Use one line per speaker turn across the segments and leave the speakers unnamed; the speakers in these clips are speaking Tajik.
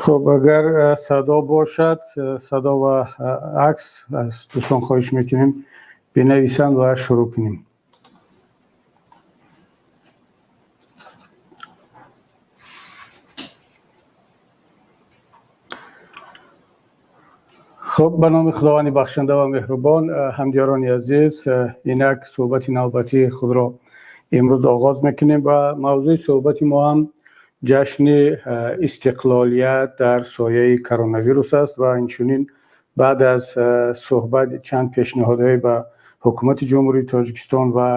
Хуб, агар садо бошад, садо ва акс, аз дӯстон хоҳиш мекунем бинависанд ва шурӯъ кунем. Хуб, ба номи Худованди бахшанда ва меҳрубон. Ҳамдиёрони азиз, инак суҳбати навбатии худро имрӯз оғоз мекунем ва мавзӯи суҳбати мо ҳам ҷашни истиқлолият дар сояи коронавирус аст ва инчунин баъд аз суҳбат чанд пешниҳодҳое ба ҳукумати Ҷумҳурии Тоҷикистон ва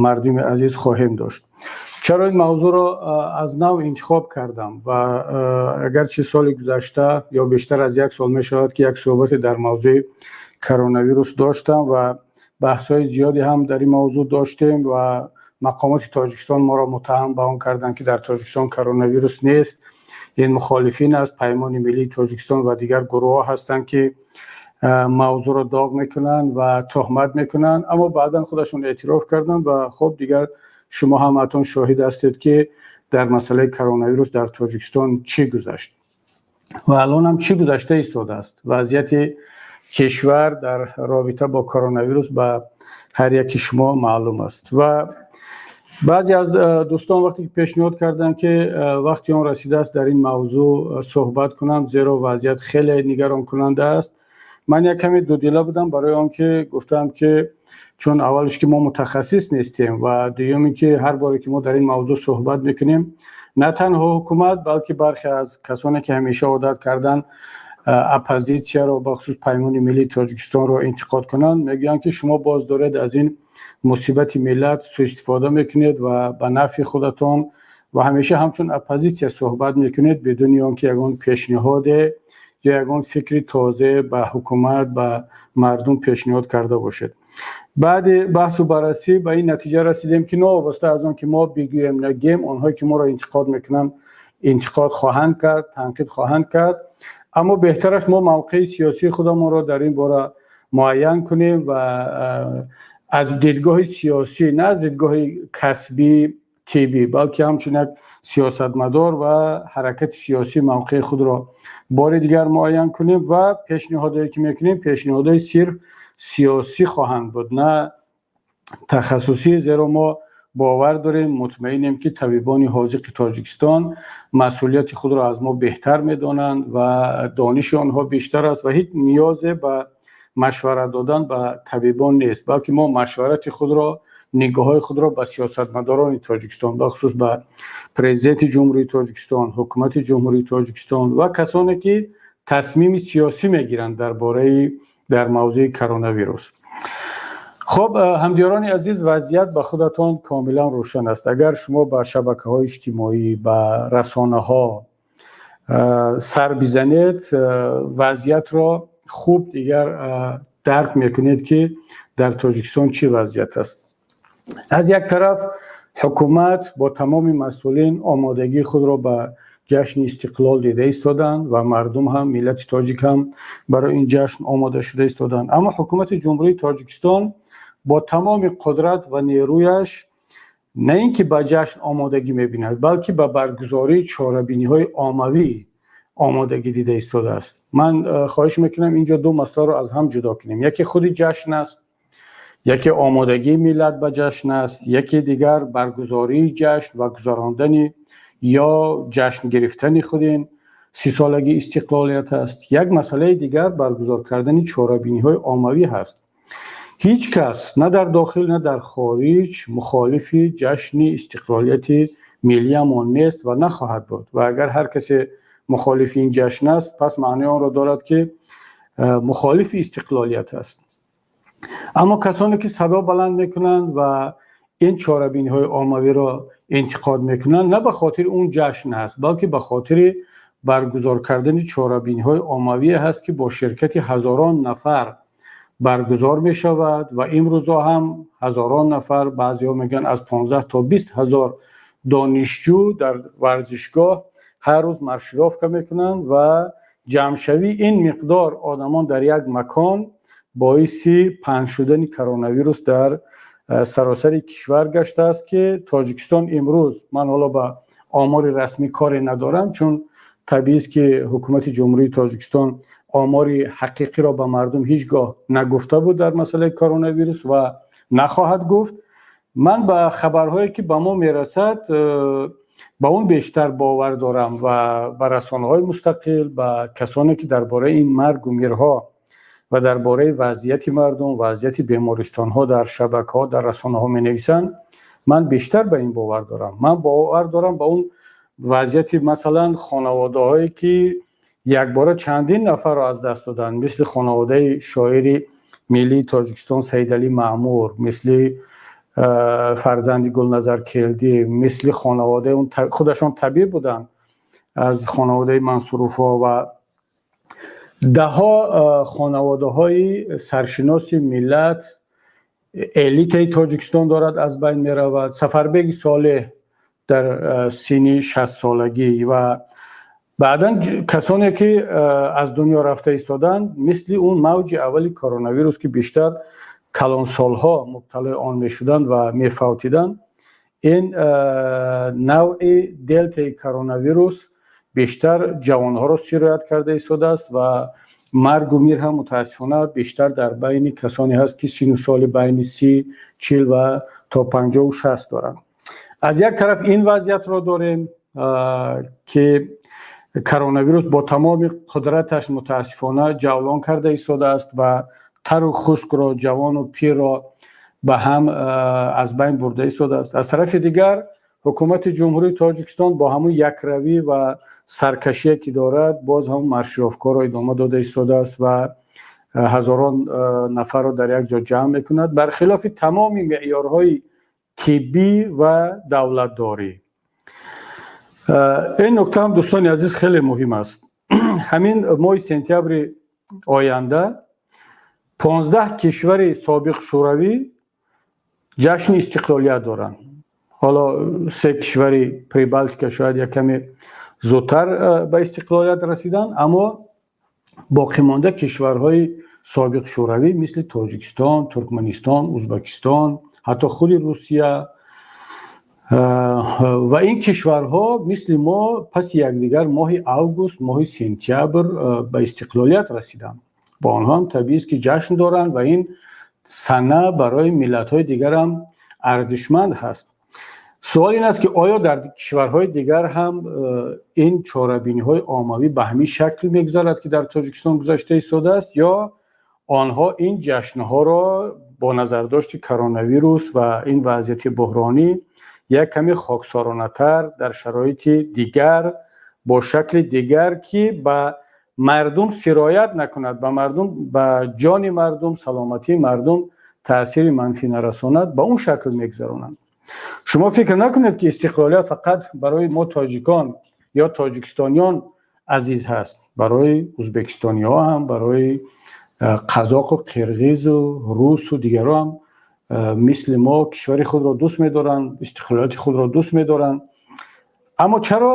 мардуми азиз хоҳем дошт. Чаро ин мавзӯъро аз нав интихоб кардам? Ва агарчи соли гузашта ё бештар аз як сол мешавад, ки як суҳбате дар мавзӯи коронавирус доштам ва баҳсҳои зиёде ҳам дар ин мавзӯъ доштем ва мақомоти Тоҷикистон моро муттаҳам ба он карданд, ки дар Тоҷикистон коронавирус нест, ин мухолифин аст, Паймони миллии Тоҷикистон ва дигар гурӯҳҳо ҳастанд, ки мавзӯъро доғ мекунанд ва туҳмат мекунанд. Аммо баъдан худашон эътироф карданд ва хуб, дигар шумо ҳамаатон шоҳид ҳастед, ки дар масъалаи коронавирус дар Тоҷикистон чӣ гузашт ва алон ҳам чӣ гузашта истодааст. Вазъияти кишвар дар робита бо коронавирус ба ҳар яки шумо маълум аст. Ва баъзе аз дӯстон вақте ки пешниҳод карданд, ки вақти он расидааст дар ин мавзӯъ суҳбат кунам, зеро вазъият хеле нигаронкунанда аст, ман як каме дудила будам, барои он ки гуфтам, ки чун аввалш ки мо мутахассис нестем ва дуюм ин ки ҳар боре ки мо дар ин мавзӯъ суҳбат мекунем, на танҳо ҳукумат, балки бархе аз касоне ки ҳамеша одат карданд оппозитсияро, бахусус Паймони миллии Тоҷикистонро интиқод кунанд, мегӯянд, ки шумо боз доред аз ин мусибати миллат суистифода мекунед ва ба нафъи худатон ва ҳамеша ҳамчун оппозитсия суҳбат мекунед, бидуни он ки ягон пешниҳоде ё ягон фикри тоза ба ҳукумат, ба мардум пешниҳод карда бошед. Баъди баҳсу баррасӣ ба ин натиҷа расидем, ки новобаста аз он ки мо бигӯем, нагӯем, онҳое ки моро интиқод мекунанд, интиқод хоҳанд кард, танқид хоҳанд кард, аммо беҳтараш мо мавқеи сиёсии худамонро дар ин бора муайян кунем ва аз дидгоҳи сиёсӣ, на аз дидгоҳи касбӣ тиббӣ, балки ҳамчун як сиёсатмадор ва ҳаракати сиёсӣ мавқеи худро бори дигар муайян кунем ва пешниҳодое ки мекунем, пешниҳодҳои сирф сиёсӣ хоҳанд буд, на тахассусӣ, зеро мо бовар дорем, мутмаинем, ки табибони ҳозиқи Тоҷикистон масъулияти худро аз мо беҳтар медонанд ва дониши онҳо бештар аст ва ҳеҷ ниёзе ба машварат додан ба табибон нест, балки мо машварати худро, нигоҳҳои худро ба сиёсатмадорони Тоҷикистон, бахусус ба Президенти Ҷумҳурии Тоҷикистон, ҳукумати Ҷумҳурии Тоҷикистон ва касоне ки тасмими сиёсӣ мегиранд дар бораи дар мавзӯи коронавирус. Хуб, ҳамдиёрони азиз, вазъият ба худатон комилан рӯшан аст. Агар шумо ба шабакаҳои иҷтимоӣ, ба расонаҳо сар бизанед, вазъиятро хуб дигар дарк мекунед, ки дар Тоҷикистон чӣ вазъият аст. Аз як тараф ҳукумат бо тамоми масъулин омодагии худро ба ҷашни истиқлол дида истоданд ва мардум ҳам, миллати тоҷик ҳам барои ин ҷашн омода шуда истоданд. Аммо ҳукумати Ҷумҳурии Тоҷикистон бо тамоми қудрат ва нерӯяш на ин ки ба ҷашн омодагӣ мебинад, балки ба баргузории чорабиниҳои оммавӣ омодагӣ дида истодааст. Ман хоҳиш мекунам, инҷо ду масъаларо аз ҳам ҷудо кунем. Яке худи ҷашн аст, яке омодагии миллат ба ҷашн аст, яке дигар баргузории ҷашн ва гузарондани ё ҷашн гирифтани худи ин 30-солагии истиқлолият аст. Як масъалаи дигар баргузор кардани чорабиниҳои оммавӣ ҳаст. Ҳеҷ кас на дар дохил, на дар хориҷ мухолифи ҷашни истиқлолияти миллиямон нест ва нахоҳад буд. Ва агар ҳар касе мухолифи ин ҷашн аст, пас маънои онро дорад, ки мухолифи истиқлолият аст. Аммо касоне ки садо баланд мекунанд ва ин чорабиниҳои оммавиро интиқод мекунанд, на ба хотири он ҷашн аст, балки ба хотири баргузор кардани чорабиниҳои оммавие ҳаст, ки бо ширкати ҳазорон нафар баргузор мешавад. Ва имрӯзо ҳам ҳазорон нафар, баъзеҳо мегӯянд аз 15 то 20 ҳазор донишҷӯ дар варзишгоҳ ҳар рӯз маршировка мекунанд ва ҷамъшавии ин миқдор одамон дар як макон боиси паҳн шудани коронавирус дар саросари кишвар гаштааст, ки Тоҷикистон имрӯз, ман ҳоло ба омори расмӣ коре надорам, чун Табиист, ки ҳукумати Ҷумҳурии Тоҷикистон омори ҳақиқиро ба мардум ҳеҷ гоҳ нагуфта буд дар масъалаи коронавирус ва нахоҳад гуфт. Ман ба хабарҳое, ки ба мо мерасад, ба он бештар бовар дорам ва ба расонаҳои мустақил, ба касоне, ки дар бораи ин маргу мирҳо ва дар бораи вазъияти мардум, вазъияти бемористонҳо дар шабакаҳо, дар расонаҳо менависанд, ман бештар ба ин бовар дорам. Ман бовар дорам ба он вазъияти, масалан, хонаводаҳое, ки якбора чандин нафарро аз даст доданд, мисли хонаводаи шоири миллии Тоҷикистон Саидалӣ Маъмур, мисли фарзанди Гулназар Келдӣ, мисли хонаводаи он, худашон табиб буданд, аз хонаводаи Мансуровҳо ва даҳҳо хонаводаҳои саршиноси миллат, элитаи Тоҷикистон дорад аз байн меравад. Сафарбеги Солеҳ дар синни 60-солагӣ ва баъдан касоне, ки аз дунё рафта истоданд, мисли он мавҷи аввали коронавирус, ки бештар калонсолҳо мубталои он мешуданд ва мефавтиданд, ин навъи делтаи коронавирус бештар ҷавонҳоро сироят карда истодааст ва маргу мир ҳам, мутаассифона, бештар дар байни касоне ҳаст, ки сину соли байни 30, 40 ва то 50-у 60 доранд. Аз як тараф ин вазъиятро дорем, ки коронавирус бо тамоми қудраташ, мутаассифона, ҷавлон карда истодааст ва тару хушкро, ҷавону пирро ба ҳам аз байн бурда истодааст. Аз тарафи дигар, ҳукумати Ҷумҳурии Тоҷикистон бо ҳамун якравӣ ва саркашие, ки дорад, боз ҳамун маршировкаро идома дода истодааст ва ҳазорон нафарро дар як ҷо ҷамъ мекунад, бар хилофи тамоми меъёрҳои тиббӣ ва давлатдорӣ. Ин нукта ҳам, дӯстони азиз, хеле муҳим аст. Ҳамин моҳи сентябри оянда 15 кишвари собиқ Шӯравӣ ҷашни истиқлолият доранд. Ҳоло се кишвари Прибалтика шояд як каме зудтар ба истиқлолият расиданд, аммо боқимонда кишварҳои собиқ Шӯравӣ, мисли Тоҷикистон, Туркманистон, Узбекистон, ҳатто худи Русия ва ин кишварҳо мисли мо паси якдигар моҳи август, моҳи сентябр ба истиқлолият расиданд ва онҳо ҳам, табиист, ки ҷашн доранд ва ин сана барои миллатҳои дигарам арзишманд ҳаст. Суол ин аст, ки оё дар кишварҳои дигар ҳам ин чорабиниҳои оммавӣ ба ҳамин шакл мегузарад, ки дар Тоҷикистон гузашта истодааст, ё онҳо ин ҷашнҳоро бо назардошти коронавирус ва ин вазъияти буҳронӣ як каме хоксоронатар, дар шароити дигар, бо шакли дигар, ки ба мардум сироят накунад, ба мардум, ба ҷони мардум, саломатии мардум таъсири манфӣ нарасонад, ба он шакл мегузаронанд? Шумо фикр накунед, ки истиқлолият фақат барои мо тоҷикон ё тоҷикистониён азиз ҳаст. Барои узбекистониҳо ҳам, барои қазоқу қирғизу русу дигарро ҳам мисли мо кишвари худро дӯст медоранд, истиқлолияти худро дӯст медоранд. Аммо чаро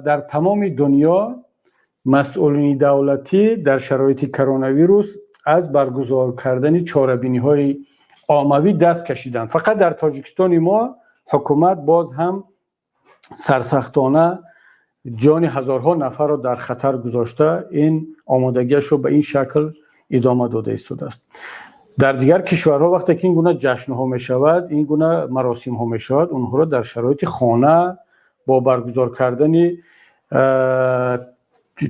дар тамоми дунё масъулини давлатӣ дар шароити коронавирус аз баргузор кардани чорабиниҳои оммавӣ даст кашиданд, фақат дар Тоҷикистони мо ҳукумат боз ҳам сарсахтона ҷони ҳазорҳо нафарро дар хатар гузошта, ин омодагиашро ба ин шакл идома дода истодааст? Дар дигар кишварҳо вақте ки ин гуна ҷашнҳо мешавад, ин гуна маросимҳо мешавад, онҳоро дар шароити хона бо баргузор кардани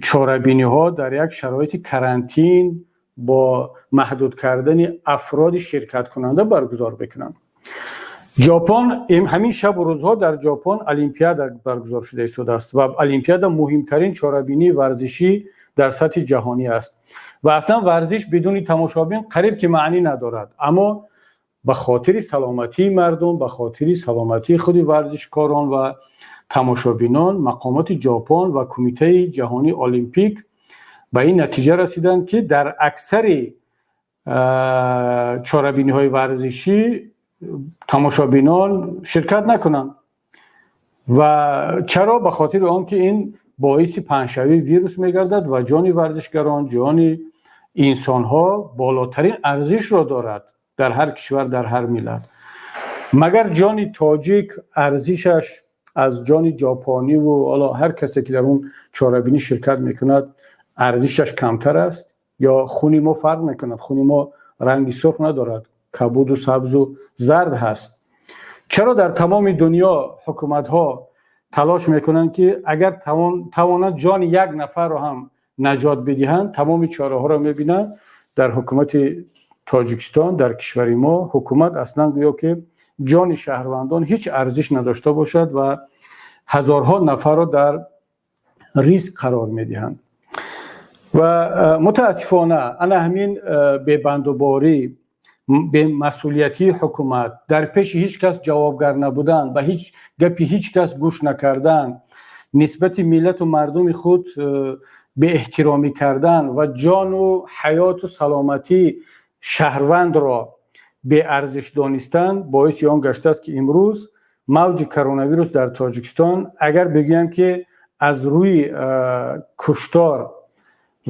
чорабиниҳо дар як шароити карантин, бо маҳдуд кардани афроди ширкаткунанда баргузор мекунанд. Ҷопон, ҳамин шабу рӯзҳо дар Ҷопон Олимпиада баргузор шуда истодааст ва Олимпиада муҳимтарин чорабинии варзишӣ дар сатҳи ҷаҳонӣ аст ва аслан варзиш бидуни тамошобин қариб ки маънӣ надорад. Аммо ба хотири саломатии мардум, ба хотири саломатии худи варзишкорон ва тамошобинон, мақомоти Ҷопон ва Кумитаи ҷаҳонии олимпик ба ин натиҷа расиданд, ки дар аксари чорабиниҳои варзишӣ тамошобинон ширкат накунанд. Ва чаро? Ба хотири он ки ин боиси паҳншавии вирус мегардад ва ҷони варзишгарон, ҷони инсонҳо болотарин арзишро дорад дар ҳар кишвар, дар ҳар миллат. Магар ҷони тоҷик арзишаш Аз ҷони ҷопониву ҳоло ҳар касе, ки дар он чорабинӣ ширкат мекунад, арзишаш камтар аст? Ё хуни мо фарқ мекунад? Хуни мо ранги сурх надорад, кабуду сабзу зард ҳаст. Чаро дар тамоми дунё ҳукуматҳо талош мекунанд, ки агар тавонанд, ҷони як нафарро ҳам наҷот бидиҳанд, тамоми чораҳоро мебинанд? Дар ҳукумати Тоҷикистон, дар кишвари мо, ҳукумат аслан гӯё ки ҷони шаҳрвандон ҳеҷ арзиш надошта бошад ва ҳазорҳо нафарро дар риск қарор медиҳанд. Ва мутаассифона, ана ҳамин бебандуборӣ, бемасъулиятии ҳукумат, дар пеши ҳеҷ кас ҷавобгар набудан, ба ҳеҷ гапи ҳеҷ кас гӯш накардан, нисбати миллату мардуми худ беэҳтиромӣ кардан ва ҷону ҳаёту саломатии шаҳрвандро беарзиш донистан боиси он гаштааст, ки имрӯз мавҷи коронавирус дар Тоҷикистон, агар бигӯям, ки аз рӯи куштор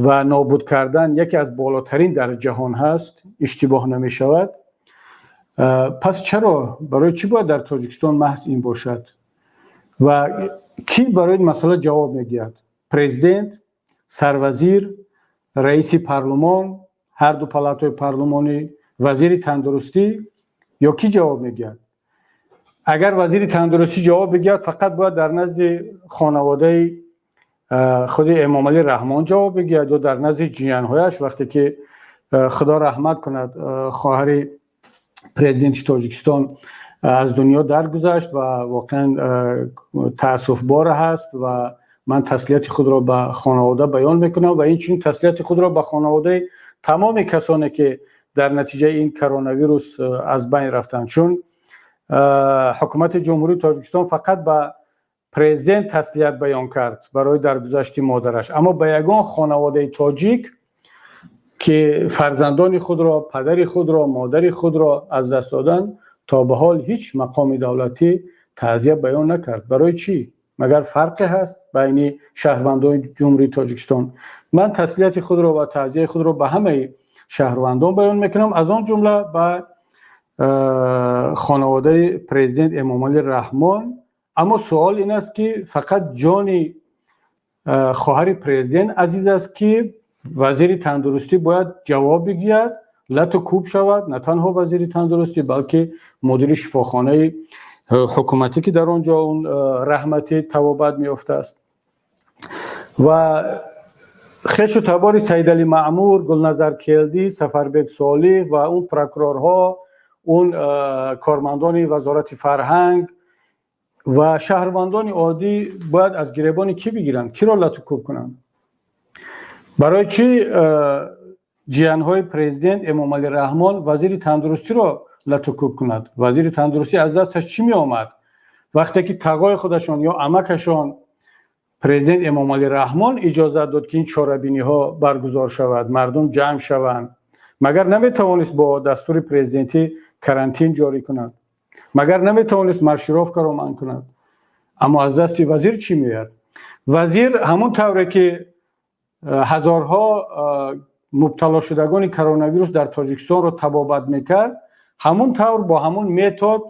ва нобуд кардан яке аз болотарин дар ҷаҳон ҳаст, иштибоҳ намешавад. Пас чаро, барои чӣ бояд дар Тоҷикистон маҳз ин бошад ва кӣ барои ин масъала ҷавоб мегӯяд? Президент, сарвазир, раиси парлумон, ҳарду палатаҳои парлумонӣ, вазири тандурустӣ ё кӣ ҷавоб мегӯяд? Агар вазири тандурустӣ ҷавоб бигӯяд, фақат бояд дар назди хонаводаи худи Эмомалӣ Раҳмон ҷавоб бигӯяд ё дар назди ҷиянҳояш. Вақте ки, Худо раҳмат кунад, хоҳари президенти Тоҷикистон аз дунё даргузашт ва воқеан таассуфбор ҳаст ва ман таслияти худро ба хонавода баён мекунам ва инчунин таслияти худро ба хонаводаи тамоми касоне, ки дар натиҷаи ин коронавирус аз байн рафтанд, чун ҳукумати Ҷумҳурии Тоҷикистон фақат ба президент таслият баён кард барои даргузашти модараш, аммо ба ягон хонаводаи тоҷик, ки фарзандони худро, падари худро, модари худро аз даст доданд, то ба ҳол ҳеҷ мақоми давлатӣ таъзия баён накард. Барои чӣ? Магар фарқе ҳаст байни шаҳрвандони Ҷумҳурии Тоҷикистон? Ман таслияти худро ва таъзияи худро ба ҳамаи шаҳрвандон баён мекунам, аз он ҷумла ба хонаводаи президент Эмомалӣ Раҳмон. Аммо суол ин аст, ки фақат ҷони хоҳари президент азиз аст, ки вазири тандурустӣ бояд ҷавоб бигӯяд, лату кӯб шавад? На танҳо вазири тандурустӣ, балки мудири шифохонаи ҳукуматӣ, ки дар он ҷо он раҳматӣ табобат меёфтааст, ва хешу табори Саидалӣ Маъмур, Гулназар Келдӣ, Сафарбек Солиҳ ва он прокурорҳо, он кормандони Вазорати фарҳанг ва шаҳрвандони оддӣ бояд аз гиребони кӣ бигиранд, киро лату кӯб кунанд? Барои чӣ ҷиянҳои президент Эмомалӣ Раҳмон вазири тандурустиро лату кӯб кунад? Вазири тандурустӣ аз дасташ чӣ меомад, вақте ки тағои худашон ё амакашон, президент Эмомалӣ Раҳмон, иҷозат дод, ки ин чорабиниҳо баргузор шавад, мардум ҷамъ шаванд? Магар наметавонист бо дастури президентӣ карантин ҷорӣ кунад? Магар наметавонист маршировкаро манъ кунад? Аммо аз дасти вазир чӣ меояд? Вазир ҳамон тавре ки ҳазорҳо мубталошудагони коронавирус дар Тоҷикистонро табобат мекард, ҳамон тавр бо ҳамон метод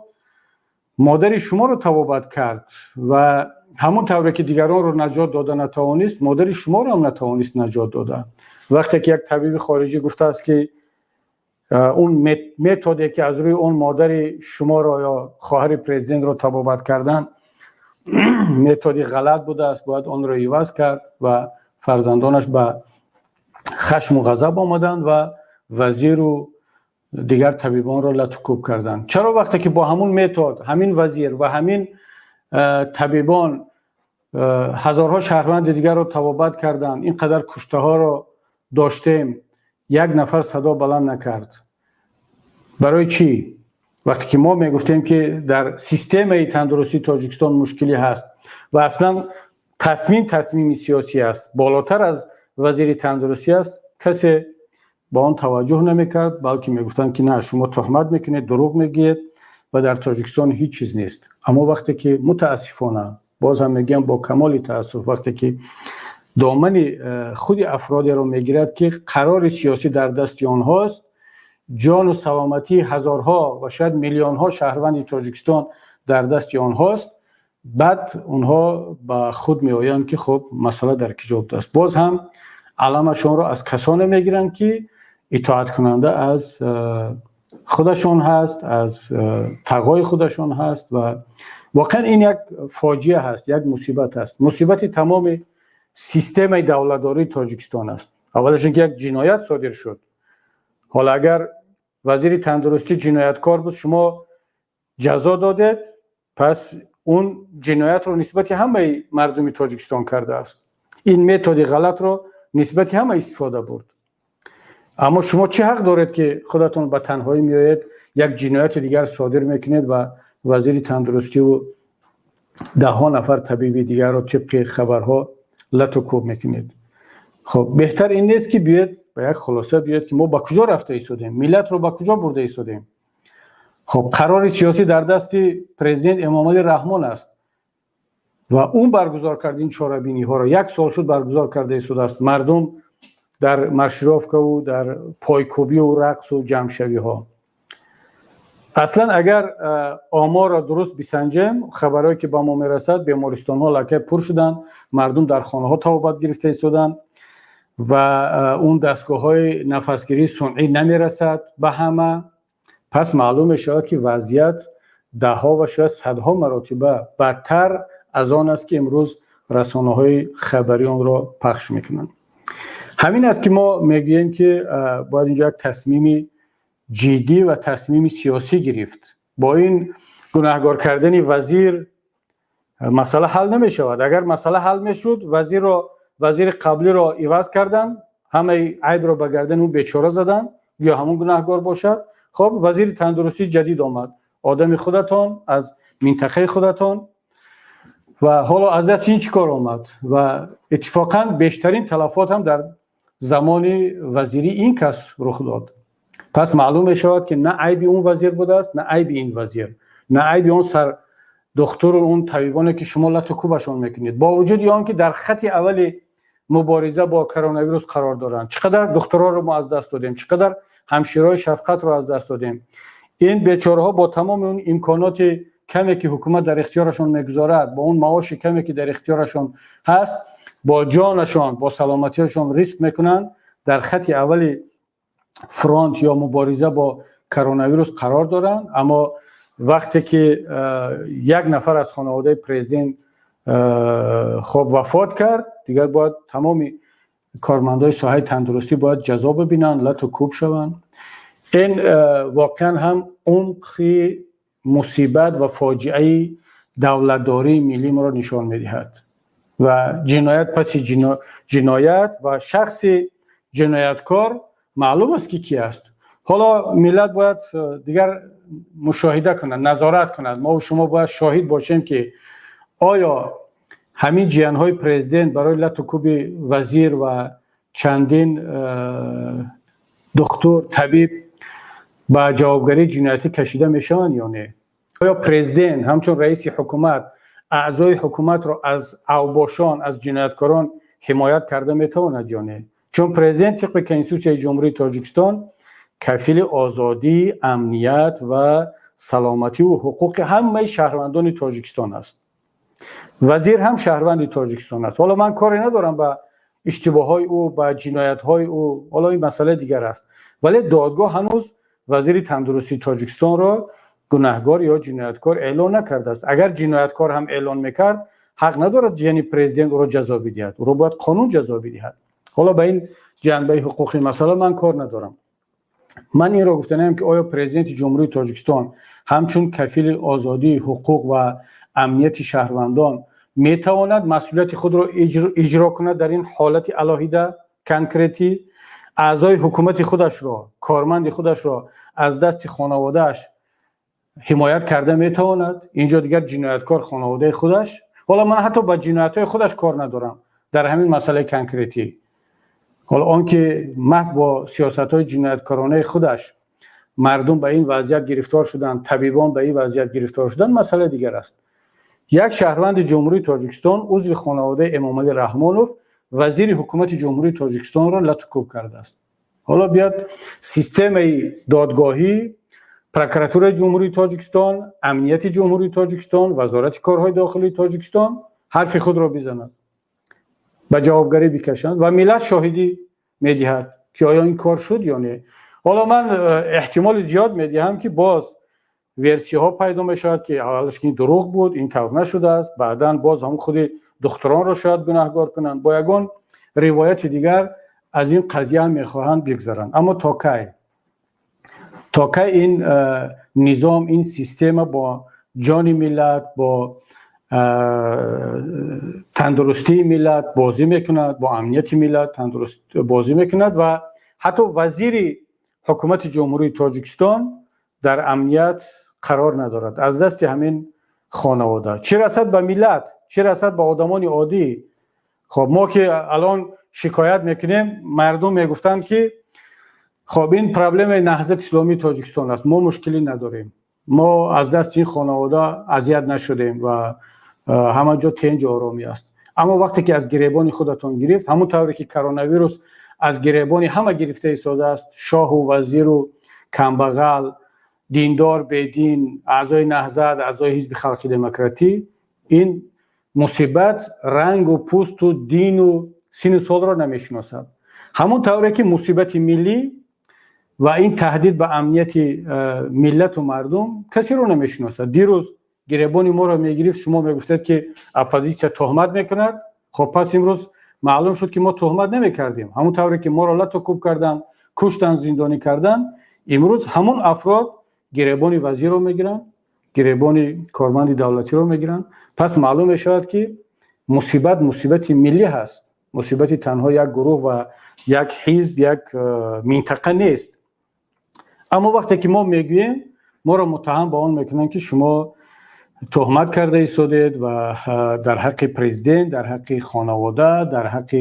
модари шуморо табобат кард ва ҳамон тавре ки дигаронро наҷот дода натавонист, модари шуморо ҳам натавонист наҷот дода. Вақте ки як табиби хориҷӣ гуфтааст, ки он методе, ки аз рӯи он модари шуморо ё хоҳари президентро табобат кардан, методи ғалат будааст, бояд онро иваз кард, ва фарзандонаш ба хашму ғазаб омаданд ва вазиру дигар табибонро латукӯб карданд. Чаро вақте ки бо ҳамун метод ҳамин вазир ва ҳамин табибон ҳазорҳо шаҳрванди дигарро табобат карданд, ин қадар куштаҳоро доштем, як нафар садо баланд накард? Барои чӣ? Вақте ки мо мегуфтем, ки дар системаи тандурустии Тоҷикистон мушкилӣ ҳаст ва аслан тасмим тасмими сиёсӣ аст, болотар аз вазири тандурустӣ аст, касе ба он таваҷҷӯҳ намекард, балки мегуфтанд, ки на, шумо туҳмат мекунед, дурӯғ мегӯед ва дар Тоҷикистон ҳеҷ чиз нест. Аммо вақте ки, мутаассифона, боз ҳам мегӯям, бо камоли таассуф, вақте ки домани худи афродеро мегирад, ки қарори сиёсӣ дар дасти онҳост, ҷону саломатии ҳазорҳо ва шояд миллионҳо шаҳрванди Тоҷикистон дар дасти онҳост. Баъд онҳо ба худ меоянд, ки хуб, масъала дар киҷо будааст. Боз ҳам аламашонро аз касоне мегиранд, ки итоаткунанда аз худашон ҳаст, аз тағои худашон ҳаст. Ва воқеан ин як фоҷиа ҳаст, як мусибат аст, мусибати тамоми системаи давлатдории Тоҷикистон аст. Аввалаш ин ки як ҷиноят содир шуд. Ҳоло агар вазири тандурустӣ ҷинояткор буд, шумо ҷазо додед, пас он ҷиноятро нисбати ҳамаи мардуми Тоҷикистон кардааст. Ин методи ғалатро нисбати ҳама истифода бурд. Аммо шумо чӣ ҳақ доред, ки худатон ба танҳоӣ меоед, як ҷинояти дигар содир мекунед ва вазири тандурустиву даҳҳо нафар табиби дигарро тибқи хабарҳо лату кӯб мекунед? Хуб, беҳтар ин нест, ки биёед, ба як хулоса биёед, ки мо ба куҷо рафта истодем, миллатро ба куҷо бурда истодем? Хуб, қарори сиёсӣ дар дасти президент Эмомалӣ Раҳмон аст ва ӯ баргузор кард ин чорабиниҳоро. Як сол шуд, баргузор карда истодааст, мардум дар маршировкаву дар пойкӯбию рақсу ҷамъшавиҳо. Аслан агар оморро дуруст бисанҷем, хабарҳое ки ба мо мерасад, бемористонҳо аллакай пур шуданд, мардум дар хонаҳо табобат гирифта истоданд ва он дастгоҳҳои нафасгирии сунъӣ намерасад ба ҳама. Пас маълум мешавад, ки вазъият даҳҳо ва шояд садҳо маротиба бадтар аз он аст, ки имрӯз расонаҳои хабарӣ онро пахш мекунанд. Ҳамин аст, ки мо мегӯем, ки бояд инҷо як тасмими ҷиддӣ ва тасмими сиёсӣ гирифт. Бо ин гунаҳгор кардани вазир масъала ҳал намешавад. Агар масъала ҳал мешуд, вазирро, вазири қаблиро иваз карданд, ҳамаи айбро ба гардани ӯ бечора заданд, ё ҳамон гунаҳгор бошад. Хоб, вазири тандурустии ҷадид омад, одами худатон, аз минтақаи худатон, ва ҳоло аз дасти ин чӣ кор омад? Ва иттифоқан бештарин талафот ҳам дар замони вазирии ин кас рух дод. Пас маълум мешавад, ки на айби он вазир будааст, на айби ин вазир, на айби он сардухтуру он табибоне, ки шумо лату кӯбашон мекунед, бо вуҷуди он ки дар хати аввали мубориза бо коронавирус қарор доранд. Чӣ қадар духтуроро мо аз даст додем, чӣ қадар ҳамшираҳои шафқатро аз даст додем. Ин бечораҳо бо тамоми он имконоти каме, ки ҳукумат дар ихтиёрашон мегузорад, бо он маоши каме, ки дар ихтиёрашон ҳаст, бо ҷонашон, бо саломатиашон риск мекунанд, дар хати аввали фронт ё мубориза бо коронавирус қарор доранд. Аммо вақте ки як нафар аз хонаводаи президент, хоб, вафот кард, дигар бояд тамоми кормандои соҳаи тандурустӣ бояд ҷазо бибинанд, лату кӯб шаванд. Ин воқеан ҳам умқи мусибат ва фоҷиаи давлатдории миллии моро нишон медиҳад. Ва ҷиноят паси ҷиноят, ва шахси ҷинояткор маълум аст, ки ки аст. Ҳоло миллат бояд дигар мушоҳида кунад, назорат кунад. Мо шумо бояд шоҳид бошем, ки оё ҳамин ҷиянҳои президент барои лату кӯби вазир ва чандин духтур, табиб ба ҷавобгарии ҷиноятӣ кашида мешаванд ё не. Оё президент ҳамчун раиси ҳукумат аъзои ҳукуматро аз авбошон, аз ҷинояткорон ҳимоят карда метавонад ё не? Чун президент тибқи Конститутсияи Ҷумҳурии Тоҷикистон кафили озодӣ, амният ва саломативу ҳуқуқи ҳамаи шаҳрвандони Тоҷикистон аст. Вазир ҳам шаҳрванди Тоҷикистон аст. Ҳоло ман коре надорам ба иштибоҳҳои ӯ, ба ҷиноятҳои ӯ, ҳоло ин масъалаи дигар аст, вале додгоҳ ҳанӯз вазири тандурустии Тоҷикистонро гунаҳгор ё ҷинояткор эълон накардааст. Агар ҷинояткор ҳам эълон мекард, ҳақ надорад ҷияни президент ӯро ҷазо бидиҳад, ӯро бояд қонун ҷазо бидиҳад. Ҳоло ба ин ҷанбаи ҳуқуқи масъала ман кор надорам. Ман инро гуфтаниам, ки оё президенти Ҷумҳурии Тоҷикистон ҳамчун кафили озодӣ, ҳуқуқ ва амнияти шаҳрвандон метавонад масъулияти худро иҷро кунад дар ин ҳолати алоҳида, конкретӣ, аъзои ҳукумати худашро, корманди худашро аз дасти хонаводааш ҳимоят карда метавонад? Инҷо дигар ҷинояткор хонаводаи худаш. Ҳоло ман ҳатто ба ҷиноятҳои худаш кор надорам дар ҳамин масъалаи конкретӣ. Ҳоло он ки маҳз бо сиёсатҳои ҷинояткоронаи худаш мардум ба ин вазъият гирифтор шуданд, табибон ба ин вазъият гирифтор шуданд, масъала дигар аст. Як шаҳрванди Ҷумҳурии Тоҷикистон, узви хонаводаи Эмомалӣ Раҳмонов, вазири ҳукумати Ҷумҳурии Тоҷикистонро лату кӯб кардааст. Ҳоло биёд системаи додгоҳӣ паси Прокуратураи Ҷумҳурии Тоҷикистон, амнияти Ҷумҳурии Тоҷикистон, Вазорати корҳои дохилии Тоҷикистон ҳарфи худро бизанад, ба ҷавобгарӣ бикашанд ва миллат шоҳидӣ медиҳад, ки оё ин кор шуд ё не. Ҳоло ман эҳтимоли зиёд медиҳам, ки боз версияҳо пайдо мешавад, ки аввалаш ки ин дурӯғ буд, ин тавр нашудааст. Баъдан боз ҳамон худи духтуронро шояд гунаҳгор кунанд, бо ягон ривояти дигар аз ин қазия ҳам мехоҳанд бигзаранд. Аммо то кай, то кай ин низом, ин система бо ҷони миллат, бо тандурустии миллат бозӣ мекунад, бо амнияти миллат тандуруст бозӣ мекунад ва ҳатто вазири ҳукумати Ҷумҳурии Тоҷикистон дар амният қарор надорад аз дасти ҳамин хонавода? Чӣ расад ба миллат, чӣ расад ба одамони оддӣ? Хоб, мо ки алон шикоят мекунем, мардум мегуфтанд, ки хоб, ин проблемаи Наҳзати Исломии Тоҷикистон аст, мо мушкилӣ надорем, мо аз дасти ин хонавода азият нашудем ва ҳама ҷо тинҷу оромӣ аст. Аммо вақте ки аз гиребони худатон гирифт, ҳамон тавре ки коронавирус аз гиребони ҳама гирифта истодааст, шоҳу вазиру камбағал, диндор, бедин, аъзои Наҳзат, аъзои Ҳизби Халқи Демократӣ, ин мусибат рангу пӯсту дину сину солро намешиносад. Ҳамон тавре ки мусибати миллӣ ва ин таҳдид ба амнияти миллату мардум касеро намешиносад. Дирӯз гиребони моро мегирифт, шумо мегуфтед, ки оппозитсия туҳмат мекунад. Хоб, пас имрӯз маълум шуд, ки мо туҳмат намекардем. Ҳамон тавре ки моро лату кӯб карданд, куштанд, зиндонӣ карданд, имрӯз ҳамон афрод гиребони вазирро мегиранд, гиребони корманди давлатиро мегиранд. Пас маълум мешавад, ки мусибат мусибати миллӣ ҳаст, мусибати танҳо як гурӯҳ ва як ҳизб, як минтақа нест. Аммо вақте ки мо мегӯем, моро муттаҳам ба он мекунанд, ки шумо туҳмат карда истодед ва дар ҳаққи президент, дар ҳаққи хонавода, дар ҳаққи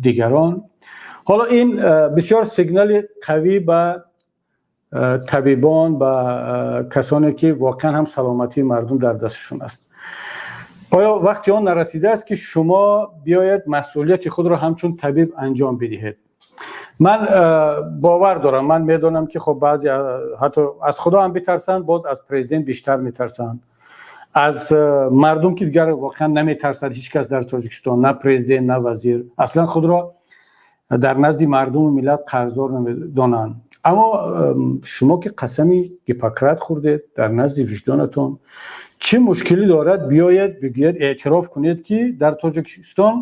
дигарон. Ҳоло ин бисёр сигнали қавӣ ба табибон, ба касоне ки воқеан ҳам саломатии мардум дар дасташон аст. Оё вақти он нарасидааст, ки шумо биёед, масъулияти худро ҳамчун табиб анҷом бидиҳед? Ман бовар дорам, ман медонам, ки хоб, баъзе ҳатто аз Худо ҳам битарсанд, боз аз президент бештар метарсанд. Аз мардум ки дигар воқеан наметарсад ҳеҷ кас дар Тоҷикистон, на президент, на вазир, аслан худро дар назди мардуму миллат қарздор намедонанд. Аммо шумо ки қасами Гиппократ хӯрдед, дар назди виҷдонатон чӣ мушкилӣ дорад, биёед, бигӯед, эътироф кунед, ки дар Тоҷикистон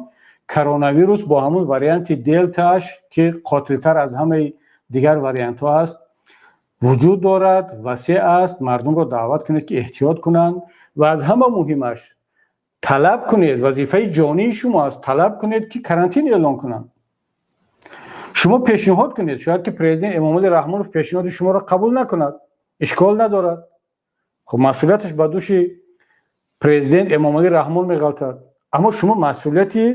коронавирус бо ҳамун варианти делтааш, ки қотилтар аз ҳамаи дигар вариантҳо аст, вуҷуд дорад, васеъ аст. Мардумро даъват кунед, ки эҳтиёт кунанд ва аз ҳама муҳимаш талаб кунед, вазифаи ҷонии шумо аст, талаб кунед, ки карантин эълон кунанд. Шумо пешниҳод кунед. Шояд ки президент Эмомалӣ Раҳмонов пешниҳоди шуморо қабул накунад, ишкол надорад. Хуб, масъулияташ ба дӯши президент Эмомалӣ Раҳмон меғалтад. Аммо шумо масъулияти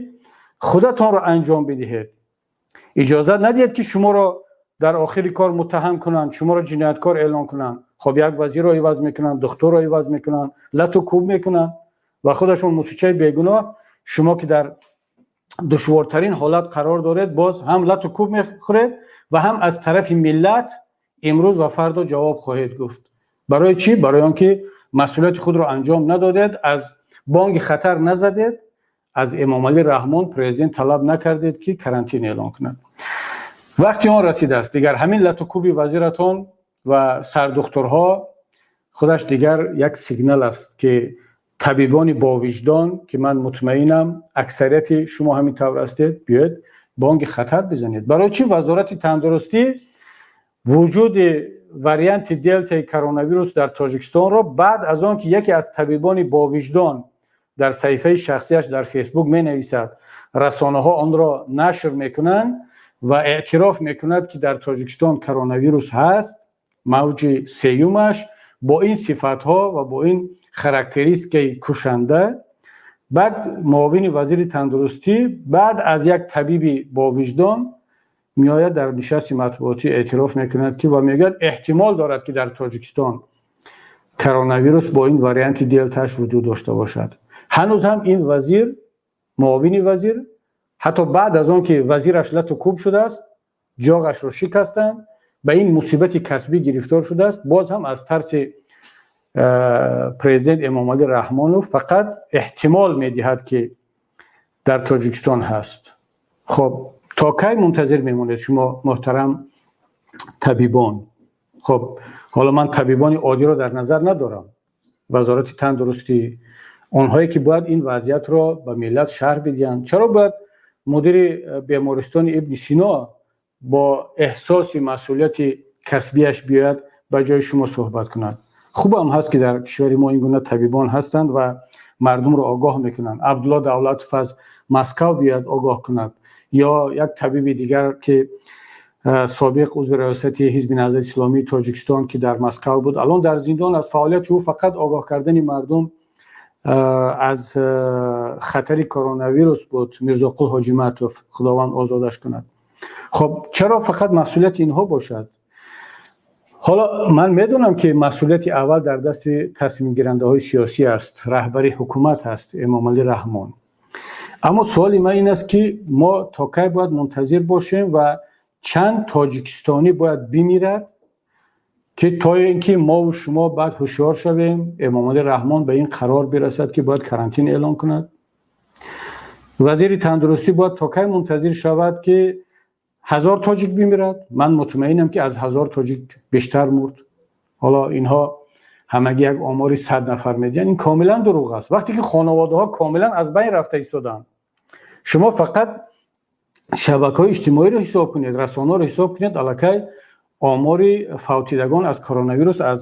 худатонро анҷом бидиҳед. Иҷозат надиҳед, ки шуморо дар охири кор муттаҳам кунанд, шуморо ҷинояткор эълон кунанд. Хоб, як вазирро иваз мекунанд, духтурро иваз мекунанд, лату кӯб мекунанд ва худашон мусичаи бегуноҳ, шумо ки дар душвортарин ҳолат қарор доред, боз ҳам лату кӯб мехӯред ва ҳам аз тарафи миллат имрӯз ва фардо ҷавоб хоҳед гуфт. Барои чӣ? Барои он ки масъулияти худро анҷом надодед, аз бонги хатар назадед, аз Эмомалӣ Раҳмон, президент, талаб накардед, ки карантин эълон кунад. Вақти он расидааст дигар. Ҳамин лату кӯби вазиратон ва сардухтурҳо худаш дигар як сигнал аст, ки табибони бовиҷдон, ки ман мутмаинам, аксарияти шумо ҳамин тавр ҳастед, биёед, бонги хатар бизанед. Барои чӣ Вазорати тандурустӣ вуҷуди варианти делтаи коронавирус дар Тоҷикистонро баъд аз он ки яке аз табибони бовиҷдон дар саҳифаи шахсияш дар Фейсбук менависад, расонаҳо онро нашр мекунанд ва эътироф мекунад, ки дар Тоҷикистон коронавирус ҳаст, мавҷи сеюмаш бо ин сифатҳо ва бо ин характеристикаи кушанда, баъд муовини вазири тандурустӣ баъд аз як табиби бовиҷдон меояд, дар нишасти матбуотӣ эътироф мекунад, ки ва мегӯяд, эҳтимол дорад, ки дар Тоҷикистон коронавирус бо ин варианти делтааш вуҷуд дошта бошад? Ҳанӯз ҳам ин вазир, муовини вазир, ҳатто баъд аз он ки вазираш лату кӯб шудааст, ҷоғашро шикастанд. Ба ин мусибати касбӣ гирифтор шудааст, боз ҳам аз тарси президент Эмомалӣ Раҳмонов фақат эҳтимол медиҳад, ки дар Тоҷикистон ҳаст. Хоб, то кай мунтазир мемонед шумо, муҳтарам табибон? Хоб, ҳоло ман табибони оддиро дар назар надорам. Вазорати тандурустӣ, онҳое ки бояд ин вазъиятро ба миллат шарҳ бидиҳанд. Чаро бояд мудири бемористони Ибни Сино бо эҳсоси масъулияти касбияш биёяд, ба ҷои шумо суҳбат кунад? Хубам ҳаст, ки дар кишвари мо ин гуна табибон ҳастанд ва мардумро огоҳ мекунанд. Абдулло Давлатов аз Москав биёяд, огоҳ кунад, ё як табиби дигар, ки собиқ узви раёсати Ҳизби Наҳзати Исломии Тоҷикистон, ки дар Москав буд, алон дар зиндон аст. Фаъолияти ӯ фақат огоҳ кардани мардум аз хатари коронавирус буд. Мирзоқул Ҳоҷиматов, Худованд озодаш кунад. Хоб, чаро фақат масъулияти инҳо бошад? Ҳоло ман медонам, ки масъулияти аввал дар дасти тасмимгирандаҳои сиёсӣ аст, раҳбари ҳукумат ҳаст, Эмомалӣ Раҳмон. Аммо суоли ман ин аст, ки мо то кай бояд мунтазир бошем ва чанд тоҷикистонӣ бояд бимирад, ки то ин ки мову шумо баъд ҳушёр шавем, Эмомалӣ Раҳмон ба ин қарор бирасад, ки бояд карантин эълон кунад? Вазири тандурустӣ бояд то кай мунтазир шавад, ки 1000 тоҷик бимирад? Ман мутмаинам, ки аз 1000 тоҷик бештар мурд. Ҳоло инҳо ҳамагӣ як омори 100 нафар медиҳанд. Ин комилан дурӯғ аст, вақте ки хонаводаҳо комилан аз байн рафта истоданд. Шумо фақат шабакаҳои иҷтимоиро ҳисоб кунед, расонаҳоро ҳисоб кунед, аллакай омори фавтидагон аз коронавирус аз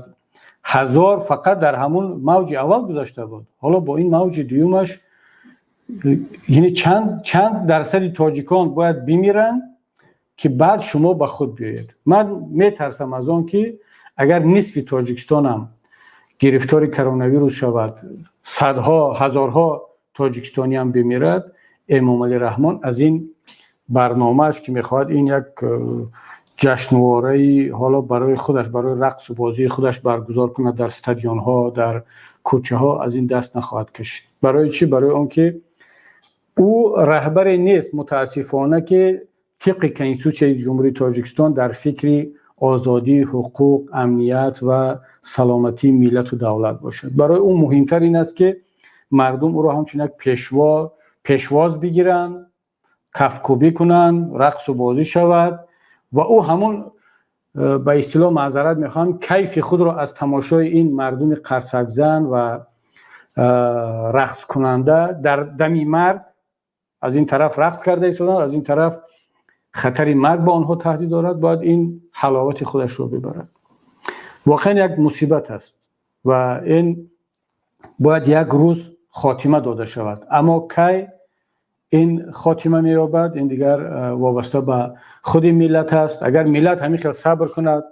1000 фақат дар ҳамун мавҷи аввал гузашта буд. Ҳоло бо ин мавҷи дуюмаш, яъне чанд дарсади тоҷикон бояд бимиранд, ки баъд шумо ба худ биёед? Ман метарсам аз он, ки агар нисфи Тоҷикистонам гирифтори коронавирус шавад, садҳо ҳазорҳо тоҷикистониам бимирад, Эмомалӣ Раҳмон аз ин барномааш, ки мехоҳад ин як ҷашнвораи ҳоло барои худаш, барои рақсу бозии худаш баргузор кунад дар стадионҳо, дар кӯчаҳо, аз ин даст нахоҳад кашид. Барои чӣ? Барои он ки ӯ раҳбаре нест, мутаассифона, ки тибқи Конститутсияи Ҷумҳурии Тоҷикистон дар фикри озодӣ, ҳуқуқ, амният ва саломатии миллату давлат бошад. Барои ӯ муҳимтар ин аст, ки мардум ӯро ҳамчун як пешво пешвоз бигиранд, кафкӯбӣ кунанд, рақсу бозӣ шавад ва ӯ ҳамун ба истилоҳ, маъзарат мехоҳам, кайфи худро аз тамошои ин мардуми қарсакзан ва рақскунанда дар дами марг, аз ин тараф рақс карда истоданд, аз ин тараф хатари марг ба онҳо таҳдид дорад, бояд ин ҳаловати худашро бибарад. Воқеан як мусибат аст ва ин бояд як рӯз хотима дода шавад. Аммо кай ин хотима меёбад, ин дигар вобаста ба худи миллат аст. Агар миллат ҳамин хел сабр кунад,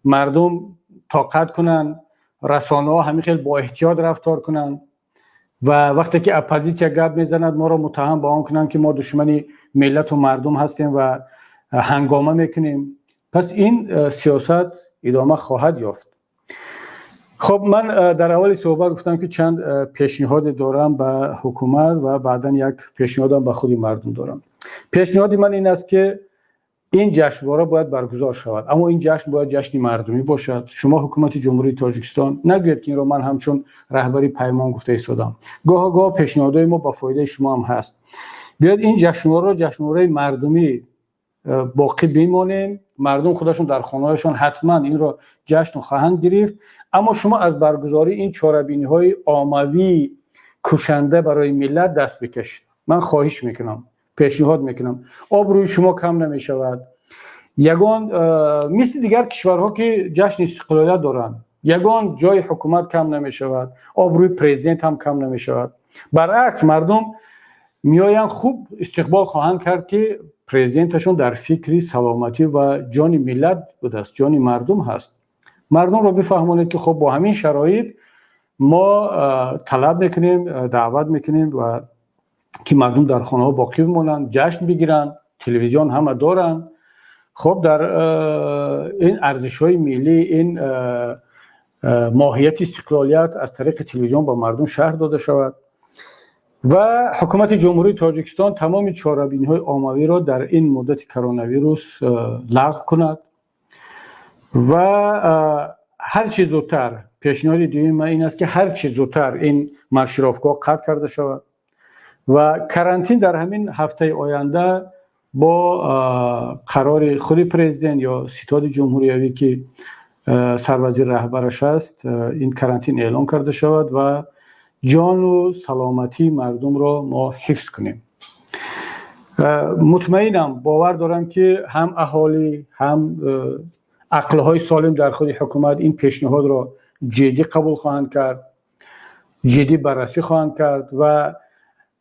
мардум тоқат кунанд, расонаҳо ҳамин хел бо эҳтиёт рафтор кунанд ва вақте ки оппозитсия гап мезанад, моро муттаҳам ба он кунанд, ки мо душмани миллату мардум ҳастем ва ҳангома мекунем, пас ин сиёсат идома хоҳад ёфт. Хоб, ман дар аввали суҳбат гуфтам, ки чанд пешниҳоде дорам ба ҳукумат ва баъдан як пешниҳодам ба худи мардум дорам. Пешниҳоди ман ин аст, ки ин ҷашнвора бояд баргузор шавад, аммо ин ҷашн бояд ҷашни мардумӣ бошад. Шумо, ҳукумати Ҷумҳурии Тоҷикистон, нагӯед, ки инро ман ҳамчун раҳбари Паймон гуфта истодам. Гоҳо гоҳ пешниҳодҳои мо ба фоидаи шумо ҳам ҳаст. Биёед, ин ҷашнвораро ҷашнвораи мардумӣ боқӣ бимонем. Мардум худашон дар хонаҳояшон ҳатман инро ҷашн хоҳанд гирифт, аммо шумо аз баргузории ин чорабиниҳои оммавии кушанда барои миллат даст бикашед. Ман хоҳиш мекунам, пешниҳод мекунам. Обрӯи шумо кам намешавад. Ягон мисли дигар кишварҳо, ки ҷашни истиқлолият доранд, ягон ҷои ҳукумат кам намешавад, обрӯи президент ҳам кам намешавад. Баръакс, мардум меоянд, хуб истиқбол хоҳанд кард, ки президенташон дар фикри саломатӣ ва ҷони миллат будааст, ҷони мардум ҳаст. Мардумро бифаҳмонед, ки хоб, бо ҳамин шароит мо талаб мекунем, даъват мекунем ва ки мардум дар хонаҳо боқӣ бимонанд, ҷашн бигиранд. Телевизион ҳама доранд. Хоб, дар ин арзишҳои миллӣ, ин моҳияти истиқлолият аз тариқи телевизион ба мардум шарҳ дода шавад ва ҳукумати Ҷумҳурии Тоҷикистон тамоми чорабиниҳои оммавиро дар ин муддати коронавирус лағв кунад. Ва ҳар чӣ зудтар, пешниҳоди дуюми ман ин аст, ки ҳар чӣ зудтар ин маршировкаҳо қатъ карда шавад ва карантин дар ҳамин ҳафтаи оянда бо қарори худи президент ё ситоди ҷумҳуриявӣ, ки сарвазир раҳбараш аст, ин карантин эълон карда шавад ва ҷону саломатии мардумро мо ҳифз кунем. Мутмаинам, бовар дорам, ки ҳам аҳолӣ, ҳам ақлҳои солим дар худи ҳукумат ин пешниҳодро ҷиддӣ қабул хоҳанд кард, ҷиддӣ баррасӣ хоҳанд кард. Ва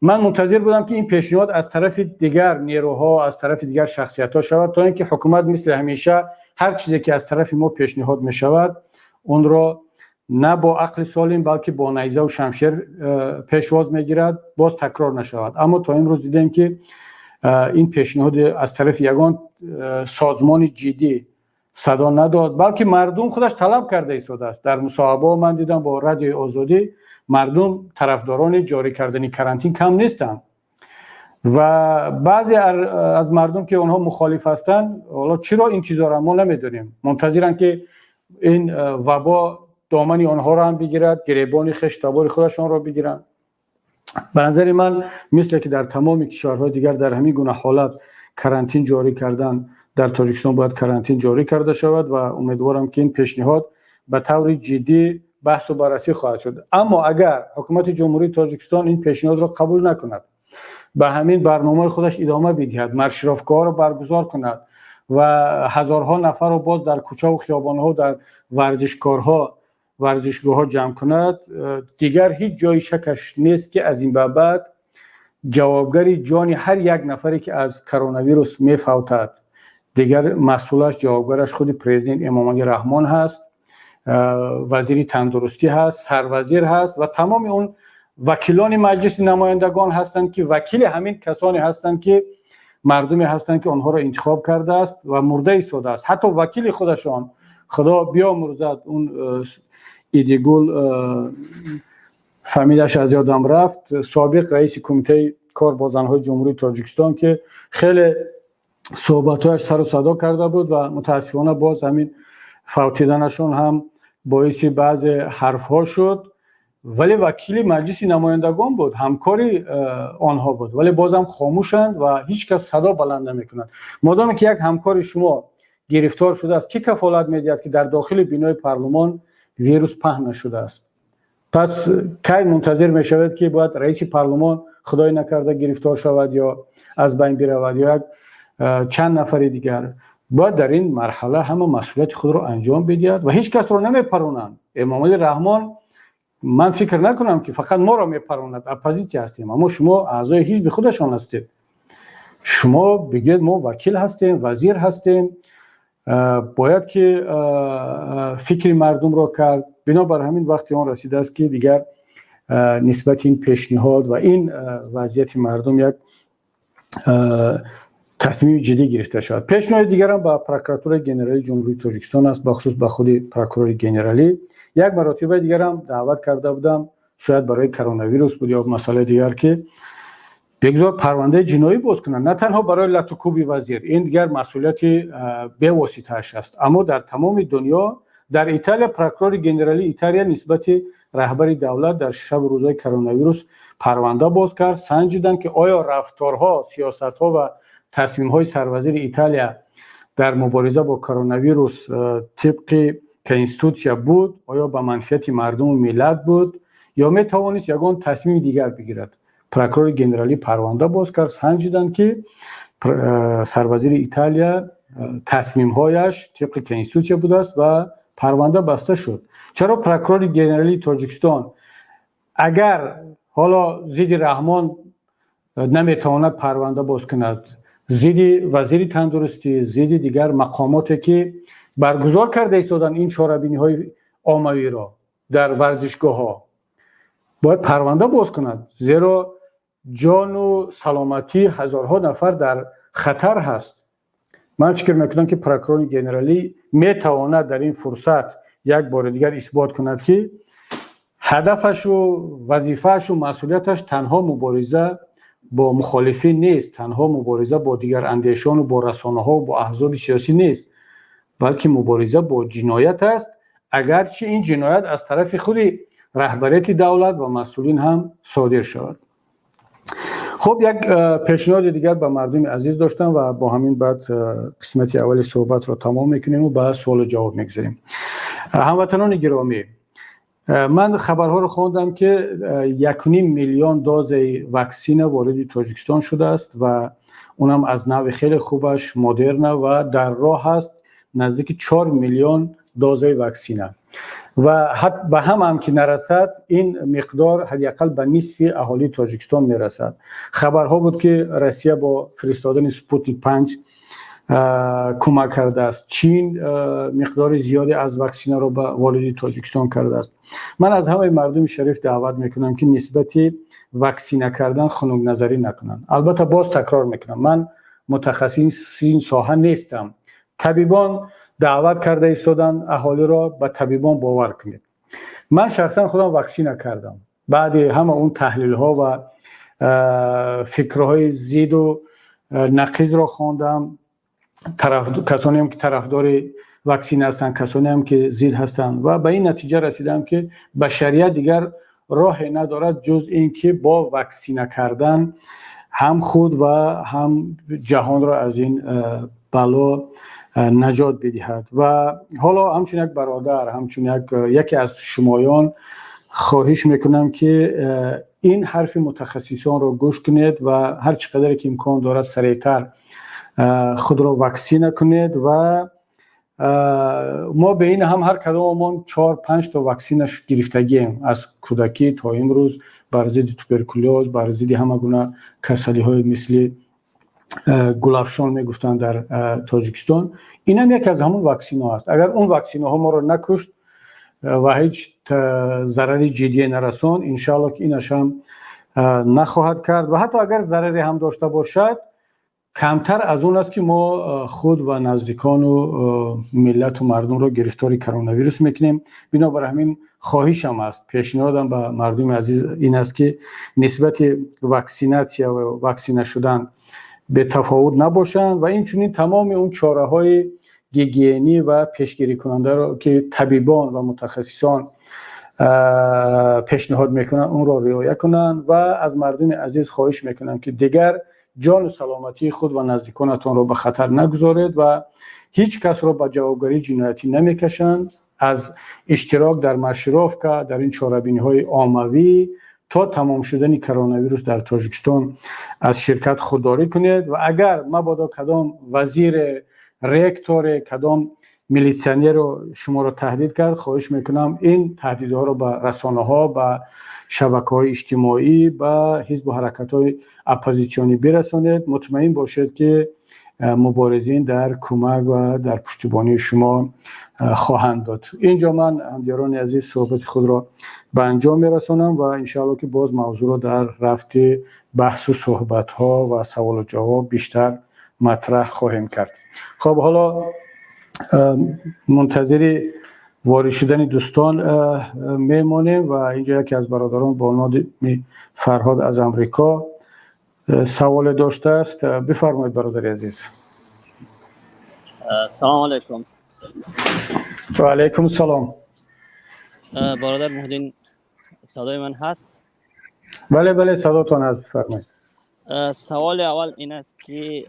ман мунтазир будам, ки ин пешниҳод аз тарафи дигар нерӯҳо, аз тарафи дигар шахсиятҳо шавад, то ин ки ҳукумат мисли ҳамеша ҳар чизе ки аз тарафи мо пешниҳод мешавад, онро на бо ақли солим, балки бо найзаву шамшер пешвоз мегирад, боз такрор нашавад. Аммо то имрӯз дидем, ки ин пешниҳод аз тарафи ягон созмони ҷиддӣ садо надод, балки мардум худаш талаб карда истодааст. Дар мусоҳибаҳо ман дидам бо Радиои Озодӣ, мардум тарафдорони ҷорӣ кардани карантин кам нестанд. Ва баъзе аз мардум, ки онҳо мухолиф ҳастанд, ҳоло чиро интизоранд, мо намедонем. Мунтазиранд, ки ин вабо домани онҳоро ҳам бигирад, гиребони хештабори худашонро бигиранд? Ба назари ман, мисле ки дар тамоми кишварҳои дигар дар ҳамин гуна ҳолат карантин ҷорӣ кардан, дар Тоҷикистон бояд карантин ҷорӣ карда шавад. Ва умедворам, ки ин пешниҳод ба таври ҷиддӣ баҳсу баррасӣ хоҳад шуд. Аммо агар ҳукумати Ҷумҳурии Тоҷикистон ин пешниҳодро қабул накунад, ба ҳамин барномаи худаш идома бидиҳад, маршировкаҳоро баргузор кунад ва ҳазорҳо нафарро боз дар кӯчаву хиёбонҳо, дар варзишкорҳо, варзишгоҳҳо ҷамъ кунад, дигар ҳеҷ ҷои шакаш нест, ки аз ин ба баъд ҷавобгари ҷони ҳар як нафаре, ки аз коронавирус мефавтад, дигар масъулаш, ҷавобгараш худи президент Эмомалӣ Раҳмон ҳаст, вазири тандурустӣ ҳаст, сарвазир ҳаст ва тамоми он вакилони Маҷлиси намояндагон ҳастанд, ки вакили ҳамин касоне ҳастанд, ки мардуме ҳастанд, ки онҳоро интихоб кардааст ва мурда истодааст. Ҳатто вакили худашон, Худо биёмурзад, он Идигул, фамилияш аз ёдам рафт, собиқ раиси Кумитаи кор бо занҳои Ҷумҳурии Тоҷикистон, ки хеле суҳбатҳояш сару садо карда буд ва мутаассифона боз ҳамин фавтиданашон ҳам боиси баъзе ҳарфҳо шуд, вале вакили Маҷлиси намояндагон буд, ҳамкори онҳо буд, вале бозам хомӯшанд ва ҳеҷ кас садо баланд намекунад. Модоме ки як ҳамкори шумо гирифтор шудааст, кӣ кафолат медиҳад, ки дар дохили бинои парлумон вирус паҳн нашудааст? Пас кай мунтазир мешавед, ки бояд раиси парлумон худое накарда гирифтор шавад ё аз байн биравад ё як чанд нафари дигар? Бояд дар ин марҳала ҳама масъулияти худро анҷом бидиҳад ва ҳеҷ касро намепаронанд. Эмомалӣ Раҳмон, ман фикр накунам, ки фақат моро мепаронад, оппозитсия ҳастем, аммо шумо аъзои ҳизби худашон ҳастед. Шумо бигӯед, мо вакил ҳастем, вазир ҳастем, бояд ки фикри мардумро кард. Бинобар ҳамин вақти он расидааст, ки дигар нисбати ин пешниҳод ва ин вазъияти мардум як тасмими ҷиддӣ гирифта шавад. Пешниҳоди дигарам ба Прокуратураи генералии Ҷумҳурии Тоҷикистон аст, бахусус ба худи прокурори генералӣ. Як маротибаи дигарам даъват карда будам, шояд барои коронавирус буд ё масъалаи дигар, ки бигзор парвандаи ҷиноӣ боз кунанд, на танҳо барои латукуби вазир, ин дигар масъулияти бевоситааш аст, аммо дар тамоми дунё, дар Италия, прокурори генералии Италия нисбати раҳбари давлат дар шабу рӯзҳои коронавирус парванда боз кард. Санҷиданд, ки оё рафторҳо, сиёсатҳо ва тасмимҳои сарвазири Италия дар мубориза бо коронавирус тибқи конститутсия буд, оё ба манфиати мардуму миллат буд ё метавонист ягон тасмими дигар бигирад. Прокурори генералӣ парванда боз кард, санҷиданд, ки сарвазири Италия тасмимҳояш тибқи конститутсия будааст ва парванда баста шуд. Чаро прокурори генералии Тоҷикистон, агар ҳоло зидди Раҳмон наметавонад парванда боз кунад, зидди вазири тандурустӣ, зидди дигар мақомоте, ки баргузор карда истоданд ин чорабиниҳои оммавиро дар варзишгоҳҳо, бояд парванда боз кунад? Зеро ҷону саломатии ҳазорҳо нафар дар хатар ҳаст. Ман фикр мекунам, ки прокурори генералӣ метавонад дар ин фурсат як бори дигар исбот кунад, ки ҳадафашу вазифаашу масъулияташ танҳо мубориза бо мухолифин нест, танҳо мубориза бо дигарандешону бо расонаҳо, бо аҳзоби сиёсӣ нест. Балки мубориза бо ҷиноят аст, агарчи ин ҷиноят аз тарафи худи раҳбарияти давлат ва масъулин ҳам содир шавад. Хуб, як пешниҳоди дигар ба мардуми азиз доштам ва бо ҳамин баъд қисмати аввали суҳбатро тамом мекунему ба суолу ҷавоб мегузарем. Ҳамватанони гиромӣ, ман хабарҳоро хондам, ки 1,5 миллион дозаи ваксина вориди Тоҷикистон шудааст ва унам аз навъи хеле хубаш, Модерна, ва дар роҳ аст наздики 4 миллион дозаи ваксина. Ва ба ҳамаам ки нарасад, ин миқдор ҳадди ақал ба нисфи аҳолии Тоҷикистон мерасад. Хабарҳо буд, ки Россия бо фиристодани Спутник 5 кӯмак кардааст, Чин миқдори зиёде аз ваксинаро ба вориди Тоҷикистон кардааст. Ман аз ҳамаи мардуми шариф даъват мекунам, ки нисбати ваксина кардан хунукназарӣ накунанд. Албатта, боз такрор мекунам, ман мутахассиси ин соҳа нестам. Табибон даъват карда истоданд аҳолиро, ба табибон бовар кунед. Ман шахсан худам ваксина кардам. Баъди ҳама он таҳлилҳо ва фикрҳои зиду нақизро хондам, касонеам, ки тарафдори ваксина ҳастанд, касонеам, ки зид ҳастанд, ва ба ин натиҷа расидам, ки башарият дигар роҳе надорад, ҷуз ин ки бо ваксина кардан ҳам худ ва ҳам ҷаҳонро аз ин бало наҷот бидиҳад. Ва ҳоло ҳамчун як бародар, ҳамчун яке аз шумоён хоҳиш мекунам, ки ин ҳарфи мутахассисонро гӯш кунед ва ҳар чӣ қадаре ки имкон дорад, сареътар худро ваксина кунед. Ва мо ба ин ҳам ҳар кадомамон чор панҷ то ваксина гирифтагием аз кӯдакӣ то имрӯз, бар зидди туберкулёз, бар зидди ҳама гуна касалиҳои мисли гулафшон мегуфтанд дар Тоҷикистон. Инам яке аз ҳамон ваксинаҳо аст. Агар он ваксинаҳо моро накушт ва ҳеҷ зарари ҷиддие нарасон, иншаалло, ки инаш ҳам нахоҳад кард. Ва ҳатто агар зараре ҳам дошта бошад, камтар аз он аст, ки мо худ ва наздикону миллату мардумро гирифтори коронавирус мекунем. Бинобар ҳамин хоҳишам аст, пешниҳодам ба мардуми азиз ин аст, ки нисбати ваксинатсия ва ваксина шудан бетафовут набошанд ва инчунин тамоми он чораҳои гигиенӣ ва пешгирикунандаро, ки табибон ва мутахассисон пешниҳод мекунанд, онро риоя кунанд. Ва аз мардуми азиз хоҳиш мекунам, ки дигар ҷону саломатии худ ва наздиконатонро ба хатар нагузоред ва ҳеҷ касро ба ҷавобгарии ҷиноятӣ намекашанд. Аз иштирок дар маршировка, дар ин чорабиниҳои оммавӣ то тамом шудани коронавирус дар Тоҷикистон аз ширкат худдорӣ кунед. Ва агар мабодо кадом вазире, ректоре, кадом милитсионерро шуморо таҳдид кард, хоҳиш мекунам, ин таҳдидҳоро ба расонаҳо, ба шабакаҳои иҷтимоӣ, ба ҳизбу ҳаракатҳои оппозитсионӣ бирасонед. Мутмаин бошед, ки муборизин дар кӯмак ва дар пуштибонии шумо хоҳанд буд. Инҷо ман, ҳамдиёрони азиз, суҳбати худро ба анҷом мерасонам ва иншоалло, ки боз мавзӯъро дар рафти баҳсу суҳбатҳо ва саволу ҷавоб бештар матраҳ хоҳем кард. Хоб, ҳоло мунтазири ворид шудани дӯстон мемонем. Ва инҷо яке аз бародарон бо номи Фарҳод аз Амрико саволе доштааст. Бифармоед, бародари азиз.
Салому алайкум.
Ва алайкум салом.
Бародар Муҳиддин, садои ман ҳаст?
Бале, садотон ҳаст, бифармоед.
Саволи аввал ин аст, ки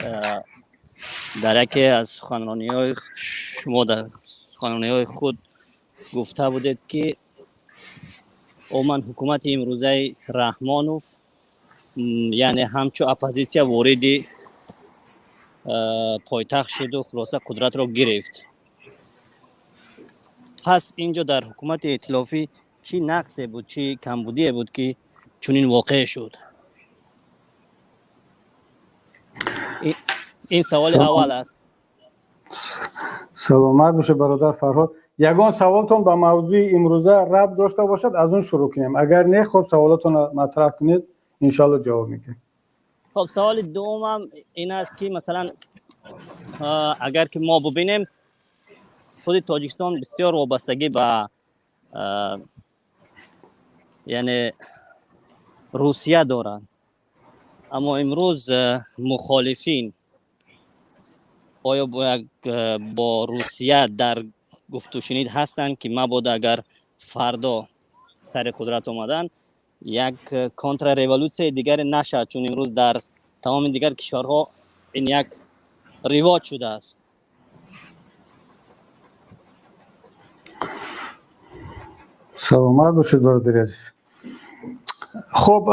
дар яке аз суханрониҳои шумо, дар суханрониҳои худ гуфта будед, ки умуман ҳукумати имрӯзаи Раҳмонов, яъне ҳамчун оппозитсия вориди пойтахт шуду хулоса қудратро гирифт. Пас инҷо дар ҳукумати эътилофӣ чӣ нақсе буд, чӣ камбудие буд, ки чунин воқеъ шуд? Ин саволи аввал аст.
Саломат бошед, бародар Фарҳод. Ягон саволтон ба мавзӯи имрӯза рабт дошта бошад, аз он шурӯъ кунем. Агар не, хоб, саволотонро матраҳ кунед, иншоалло, ҷавоб мекунем.
Хоб, саволи дуюмам ин аст, ки масалан, агар ки мо бубинем, худи Тоҷикистон бисёр вобастагӣ ба, яъне, Русия дорад, аммо имрӯз мухолифин Оё бо Русия дар гуфтушунид ҳастанд, ки мабодо агар фардо сари қудрат омадан, як контрреволюсияи дигаре нашавад, чун имрӯз дар тамоми дигар кишварҳо ин як ривоҷ шудааст?
Саломат бошед, бародари азиз. Хуб,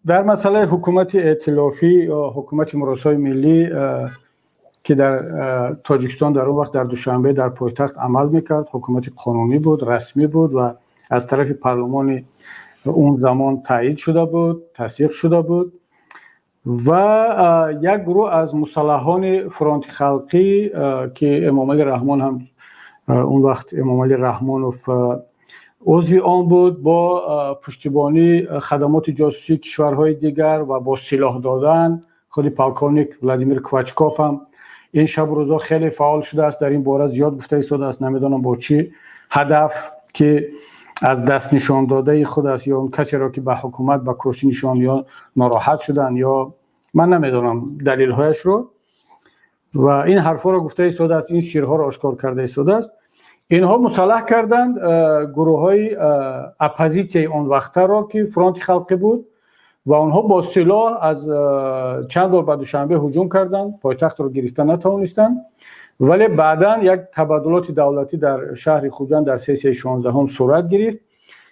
дар масъалаи ҳукумати эътилофӣ ё ҳукумати муросои миллӣ, ки дар Тоҷикистон дар он вақт дар Душанбе, дар пойтахт амал мекард, ҳукумати қонунӣ буд, расмӣ буд ва аз тарафи парлумони он замон таъйид шуда буд, тасдиқ шуда буд ва як гурӯҳ аз мусаллаҳони фронти халқӣ, ки Эмомалӣ Раҳмон ҳам он вақт Эмомалӣ Раҳмонов узви он буд, бо пуштибонии хадамоти ҷосусии кишварҳои дигар ва бо силоҳ додан, худи полковник Владимир Квачков ҳам ин шабу рӯзҳо хеле фаъол шудааст, дар ин бора зиёд гуфта истодааст, намедонам бо чӣ ҳадаф, ки аз даст нишон додаи худ аст ё он касеро, ки ба ҳукумат ба курсӣ нишон, ё нороҳат шуданд, ё ман намедонам далелҳояшро, ва ин ҳарфҳоро гуфта истодааст, ин сирҳоро ошкор карда истодааст. Инҳо мусаллаҳ карданд гурӯҳҳои оппозитсияи он вақтаро, ки фронти халқӣ буд, ва онҳо бо силоҳ аз чанд бор ба Душанбе ҳуҷум карданд, пойтахтро гирифта натавонистанд, вале баъдан як табаддулоти давлатӣ дар шаҳри Хуҷанд дар сессияи 16-ум сурат гирифт,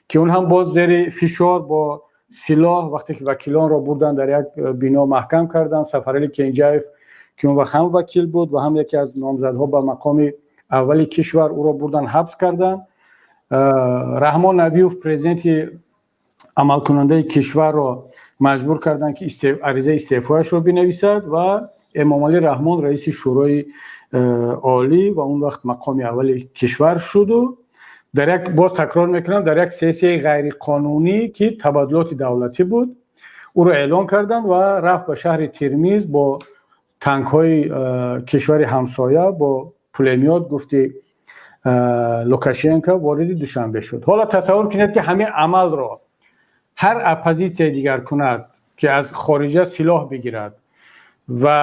ки он ҳам боз зери фишор бо силоҳ, вақте ки вакилонро бурданд, дар як бино маҳкам карданд. Сафарали Кенҷаев, ки он вақт ҳам вакил буд ва ҳам яке аз номзадҳо ба мақоми аввали кишвар, ӯро бурдан ҳабс карданд. Раҳмон Набиев, президенти амалкунандаи кишварро маҷбур карданд, ки аризаи истеъфояшро бинависад, ва Эмомалӣ Раҳмон раиси Шӯрои Олӣ ва он вақт мақоми аввали кишвар шуду дар як, боз такрор мекунам, дар як сессияи ғайриқонунӣ, ки табаддулоти давлатӣ буд, ӯро эълон карданд ва рафт ба шаҳри Термиз бо танкҳои кишвари ҳамсоя, бо пулемёт, гуфти Лукашенко, вориди Душанбе шуд. Ҳоло тасаввур кунед, ки ҳамин амалро ҳар оппозитсияи дигар кунад, ки аз хориҷа силоҳ бигирад ва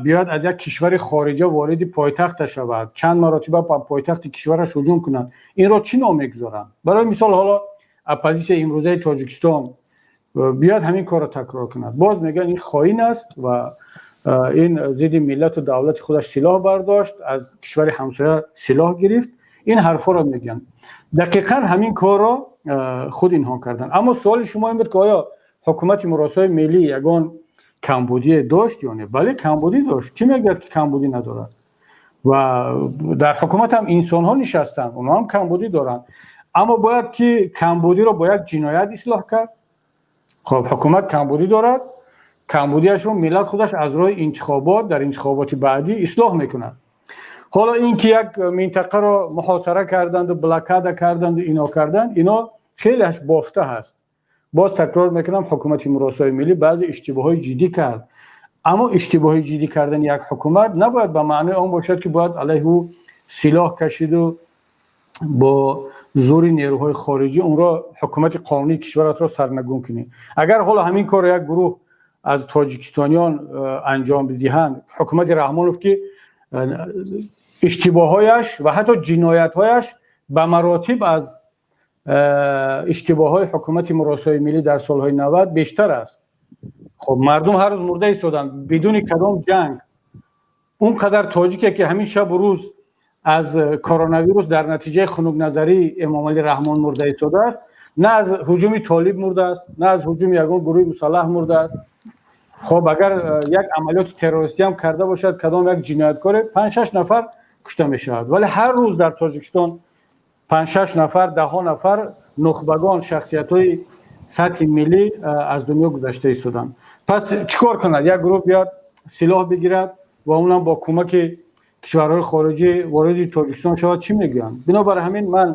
биёяд, аз як кишвари хориҷа вориди пойтахта шавад, чанд маротиба ба пойтахти кишвараш ҳуҷум кунад, инро чӣ ном мегузоранд? Барои мисол, ҳоло оппозитсияи имрӯзаи Тоҷикистон биёяд, ҳамин корро такрор кунад, боз мегӯянд ин хоин аст ва ин зидди миллату давлати худаш силоҳ бардошт, аз кишвари ҳамсоя силоҳ гирифт. Ин ҳарфҳоро мегӯянд. Дақиқан ҳамин корро худ инҳо карданд. Аммо суоли шумо ин буд, ки оё ҳукумати муросои миллӣ ягон камбудие дошт ё не? Бале, камбудӣ дошт. Кӣ мегӯяд, ки камбудӣ надорад? Ва дар ҳукумат ҳам инсонҳо нишастанд, онҳо ҳам камбудӣ доранд. Аммо бояд ки камбудиро бо як ҷиноят ислоҳ кард? Хоб, ҳукумат камбудӣ дорад, камбудиашро миллат худаш аз роҳи интихобот дар интихоботи баъдӣ ислоҳ мекунад. Ҳоло ин ки як минтақаро муҳосара карданду блокада карданду ино карданд, ино хелеаш бофта ҳаст. Боз такрор мекунам, ҳукумати муросои миллӣ баъзе иштибоҳҳои ҷиддӣ кард, аммо иштибоҳи ҷиддӣ кардани як ҳукумат набояд ба маънои он бошад, ки бояд алайҳи ӯ силоҳ кашиду бо зури нерӯҳои хориҷӣ онро, ҳукумати қонунии кишваратро, сарнагун кунӣ. Агар ҳоло ҳамин корро як гурӯҳ аз тоҷикистониён анҷом бидиҳанд, ҳукумати Раҳмонов, ки иштибоҳҳояш ва ҳатто ҷиноятҳояш ба маротиб аз иштибоҳҳои ҳукумати муросои миллӣ дар солҳои 90 бештар аст. Хоб, мардум ҳар рӯз мурда истоданд бидуни кадом ҷанг. Он қадар тоҷике, ки ҳамин шабу рӯз аз коронавирус дар натиҷаи хунукназарии Эмомалӣ Раҳмон мурда истодааст, на аз ҳуҷуми толиб мурдааст, на аз ҳуҷуми ягон гурӯҳи мусаллаҳ мурдааст. Хоб, агар як амалиёти террористӣ ҳам карда бошад кадом як ҷинояткоре, панҷ-шаш нафар кушта мешавад, вале ҳар рӯз дар Тоҷикистон панҷ-шаш нафар, даҳҳо нафар нухбагон, шахсиятҳои сатҳи миллӣ аз дунё гузашта истоданд. Пас чӣ кор кунад? Як гурӯҳ биёд, силоҳ бигирад ва онам бо кӯмаки кишварҳои хориҷӣ вориди Тоҷикистон шавад, чӣ мегӯянд? Бинобар ҳамин ман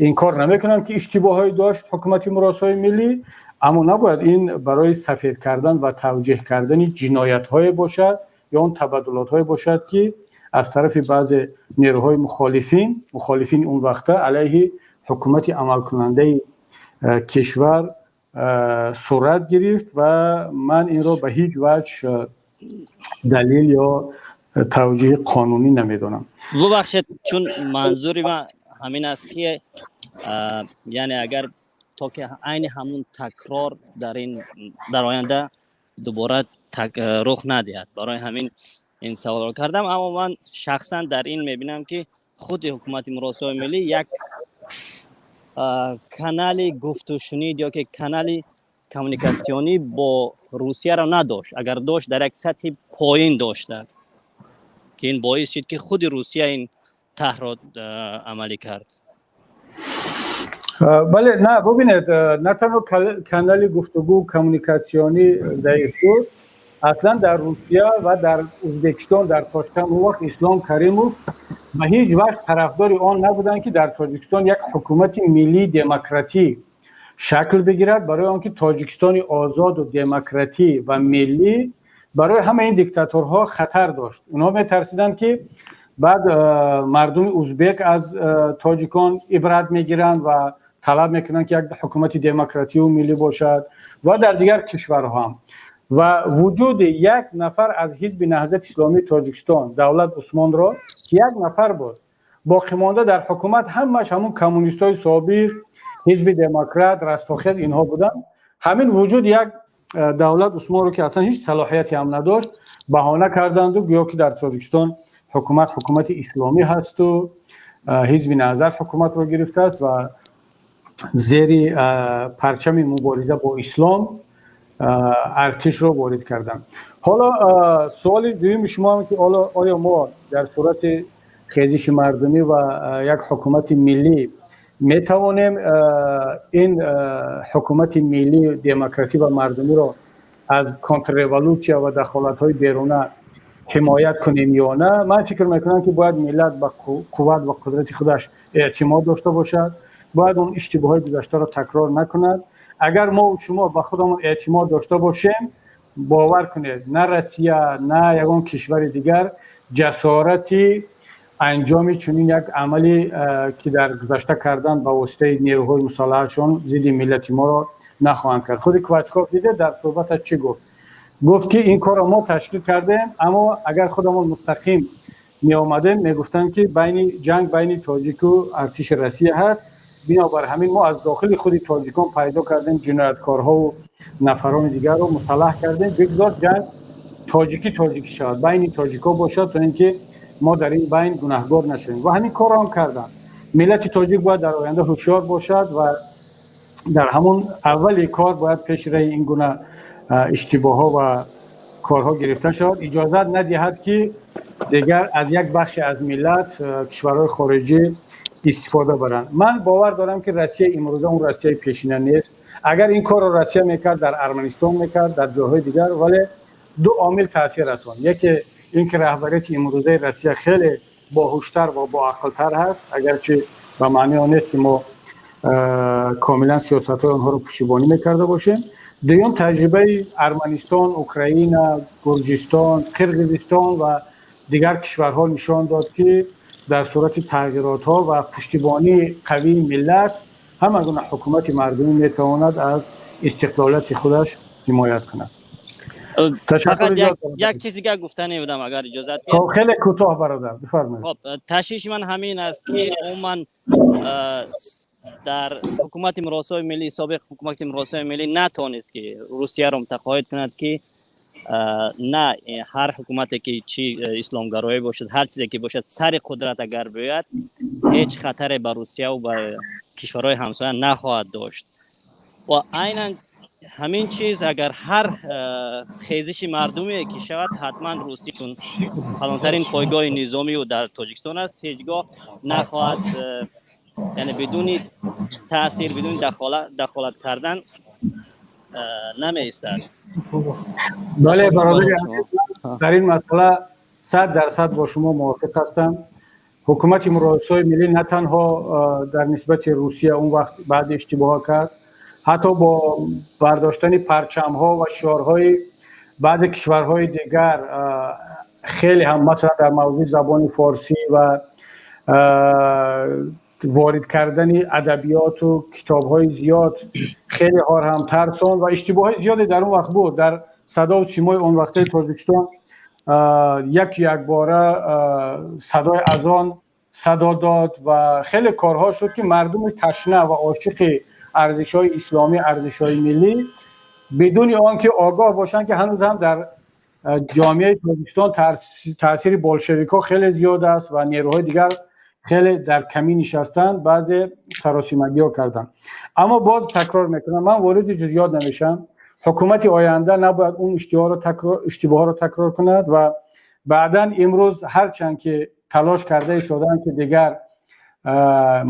инкор намекунам, ки иштибоҳҳое дошт ҳукумати муросои миллӣ, аммо набояд ин барои сафед кардан ва тавҷеҳ кардани ҷиноятҳое бошад ё он табаддулотҳое бошад, ки аз тарафи баъзе нерӯҳои мухолифини он вақта алайҳи ҳукумати амалкунандаи кишвар сурат гирифт. Ва ман инро ба ҳеҷ ваҷҳ далил ё тавҷиҳи қонунӣ намедонам.
Бубахшед, чун манзури ман ҳамин аст, ки яъне агар то ки айни ҳамун такрор дар ин дар оянда дубора рух надиҳад, барои ҳамин ин саволро кардам. Аммо ман шахсан дар ин мебинам, ки худи ҳукумати муросои миллӣ як канали гуфтушунид ё ки канали коммуникатсионӣ бо Русияро надошт. Агар дошт, дар як сатҳи поин дошта, ки ин боис шид, ки худи Русия ин таҳро амалӣ кард.
Бале, на, бубинед, на танҳо канали гуфтугӯ, коммуникатсионӣ заиф буд, аслан дар Русия ва дар Ӯзбекистон, дар Тошканд он вақт Ислом Каримов ба ҳеҷ вақт тарафдори он набуданд, ки дар Тоҷикистон як ҳукумати миллии демократӣ шакл бигирад, барои он ки Тоҷикистони озоду демократӣ ва миллӣ барои ҳама ин диктаторҳо хатар дошт. Онҳо метарсиданд, ки баъд мардуми узбек аз тоҷикон ибрат мегиранд ва талаб мекунанд, ки як ҳукумати демократию миллӣ бошад, ва дар дигар кишварҳо ҳам. Ва вуҷуди як нафар аз Ҳизби Наҳзати Исломии Тоҷикистон, Давлат Усмонро, ки як нафар буд, боқимонда дар ҳукумат ҳамаш ҳамун коммунистҳои собиқ, Ҳизби Демократ, Растохез, инҳо буданд. Ҳамин вуҷуд як Давлат Усмонро, ки аслан ҳеҷ салоҳияте ҳам надошт, баҳона карданду гӯё ки дар Тоҷикистон ҳукумат ҳукумати исломӣ ҳасту Ҳизби Наҳзат ҳукуматро гирифтааст ва зери парчами мубориза бо ислом артишро ворид карданд. Ҳоло суоли дуюми шумо, ки оё мо дар сурати хезиши мардумӣ ва як ҳукумати миллӣ метавонем ин ҳукумати миллӣ, демократӣ ва мардумиро аз контрреволюция ва дахолатҳои беруна ҳимоят кунем ё на, ман фикр мекунам, ки бояд миллат ба қувват ва қудрати худаш эътимод дошта бошад, бояд он иштибоҳои гузаштаро такрор накунад. Агар мо шумо ба худамон эътимод дошта бошем, бовар кунед, на Россия, на ягон кишвари дигар ҷасорати анҷоми чунин як амале, ки дар гузашта кардан ба воситаи нерӯҳои мусаллаҳашон зидди миллати моро, нахоҳанд кард. Худи Квачков диде, дар суҳбаташ чӣ гуфт? Гуфт, ки ин корро мо ташкил кардем, аммо агар худамон мустақим меомадем, мегуфтанд, ки байни ҷанг байни тоҷику артиши Россия ҳаст. Бинобар ҳамин мо аз дохили худи тоҷикон пайдо кардем ҷинояткорҳову нафарони дигарро мусаллаҳ кардем. Бигзор ҷанг тоҷикӣ тоҷикӣ шавад, байни тоҷикҳо бошад, то ин ки мо дар ин байн гунаҳгор нашавем. Ва ҳамин корро ҳам карданд. Миллати тоҷик бояд дар оянда ҳушёр бошад ва дар ҳамон аввали кор бояд пеши раи ин гуна иштибоҳҳо ва корҳо гирифта шавад, иҷозат надиҳад, ки дигар аз як бахше аз миллат кишварҳои хориҷӣ истифода баранд. Ман бовар дорам, ки Россия имрӯза он Россияи пешина нест. Агар ин корро Россия мекард, дар Арманистон мекард, дар ҷойҳои дигар. Вале ду омил таъсир расонд: яке ин ки раҳбарияти имрӯзаи Россия хеле боҳуштар ва боақлтар ҳаст, агарчи ба маънии он нест, ки мо комилан сиёсатҳои онҳоро пуштибонӣ мекарда бошем. Дуюм, таҷрибаи Арманистон, Украина, Гурҷистон, Қирғизистон ва дигар кишварҳо нишон дод, ки дар сурати тағйиротҳо ва пуштибонии қавии миллат ҳама гуна ҳукумати мардумӣ метавонад аз истиқлолияти худаш ҳимоят кунад.
Фақат як чиз дигар гуфтанӣ будам, агар иҷозат.
Хеле кӯтоҳ, бародар, бифармоед.
Хоб, ташвиши ман ҳамин аст, ки умуман дар ҳукумати муросои миллӣ, собиқ ҳукумати муросои миллӣ натонист, ки Русияро мутақоид кунад, ки на ҳар ҳукумате, ки чи исломгароӣ бошад, ҳар чизе ки бошад, сари қудрат агар биёяд, ҳеҷ хатаре ба Русияву ба кишварҳои ҳамсоя нахоҳад дошт. Ва айнан ҳамин чиз, агар ҳар хезиши мардуме ки шавад, ҳатман Русия, чун калонтарин пойгоҳи низомиу дар Тоҷикистон аст, ҳеҷ гоҳ нахоҳад, яъне бидуни таъсир, бидуни дахолат кардан намеистад.
Бале, бародари, дар ин масъала 100% бо шумо мувофиқ ҳастам. Ҳукумати муросои миллӣ на танҳо дар нисбати Русия он вақт баъди иштибоҳ кард, ҳатто бо бардоштани парчамҳо ва шиорҳои баъзе кишварҳои дигар, хеле ҳам, масалан, дар мавзӯи забони форсӣ ва ворид кардани адабиёту китобҳои зиёд, хелеҳоро ҳам тарсон ва иштибоҳҳои зиёде дар он вақт буд. Дар садову симои он вақтаи Тоҷикистон. Яку якбора садои азон садо дод ва хеле корҳо шуд, ки мардуми ташна ва ошиқи арзишҳои исломӣ, арзишҳои миллӣ, бидуни он ки огоҳ бошанд, ки ҳанӯз ҳам дар ҷомеаи Тоҷикистон таъсири болшевикҳо хеле зиёд аст ва нерӯҳои дигар хеле дар камин нишастанд, баъзе саросимагиҳо карданд. Аммо боз такрор мекунам, ман вориди ҷузъиёт намешам. Ҳукумати оянда набояд он иштибоҳро такрор кунад. Ва баъдан имрӯз ҳарчанд ки талош карда истодаанд, ки дигар,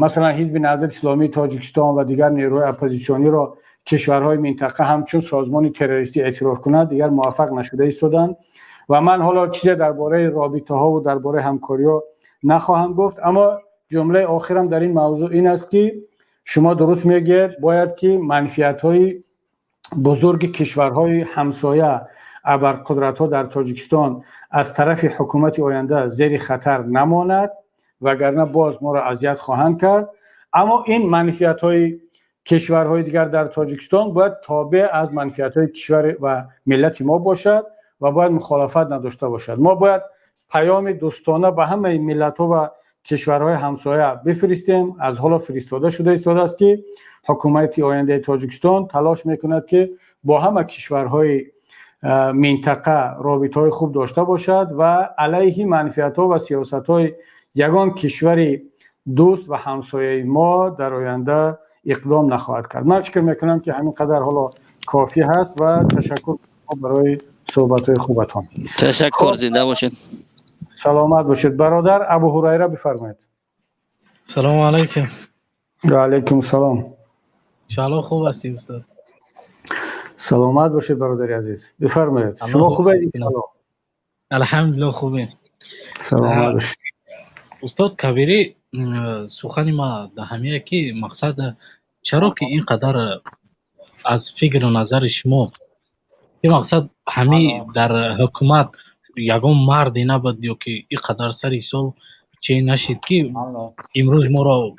масалан, Ҳизби Наҳзати Исломии Тоҷикистон ва дигар нерӯҳои оппозитсиониро кишварҳои минтақа ҳамчун созмони террористӣ эътироф кунанд, дигар муваффақ нашуда истоданд. Ва ман ҳоло чизе дар бораи робитаҳо ва дар бораи ҳамкориҳо нахоҳам гуфт. Аммо ҷумлаи охирам дар ин мавзӯъ ин аст, ки шумо дуруст мегӯед, бояд ки манфиатҳои бузурги кишварҳои ҳамсоя, абарқудратҳо дар Тоҷикистон аз тарафи ҳукумати оянда зери хатар намонад, вагарна боз моро азият хоҳанд кард. Аммо ин манфиатҳои кишварҳои дигар дар Тоҷикистон бояд тобеъ аз манфиатҳои кишвар ва миллати мо бошад ва бояд мухолифат надошта бошад. Мо бояд паёми дӯстона ба ҳамаи миллатҳо ва кишварҳои ҳамсоя бифиристем. Аз ҳоло фиристода шуда истодааст, ки ҳукумати ояндаи Тоҷикистон талош мекунад, ки бо ҳама кишварҳои минтақа робитаҳои хуб дошта бошад ва алайҳи манфиатҳо ва сиёсатҳои ягон кишвари дӯст ва ҳамсояи мо дар оянда иқдом нахоҳад кард. Ман фикр мекунам, ки ҳамин қадар ҳоло кофӣ ҳаст ва ташаккур барои суҳбатҳои хубатон.
Ташаккур, зинда бошед.
Саломат бошед. Бародар Абу Ҳурайра, бифармоед.
Салому алайкум.
Ва алайкум салом.
Иншоалло хуб ҳастӣ, устод?
Саломат бошед, бародари азиз, бифармоед. Шумо хубед, иншоалло?
Алҳамдулилло, хубем.
Саломат бошед.
Устод Кабирӣ, сухани ма да ҳамия, ки мақсад, чаро ки ин қадар, аз фикру назари шумо, ки мақсад, ҳами дар ҳукумат ягон марде набуд ё ки ин қадар сари сол че нашид, ки имрӯз моро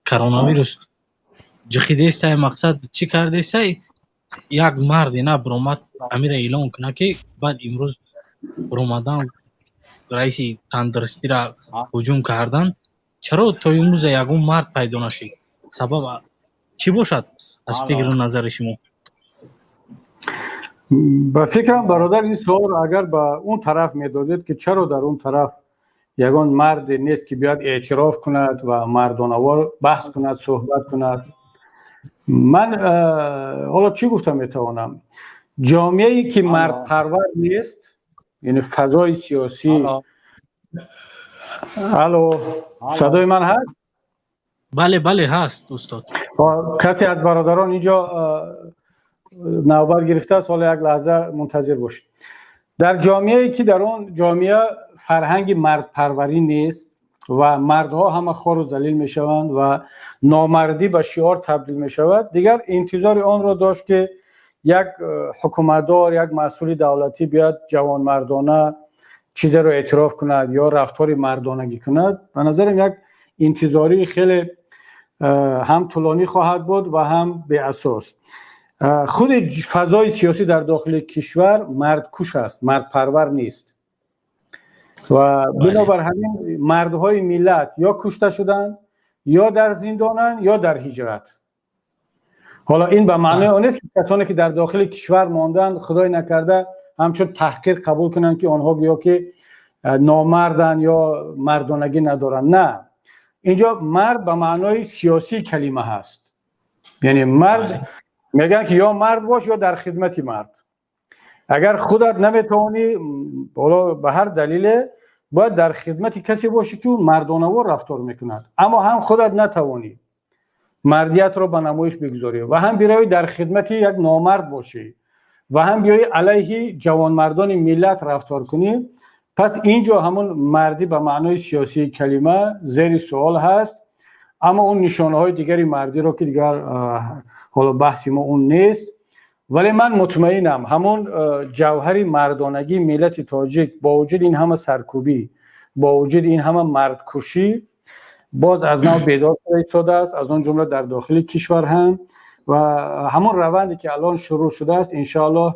коронавирус ҷихидестай, мақсад, чӣ кардесай, як марде на биромад, амира эълон кунад, ки баъд имрӯз биромадан, раиси тандурустира ҳуҷум кардан? Чаро то имрӯза ягон мард пайдо нашид? Сабаб чӣ бошад аз фикру назари шумо?
Ба фикрам, бародар, ин суолро агар ба он тараф медодед, ки чаро дар он тараф ягон марде нест, ки биёяд, эътироф кунад ва мардонавор баҳс кунад, суҳбат кунад, ман ҳоло чӣ гуфта метавонам? Ҷомеае ки мардпарвар нест, яъне фазои сиёсӣ. Алло, садои ман ҳаст?
Бале, ҳаст, устод.
Касе аз бародарон инҷо навбат гирифтааст, ҳоло як лаҳза мунтазир бошед. Дар ҷомеае ки дар он ҷомеа фарҳанги мардпарварӣ нест ва мардҳо ҳама хору залил мешаванд ва номардӣ ба шиор табдил мешавад, дигар интизори онро дошт, ки як ҳукуматдор, як масъули давлатӣ биёяд, ҷавонмардона чизеро эътироф кунад ё рафтори мардонагӣ кунад, ба назарам, як интизории хеле ҳам тӯлонӣ хоҳад буд ва ҳам беасос. Худи фазои сиёсӣ дар дохили кишвар мардкуш аст, мардпарвар нест ва бинобар ҳамин мардҳои миллат ё кушта шуданд, ё дар зиндонанд, ё дар ҳиҷрат. Ҳоло ин ба маънои он нест, ки касоне ки дар дохили кишвар монданд, худой накарда, ҳамчун таҳқир қабул кунанд, ки онҳо гӯё ки номарданд ё мардонагӣ надоранд. На, инҷо мард ба маънои сиёсии калима ҳаст, яъне мард, мегӯянд, ки ё мард бош, ё дар хидмати мард. Агар худат наметавонӣ, ҳоло ба ҳар далеле, бояд дар хидмати касе бошӣ, ки ӯ мардонавор рафтор мекунад. Аммо ҳам худат натавонӣ мардиятро ба намоиш бигузорӣ ва ҳам биравӣ дар хидмати як номард бошӣ ва ҳам биёӣ алайҳи ҷавонмардони миллат рафтор кунӣ, пас инҷо ҳамон мардӣ ба маънои сиёсии калима зери суол ҳаст. Аммо он нишонаҳои дигари мардиро, ки дигар ҳоло баҳси мо он нест, вале ман мутмаинам, ҳамон ҷавҳари мардонагии миллати тоҷик бо вуҷуди ин ҳама саркӯбӣ, бо вуҷуди ин ҳама мардкушӣ, боз аз нав бедор шуда истодааст, аз он ҷумла дар дохили кишвар ҳам. Ва ҳамон раванде ки алон шурӯъ шудааст, иншоаллоҳ,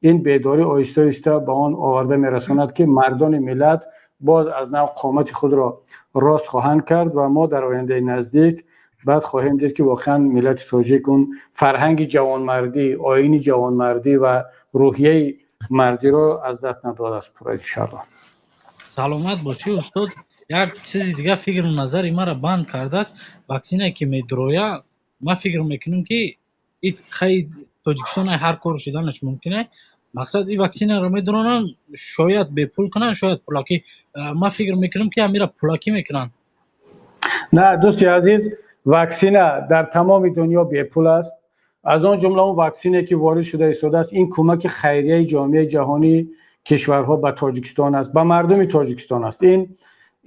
Ин бедорӣ оҳиста оҳиста ба он оварда мерасонад, ки мардони миллат боз аз нав қомати худро рост хоҳанд кард ва мо дар ояндаи наздик баъд хоҳем дид, ки воқеан миллати тоҷик он фарҳанги ҷавонмардӣ, оини ҷавонмардӣ ва рӯҳияи мардиро аз даст надодааст пурра, иншоалло.
Саломат бошӣ, устод. Як чизи дигар фикру назари маро банд кардааст. Ваксинае ки медроя, ман фикр мекунам, ки хай, Тоҷикистон ҳар кор шуданаш мумкин е. Мақсад, ин ваксинаро медронанд, шояд бепул кунанд, шояд пулакӣ. Ман фикр мекунам, ки ҳамира пулакӣ мекунанд.
На, дӯсти азиз, ваксина дар тамоми дунё бепул аст, аз он ҷумла он ваксине, ки ворид шуда истодааст. Ин кӯмаки хайрияи ҷомеаи ҷаҳонӣ, кишварҳо ба Тоҷикистон аст, ба мардуми Тоҷикистон аст.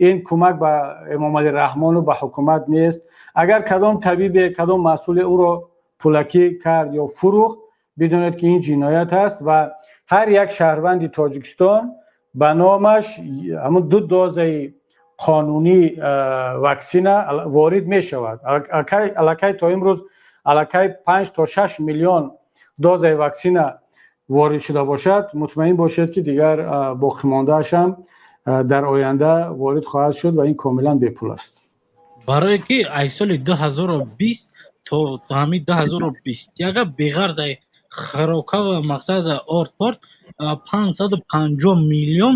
Ин кӯмак ба Эмомалӣ Раҳмону ба ҳукумат нест. Агар кадом табибе, кадом масъуле ӯро пулакӣ кард ё фурӯхт, бидонед, ки ин ҷиноят аст ва ҳар як шаҳрванди Тоҷикистон ба номаш ҳамун ду дозаи қонунӣ ваксина ворид мешавад. Аллакай то имрӯз аллакай 5 то 6 миллион дозаи ваксина ворид шуда бошад. Мутмаин бошед, ки дигар боқимондаашам дар оянда ворид хоҳад шуд ва ин комилан бепул аст.
Барое ки аз соли 2020 то ҳамин 2021 беғарз ай хӯрока ва мақсад орд-порт 550 миллион,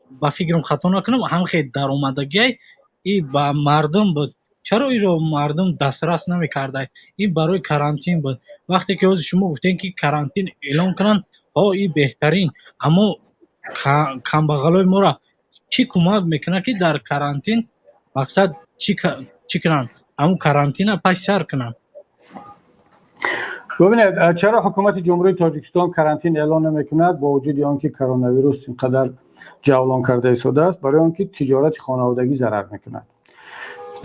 ба фикрам, хато накунам, ҳамхел даромадагиай и ба мардум буд. Чаро иро мардум дастрас намекардай? Ин барои карантин буд. Вақте ки ҳозир шумо гуфтем, ки карантин эълон кунанд, ҳо, ин беҳтарин, аммо камбағалои моро чӣ кӯмак мекунад, ки дар карантин мақсад чӣ кунанд, ҳамун карантина паси сар кунанд?
Бубинед, чаро ҳукумати Ҷумҳурии Тоҷикистон карантин эълон намекунад, бо вуҷуди он ки коронавирус ин қадар ҷавлон карда истодааст? Барои он ки тиҷорати хонаводагӣ зарар мекунад.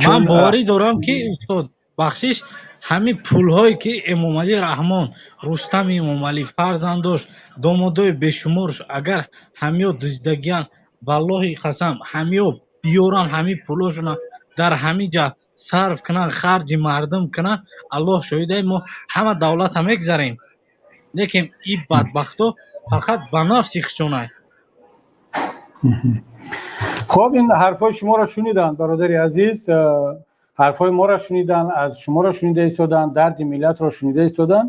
Ман боварӣ дорам, ки, устод, бахшиш, ҳамин пулҳое ки Эмомалӣ Раҳмон, Рустами Эмомалӣ, фарзандош, домодои бешуморш, агар ҳамиё дуздидагиянд, валлоҳи қасам, ҳамиё биёранд, ҳамин пулҳошона дар ҳамин ҷа сарф кунанд, харҷи мардум кунанд, Аллоҳ шоҳидай, мо ҳама давлата мегзарем. Лекин ин бадбахто фақат ба нафси худшонай.
Хуб, ин ҳарфҳои шуморо шуниданд, бародари азиз, ҳарфҳои моро шуниданд, аз шуморо шунида истоданд, дарди миллатро шунида истоданд.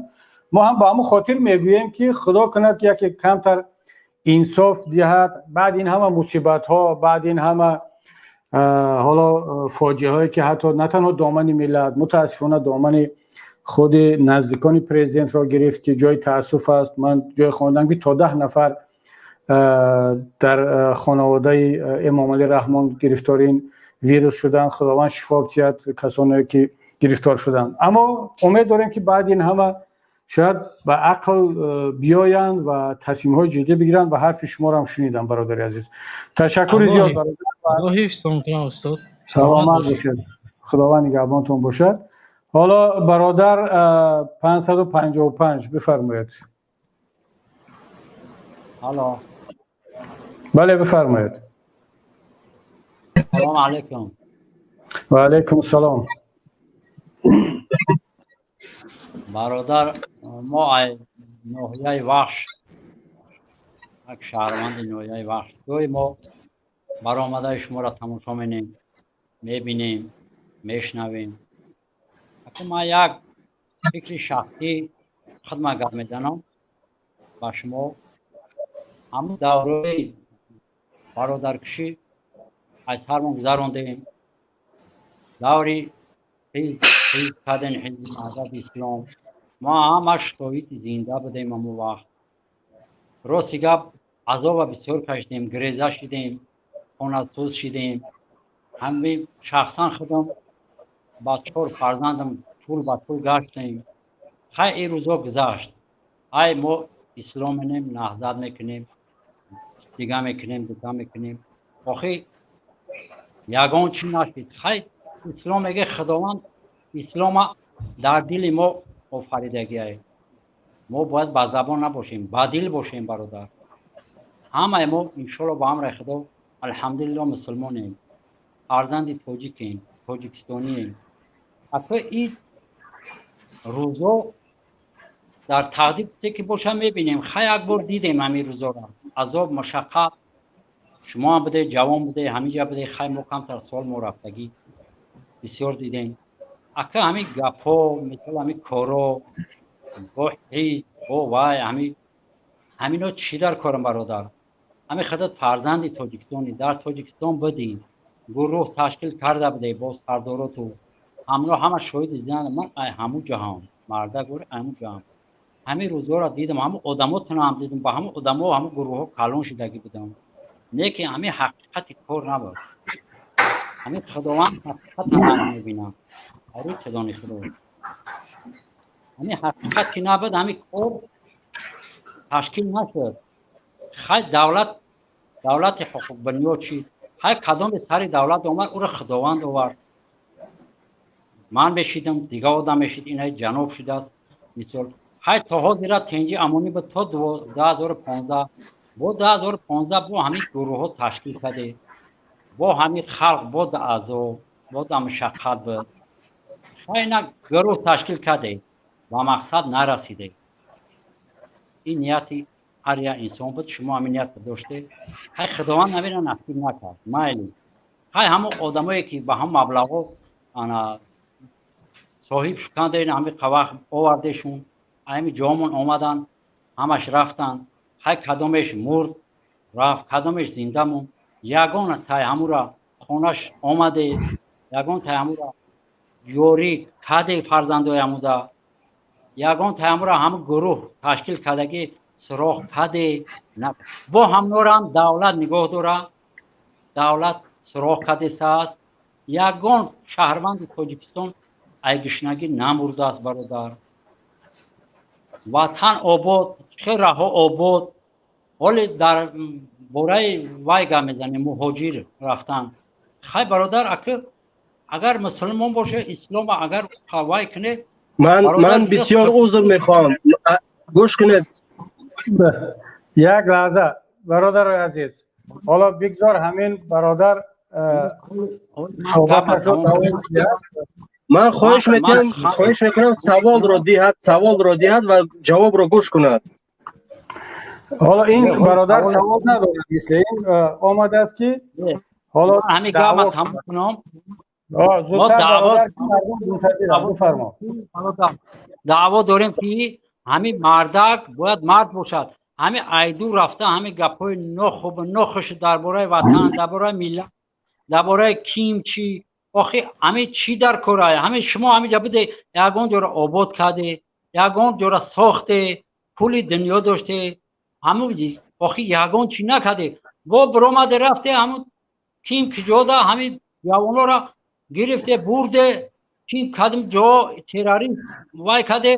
Мо ҳам ба ҳамон хотир мегӯем, ки Худо кунад, ки яке камтар инсоф диҳад. Баъд ин ҳама мусибатҳо, баъд ин ҳама ҳоло фоҷиаҳое, ки ҳатто на танҳо домани миллат, мутаассифона домани худи наздикони президентро гирифт, ки ҷои таассуф аст. Ман ҷое хондам, ки то 10 нафар дар хонаводаи Эмомалӣ Раҳмон гирифтори ин вирус шуданд. Худованд шифо диҳад касоне, ки гирифтор шуданд. Аммо умед дорем, ки баъд ин ҳама шояд ба ақл биёянд ва тасмимҳои ҷиддӣ бигиранд ва ҳарфи шуморо ҳам шунидам. Бародари азиз, ташаккури зиёд.
Устод.
Саломат бошед, Худованд нигаҳбонтон бошад. Ҳоло бародар 555, бифармоед.
Алло.
Бале, бифармоед.
Салому алайкум.
Ва алайкум салом.
Бародар, мо ай ноҳияи Вахш, як шаҳрванди ноҳияи Вахш. Ҷои мо баромадаи шуморо тамошо менем, мебинем, мешнавем. Ака, ман як фикри шахсӣ хидмат гап мезанам ба шумо. Ҳамун давраи бародаркушӣ аз сармон гузарондем, даври ҳизб кардем, Ҳизби Наҳзати Ислом. Мо ҳамаш шоҳиди зинда будем. Ҳамон вақт, рости гап, азоба бисёр кашидем, гиреза шидем, хонасӯз шидем. Ҳамин шахсан худам ба чор фарзандам тул ба тул гаштем. Хай, ин рӯзо гузашт. Ай, мо ислом менем, наҳзат мекунем, дига мекунем, дига мекунем, охи ягон чӣ нашид. Хай, ислом меге, Худованд ислома дар дили мо офаридагиае. Мо бояд ба забон набошем, ба дил бошем. Бародар, ҳамаи мо, иншолло, ба амри Худо, алҳамдулилло, мусулмонем, фарзанди тоҷикем, тоҷикистонием. Ака, ин рӯзо Дар тақдир ки боша, мебинем. Хай, як бор дидем ҳамин рӯзоро, азоб, машаққат. Шумо ҳам буде, ҷавон буде, ҳаминҷа буде. Хай, мо камтар сол мо рафтагӣ, бисёр дидем, ака. Ҳамин гапҳо, мисол, ҳамин коро бо ҳизб, бо вай, ҳамино чӣ дар корам, бародар? Ҳамин худат фарзанди Тоҷикистони, дар Тоҷикистон будӣ, гурӯҳ ташкил карда буде бо сардороту ҳамро, ҳама шоҳиди диданд. Ман ай ҳаму ҷаҳон марда гури, ҳаму ҷаҳон ҳамин рӯзҳоро дидам, ҳамун одамотонро ҳам дидам, ба ҳамун одамо, ҳамун гурӯҳҳо калон шудагӣ будам. Не ки ҳамин ҳақиқати кор набуд. Ҳамин Худованд ҳақиқатро мебинам, арӯи садони Худо. Ҳамин ҳақиқат ки набуд, ҳамин кор ташкил нашуд. Хай, давлат, давлати ҳуқуқбунёд чӣ? Хай, кадоме сари давлат омад, ӯро Худованд овард. Ман мешидам, дигар одам мешид, инаи ҷаноб шудааст, мисол. Хай, то ҳозира тинҷи амонӣ буд то 2015. Бо 2015 бо ҳамин гурӯҳҳо ташкил кардем, бо ҳамин халқ, бо азоб, бо мушаққат буд. Хай, на, гурӯҳ ташкил кардем, ба мақсад нарасидем. Ин нияти ҳар як инсон буд, шумо ҳамин ниятро доштед. Хай, Худованд ҳамина насиб накард. Майли, хай, ҳамон одамое ки ба ҳамон маблағҳо ана соҳиб шуканден, ҳамин вақт овардешун, ҳамин ҷомон омадан, ҳамаш рафтанд. Хай, кадомеш мурд, рафт, кадомеш зинда монд. Ягон тай ҳамура хонаш омаде, ягон тай ҳамура ёрӣ каде, фарзандои ҳамуда, ягон тай ҳамура ҳамун гурӯҳ ташкил кардагӣ суроғ каде? Бо ҳамнорам давлат нигоҳ дора, давлат суроғ кадесааст. Ягон шаҳрванди Тоҷикистон ай гушнагӣ намурдааст, бародар. Ватан обод, хел раҳо обод. Ҳоле дар бораи вай гап мезанем, муҳоҷир рафтан. Хай, бародар, агар мусулмон боше, ислома агар вай кунед.
Ман бисёр узр мехоҳам, гӯш кунед.
Як лаҳза, бародарои азиз, ҳоло бигзор ҳамин бародар суҳбаташро давом диҳад.
Ман хоҳиш мекунам, хоҳиш мекунам, саволро диҳад ва ҷавобро гӯш кунад.
Ҳоло ин бародар савол надорад, мисли ин омадааст ки ҳоло
ҳамин гапа тамом кунам.
Зудтар, бародар, мардум мунтазиранд, бифармо.
Даъво дорем, ки ҳамин мардак бояд мард бошад. Ҳамин айду рафта, ҳамин гапҳои нохуб, нохуш дар бораи ватан, дар бораи миллат, дар бораи ким чӣ. Охи, ҳамин чӣ дар корае? Ҳамин шумо ҳаминҷа буде, ягон ҷора обод карде, ягон ҷора сохте, пули дунё доште, ҳамун охи ягон чӣ накарде. Бо биромаде, рафте, ҳамун ким киҷода ҳамин ҷавонора гирифте, бурде, ким кадим ҷо террорист вай карде.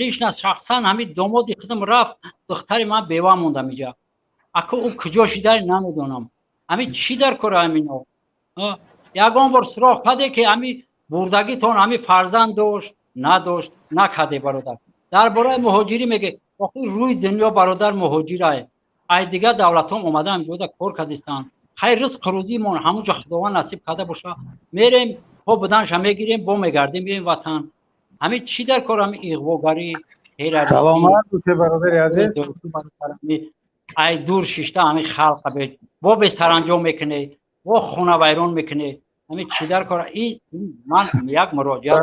Лично, шахсан ҳамин домоди худам рафт, духтари ман бева мондам иҷа. Ака, ӯ куҷо шида, намедонам. Ҳамин чӣ дар кора ҳамино? Ягон бор суроғ каде, ки ҳамин бурдагитон ҳамин фарзанд дошт, надошт? Накаде, бародар. Дар бораи муҳоҷирӣ меге. Охир рӯи дунё, бародар, муҳоҷирае. Ай дигар давлатҳом омада, ҳамҷода кор кардистанд. Хай, ризқ рӯзимон ҳамунҷо Худованд насиб карда боша, мерем, по буданша мегирем, бо мегардем, биёем ватан. Ҳамин чӣ дар кор, ҳамин иғвогарӣ?
Саломат бошед, бародари азиз.
Ай дур шишта ҳамин халқа бо бесаранҷом мекунед, бо хонавайрон мекунед. Ҳамин чӣ дар кор? Ман як муроҷиат.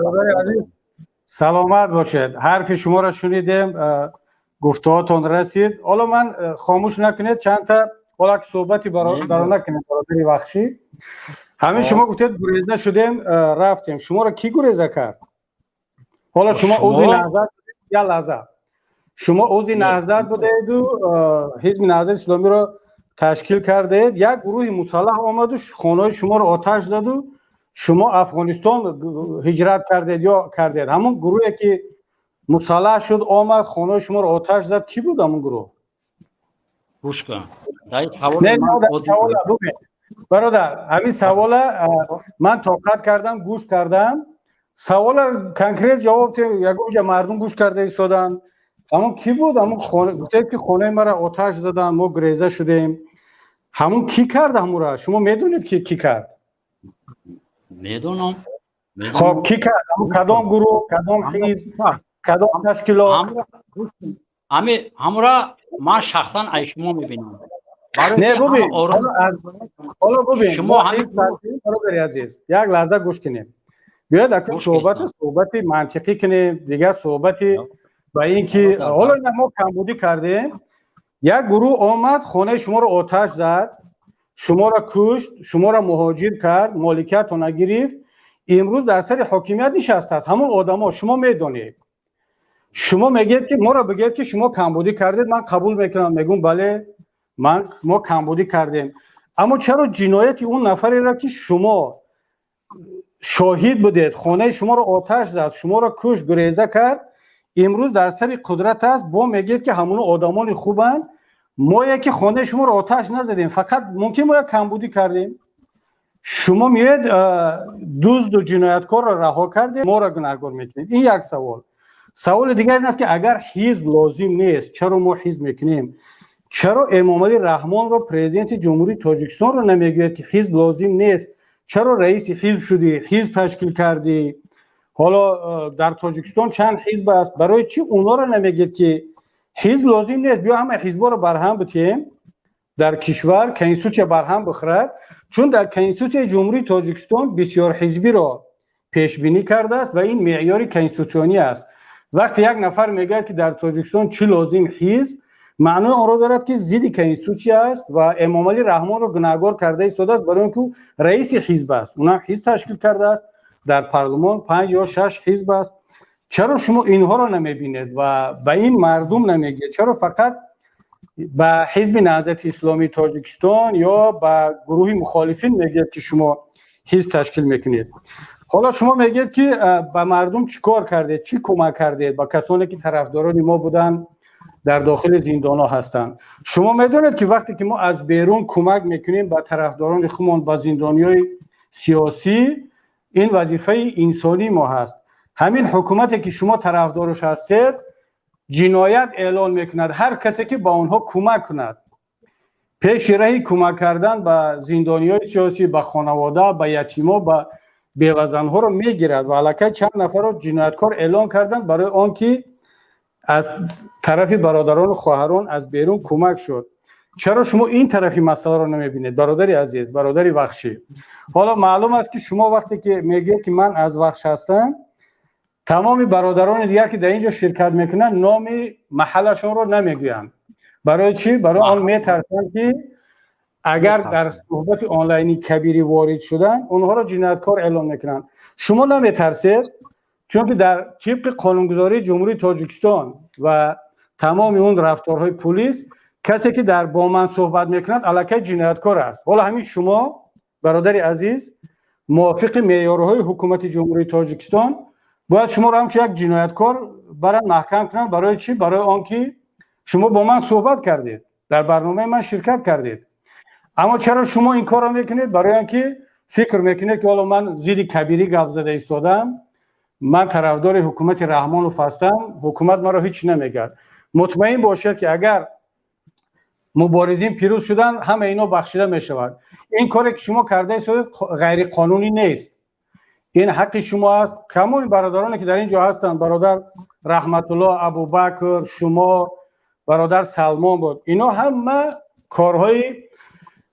Саломат бошед, ҳарфи шуморо шунидем, гуфтаҳотон расид. Ҳоло ман, хомӯш накунед, чандта ҳоло ки суҳбати баро накунед, бародари Вахшӣ. Ҳамин шумо гуфтед, гуреза шудем, рафтем. Шуморо кӣ гуреза кард? Ҳоло шумо узви Наҳзат, як лаҳза, шумо узви Наҳзат будеду Ҳизби Наҳзати Исломиро ташкил кардаед. Як гурӯҳи мусаллаҳ омаду хонаҳои шуморо оташ заду, шумо Афғонистон ҳиҷрат кардед ё кардед. Ҳамон гурӯҳе ки мусаллаҳ шуд, омад, хонаҳои шуморо оташ зад, кӣ буд ҳамон гурӯҳ?
Гӯш кун.
Бародар, ҳамин савола ман тоқат кардам, гӯш кардам. Савола конкрет ҷавоб, ягон ҷа мардум гӯш карда истоданд. Ҳамон кӣ буд? Ҳамон гуфтед, ки хонаи маро оташ заданд, мо гуреза шудем. Ҳамон кӣ кард ҳамура? Шумо медонед, ки кӣ кард?
Медонам.
Хоб, кӣ кард? Ҳамон кадом гурӯҳ, кадом ҳизб? Кадом ташкилот?
Ҳамура ман шахсан аз шумо мебинам.
Не, бубин, ҳоло бубин, шумо, бародари азиз, як лаҳза гӯш кунем. Биёед, акун суҳбати мантиқӣ кунем. Дигар суҳбати ба ин ки ҳоло ина мо камбудӣ кардем, як гурӯҳ омад, хонаи шуморо оташ зад, шуморо кушт, шуморо муҳоҷир кард, моликиятона гирифт, имрӯз дар сари ҳокимият нишастааст ҳамон одамо. Шумо медонед, шумо мегӯед ки моро бигӯед ки шумо камбудӣ кардед, ман қабул мекунам, мегӯм: бале, ман мо камбудӣ кардем. Аммо чаро ҷинояти он нафареро, ки шумо шоҳид будед, хонаи шуморо оташ зад, шуморо кушт, гуреза кард, имрӯз дар сари қудрат аст, бо мегӯед ки ҳамоно одамони хубанд? Мое ки хонаи шуморо оташ назадем, фақат мумкин мо як камбудӣ кардем, шумо меоед, дузду ҷинояткорро раҳо кардем, моро гунаҳгор мекунед. Ин як савол. Саволи дигар ин аст, ки агар ҳизб лозим нест, чаро мо ҳизб мекунем? Чаро Эмомалӣ Раҳмонро, Президенти Ҷумҳурии Тоҷикистонро, намегӯяд, ки ҳизб лозим нест, чаро раиси ҳизб шудӣ, ҳизб ташкил кардӣ? Ҳоло дар Тоҷикистон чанд ҳизб аст, барои чӣ онҳоро намегӯед, ки ҳизб лозим нест, биё ҳама ҳизбҳоро барҳам битиҳем дар кишвар, конститутсия барҳам бихӯрад? Чун дар Конститутсияи Ҷумҳурии Тоҷикистон бисёрҳизбиро пешбинӣ кардааст ва ин меъёри конститутсионӣ аст. Вақте як нафар мегӯяд, ки дар Тоҷикистон чӣ лозим ҳизб, маънои онро дорад, ки зидди конститутсия аст ва Эмомалӣ Раҳмонро гунаҳгор карда истодааст, барои он ки раиси ҳизб аст, унам ҳизб ташкил кардааст, дар парлумон панҷ ё шаш ҳизб аст. Чаро шумо инҳоро намебинед ва ба ин мардум намегӯед? Чаро фақат ба Ҳизби Наҳзати Исломии Тоҷикистон ё ба гурӯҳи мухолифин мегӯед, ки шумо ҳизб ташкил мекунед? Ҳоло шумо мегӯед, ки ба мардум чӣ кор кардед, чӣ кӯмак кардед, ба касоне ки тарафдорони мо буданд, дар дохили зиндонҳо ҳастанд. Шумо медонед, ки вақте ки мо аз берун кӯмак мекунем ба тарафдорони худмон, ба зиндониҳои сиёсӣ, ин вазифаи инсонии мо ҳаст. Ҳамин ҳукумате, ки шумо тарафдораш ҳастед, ҷиноят эълон мекунад ҳар касе, ки ба онҳо кӯмак кунад. Пеши раҳи кӯмак кардан ба зиндониҳои сиёсӣ, ба хонавода, ба ятимо, ба бевазанҳоро мегирад ва аллакай чанд нафарро ҷинояткор эълон карданд, барои он ки аз тарафи бародарону хоҳарон аз берун кӯмак шуд. Чаро шумо ин тарафи масъаларо намебинед, бародари азиз, бародари вахшӣ? Ҳоло маълум аст, ки шумо вақте ки мегӯед, ки ман аз Вахш ҳастам, тамоми бародарони дигар, ки дар ин ҷо ширкат мекунанд, номи маҳаллашонро намегӯянд. Барои чӣ? Барои он метарсанд, ки агар дар суҳбати онлайни Кабирӣ ворид шуданд, онҳоро ҷинояткор эълон мекунанд. Шумо наметарсед, чунки дар тибқи қонунгузории Ҷумҳурии Тоҷикистон ва тамоми он рафторҳои пулис, касе ки дар бо ман суҳбат мекунад, аллакай ҷинояткор аст. Ҳоло ҳамин шумо, бародари азиз, мувофиқи меъёрҳои ҳукумати Ҷумҳурии Тоҷикистон бояд шуморо ҳамчун як ҷинояткор баранд, маҳкам кунанд. Барои чӣ? Барои он ки шумо бо ман суҳбат кардед, дар барномаи ман ширкат кардед. Аммо чаро шумо ин корро мекунед? Барои он ки фикр мекунед, ки ҳоло ман зидди Кабирӣ гап зада истодам, ман тарафдори ҳукумати Раҳмонов ҳастам, ҳукумат маро ҳеҷ намегӯяд. Мутмаин бошед, ки агар муборизин пирӯз шуданд, ҳама ино бахшида мешавад. Ин коре, ки шумо карда истодед, ғайриқонунӣ нест, ин ҳаққи шумо аст. Тамоми бародароне, ки дар ин ҷо ҳастанд, бародар Раҳматулло, Абубакр, шумо, бародар Салмон буд, ино ҳама корҳои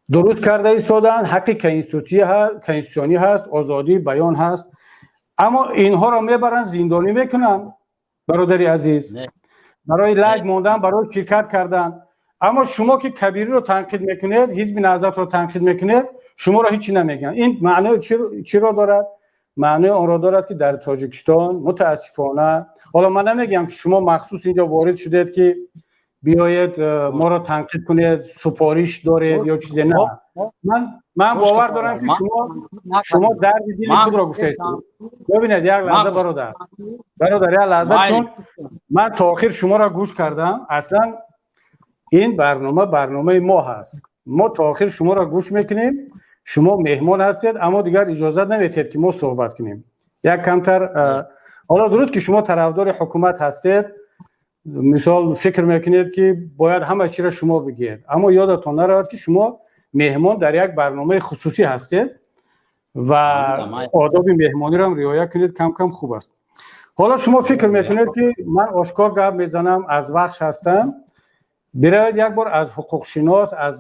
дуруст карда истодаанд. Ҳаққи конститутсионӣ ҳаст, озодии баён ҳаст, аммо инҳоро мебаранд, зиндонӣ мекунанд, бародари азиз, барои лайк мондан, барои ширкат кардан. Аммо шумо, ки Кабириро танқид мекунед, Ҳизби Наҳзатро танқид мекунед, шуморо ҳеҷ намегӯянд. Ин маънои чиро дорад? Маънои онро дорад, ки дар Тоҷикистон мутаассифона, ҳоло ман намегӯям, ки шумо махсус инҷо ворид шудед, ки биёед, моро танқид кунед, супориш доред ё чизе, на. Ман бовар дорам, ки шумо дарди дили худро гуфтаед. Бибинед, як лаҳза, бародар, як лаҳза, чун ман то охир шуморо гӯш кардам. Аслан ин барнома барномаи мо ҳаст, мо то охир шуморо гӯш мекунем. Шумо меҳмон ҳастед, аммо дигар иҷозат наметиҳед, ки мо суҳбат кунем як камтар. Ҳоло дуруст, ки шумо тарафдори ҳукумат ҳастед, мисол, фикр мекунед, ки бояд ҳама чиро шумо бигӯед, аммо ёдатон наравад, ки шумо меҳмон дар як барномаи хусусӣ ҳастед ва одоби меҳмониро ҳам риоя кунед, кам кам хуб аст. Ҳоло шумо фикр мекунед, ки ман ошкор гап мезанам, аз Вахш ҳастам. Биравед, як бор аз ҳуқуқшинос, аз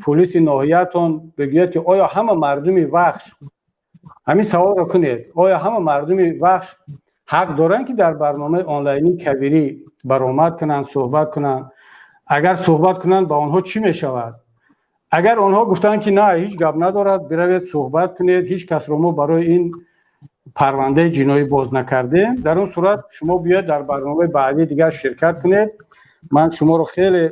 пулиси ноҳиятон бигӯед, ки оё ҳама мардуми Вахш, ҳамин саволро кунед, оё ҳама мардуми Вахш ҳақ доранд, ки дар барномаи онлайнии Кабирӣ баромад кунанд, суҳбат кунанд? Агар суҳбат кунанд, ба онҳо чӣ мешавад? Агар онҳо гуфтанд, ки на, ҳеҷ гап надорад, биравед, суҳбат кунед, ҳеҷ касро мо барои ин парвандаи ҷиноӣ боз накардем, дар он сурат шумо биёед, дар барномаи баъдӣ дигар ширкат кунед. Ман шуморо хеле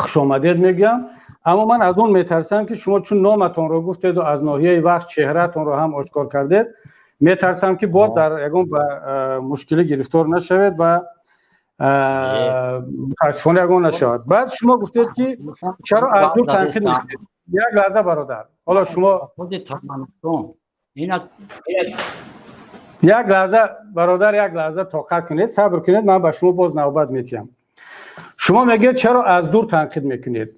хушомадед мегӯям, аммо ман аз он метарсам, ки шумо чун номатонро гуфтеду аз ноҳияи Вахш, чеҳраатонро ҳам ошкор кардед, метарсам, ки боз дар ягон ба мушкилӣ гирифтор нашавед ва мутаассифона ягон нашавад. Баъд шумо гуфтед, ки чаро аз дур танқид мекунед. Як лаҳза, бародар, ҳоло шумо, як лаҳза, бародар, як лаҳза тоқат кунед, сабр кунед, ман ба шумо боз навбат метиҳам. Шумо мегӯед, чаро аз дур танқид мекунед?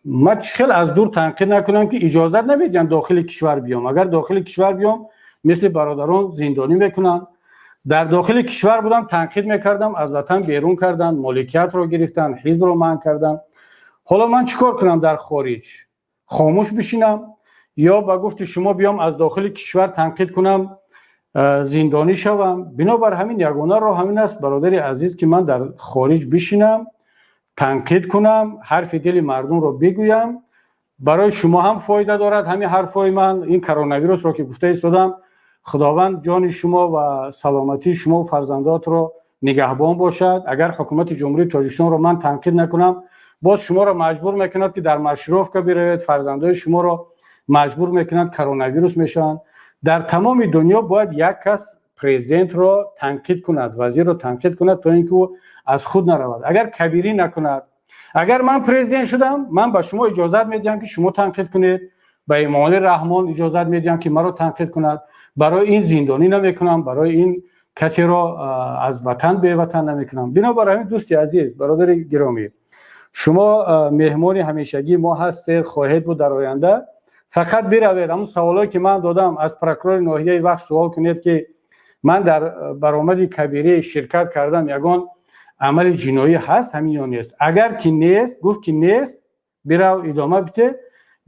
Ман чӣ хел аз дур танқид накунам, ки иҷозат намедиҳам дохили кишвар биём? Агар дохили кишвар биём, мисли бародарон зиндонӣ мекунанд. Дар дохили кишвар будам, танқид мекардам, аз ватан берун карданд, моликиятро гирифтанд, ҳизбро манъ карданд. Ҳоло ман чӣ кор кунам? Дар хориҷ хомӯш бишинам ё ба гуфти шумо биём, аз дохили кишвар танқид кунам, зиндонӣ шавам? Бинобар ҳамин ягона роҳ ҳамин аст, бародари азиз, ки ман дар хориҷ бишинам, танқид кунам, ҳарфи дили мардумро бигӯям. Барои шумо ҳам фоида дорад ҳамин ҳарфҳои ман. Ин коронавирусро ки гуфта истодам, Худованд ҷони шумо ва саломатии шумо фарзандотро нигаҳбон бошад. Агар ҳукумати Ҷумҳурии Тоҷикистонро ман танқид накунам, боз шуморо маҷбур мекунад, ки дар маршировка биравед, фарзандои шуморо маҷбур мекунад, коронавирус мешаванд. Дар тамоми дунё бояд як кас президентро танқид кунад, вазирро танқид кунад, то ин ки ӯ аз худ наравад. Агар Кабирӣ накунад, агар ман президент шудам, ман ба шумо иҷозат медиҳам, ки шумо танқид кунед, ба Эмомалӣ Раҳмон иҷозат медиҳам, ки маро танқид кунад. Барои ин зиндонӣ намекунам, барои ин касеро аз ватан беватан намекунам. Бинобар ҳамин, дӯсти азиз, бародари гиромӣ, шумо меҳмони ҳамешагии мо ҳастед, хоҳед буд дар оянда. Фақат биравед, ҳамун саволое ки ман додам, аз прокурори ноҳияи Вахш суол кунед, ки ман дар баромади Кабирӣ ширкат кардам, ягон амали ҷиноӣ ҳаст ҳамин ё нест? Агар ки нест, гуфт ки нест, бирав, идома бите,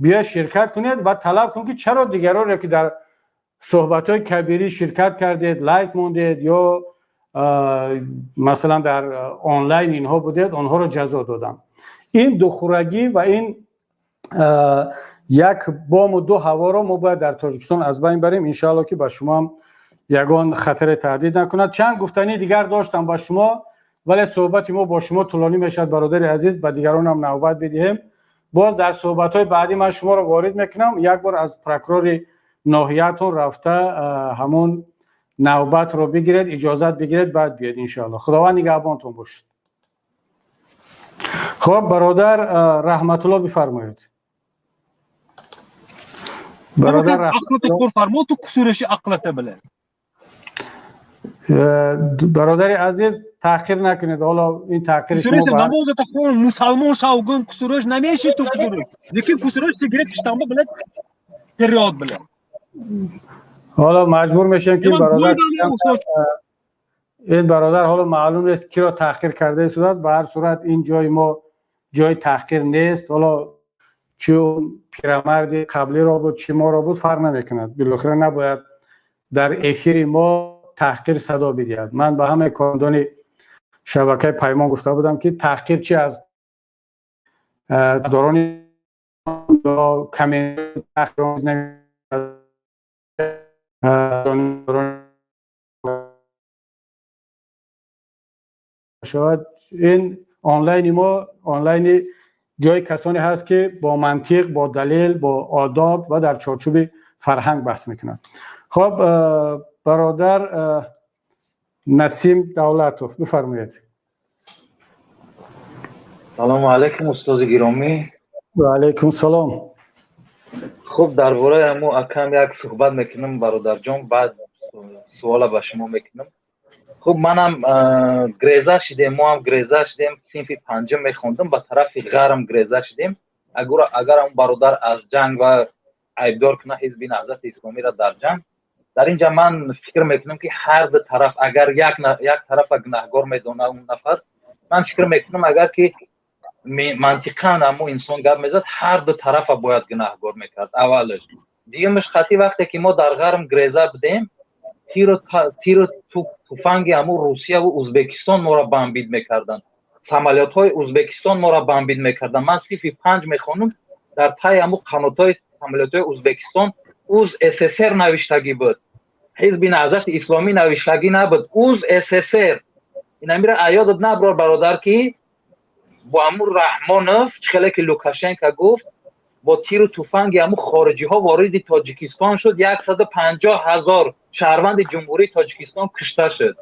биё, ширкат кунед ва талаб кун, ки чаро дигароне ки дар суҳбатҳои Кабирӣ ширкат кардед, лайк мондед ё масалан дар онлайн инҳо будед, онҳоро ҷазо додам. Ин духурагӣ ва ин як бому ду ҳаворо мо бояд дар Тоҷикистон аз байн барем. Иншоалло, ки ба шумоам ягон хатаре таҳдид накунад. Чанд гуфтании дигар доштам ба шумо, вале суҳбати мо бо шумо тӯлонӣ мешавад, бародари азиз, ба дигаронам навбат бидиҳем. Боз дар суҳбатҳои баъдӣ ман шуморо ворид мекунам. Як бор аз прокурори ноҳиятон рафта, ҳамон навбатро бигиред, иҷозат бигиред, баъд биёед, иншоалло. Худованд нигаҳбонтон бошад. Хоб, бародар Раҳматулло, бифармоед, бародар.
Фармо, ту кусураши ақлата била.
Бародари азиз, таъхир накунед. Ҳоло ин таъхири шумо
Намозата хон, мусалмон шав, гум кусураш намеши ту кусураш, лекин кусураш сигарет киштанба билад, период била.
Ҳоло маҷбур мешавем, ки ин бародар ҳоло маълум нест, киро таҳқир карда истодааст. Ба ҳар сурат, ин ҷои мо ҷои таҳқир нест. Ҳоло чӣ пирамарди қаблиро буд, чӣ моро буд, фарқ намекунад. Билохира набояд дар эфири мо таҳқир садо бидиҳад. Ман ба ҳамаи кормандони шабакаи Паймон гуфта будам, ки таҳқир чи аз дорони коммент шавад. Ин онлайни мо онлайни ҷои касоне ҳаст, ки бо мантиқ, бо далел, бо одоб ва дар чорчӯби фарҳанг баҳс мекунад. Хоб, бародар Насим Давлатов, бифармоед.
Салому алайкум, устози гиромӣ.
Ва алайкум салом.
Хуб, дар бораи ҳамо акам як суҳбат мекунам, бародарҷон, баъд суола ба шумо мекунам. Хуб, манам греза шидем, мо ҳам греза шидем, синфи панҷум мехондам, ба тарафи ғарм греза шидем. Агар он бародар аз ҷанг ва айбдор кунад ҳизби Наҳзати Исломиро дар ҷанг. Дар ин ҷа ман фикр мекунам, ки ҳар ду тараф, агар як тарафа гунаҳгор медонад он нафар, ман фикр мекунам, агар ки мантиқан ҳамун инсон гап мезад, ҳар ду тарафа бояд гунаҳгор мекард аввалаш. Дуюмаш, қатъи вақте ки мо дар ғарм греза будем, тиру туфанги ҳамун Русияву Узбекистон моро бомбить мекарданд, самолётҳои Узбекистон моро бомбить мекарданд. Ман синфи панҷ мехонам, дар таи ҳамун қанотҳои самолётҳои Узбекистон «Уз ССР» навиштагӣ буд, Ҳизби Наҳзати Исломӣ навиштагӣ набуд, «Уз ССР». Инамира аёдат наброр, бародар, ки бо ҳамун Раҳмонов, чӣ хеле ки Лукашенко гуфт, бо тиру туфанги ҳамун хориҷиҳо вориди Тоҷикистон шуд, 150 000 шаҳрванди Ҷумҳурии Тоҷикистон кушта шуд.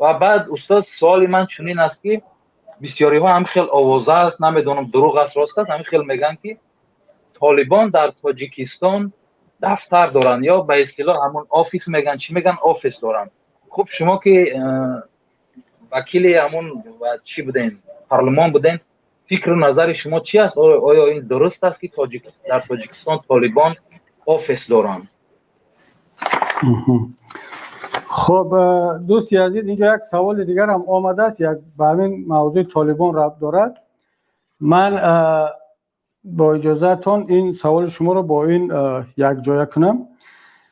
Ва баъд, устод, суоли ман чунин аст, ки бисёриҳо ҳам хел овоза аст, намедонам, дурӯғ аст, рост аст, ҳамин хел мегӯянд, ки Толибон дар Тоҷикистон дафтар доранд ё ба истилоҳ ҳамун офис мегӯянд, чӣ мегӯянд, офис доранд. Хуб, шумо ки вакили ҳамун чӣ будем, парлумон будем, фикру назари шумо чӣ аст? Оё ин дуруст аст, ки дар Тоҷикистон Толибон офис доранд?
Хуб, дӯсти азиз, инҷо як саволи дигар ҳам омадааст, як ба ҳамин мавзӯи Толибон рабт дорад. Ман бо иҷозаатон ин саволи шуморо бо ин якҷоя кунам.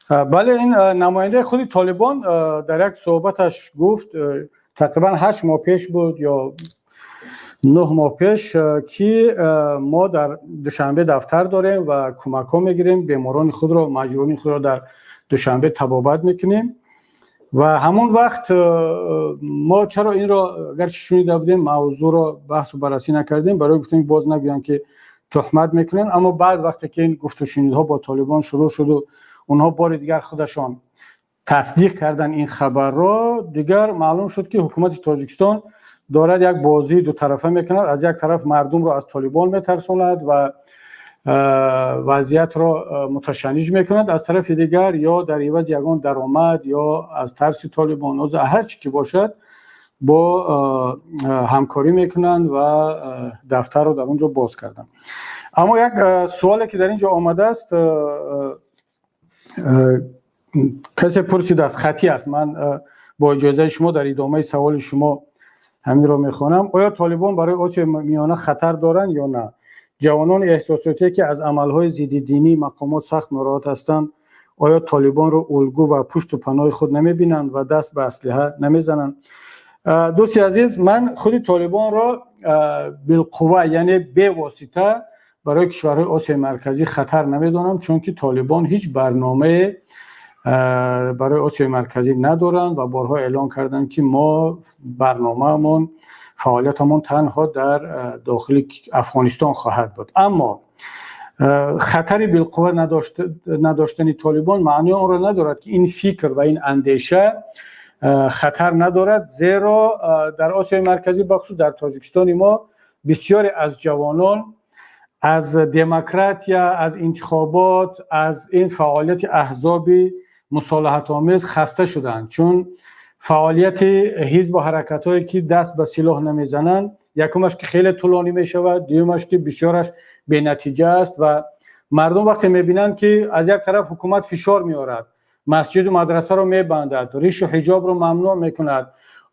Бале, ин намояндаи худи Толибон дар як суҳбаташ гуфт, тақрибан 8 моҳ пеш буд ё 9 моҳ пеш, ки мо дар Душанбе дафтар дорем ва кӯмакҳо мегирем, беморони худро, маҷрӯҳини худро дар Душанбе табобат мекунем. Ва ҳамон вақт мо чаро инро, агарчи шунида будем, мавзӯъро баҳсу баррасӣ накардем? Барои гуфтем, боз нагӯянд, ки туҳмат мекунанд. Аммо баъд, вақте ки ин гуфтушунидҳо бо Толибон шурӯъ шуду онҳо бори дигар худашон тасдиқ карданд ин хабарро, дигар маълум шуд, ки ҳукумати Тоҷикистон дорад як бозии дутарафа мекунад: аз як тараф мардумро аз Толибон метарсонад ва вазъиятро муташанниҷ мекунад, аз тарафи дигар ё дар ивази ягон даромад, ё аз тарси Толибон, ҳар чӣ ки бошад, бо ҳамкорӣ мекунанд ва дафтарро дар он ҷо боз карданд. Аммо як суоле, ки дар ин ҷо омадааст, касе пурсидааст, хатӣ аст, ман бо иҷозаи шумо дар идомаи саволи шумо ҳаминро мехонам: оё Толибон барои Осиёи Миёна хатар доранд ё на? Ҷавонони эҳсосотие, ки аз амалҳои зиддидинии мақомот сахт нороҳат ҳастанд, оё Толибонро улгӯ ва пушту паноҳи худ намебинанд ва даст ба аслиҳа намезананд? Дӯсти азиз, ман худи Толибонро билқувва, яъне бевосита, барои кишварҳои Осиёи Марказӣ хатар намедонам, чунки Толибон ҳеҷ барномае барои Осиёи Марказӣ надоранд ва борҳо эълон карданд, ки мо барномаамон, фаъолиятамон танҳо дар дохили Афғонистон хоҳад буд. Аммо хатари билқувва надоштани Толибон маънии онро надорад, ки ин фикр ва ин андеша хатар надорад, зеро дар Осиёи Марказӣ, бахусус дар Тоҷикистони мо, бисёре аз ҷавонон аз демократия, аз интихобот, аз ин фаъолияти аҳзоби мусолиҳатомез хаста шуданд, чун фаъолияти ҳизбу ҳаракатҳое, ки даст ба силоҳ намезананд, якумаш, ки хеле тӯлонӣ мешавад, дуюмаш, ки бисёраш бенатиҷа аст. Ва мардум вақте мебинанд, ки аз як тараф ҳукумат фишор меорад, масҷиду мадрасаро мебандад, ришу ҳиҷобро мамнӯъ мекунад,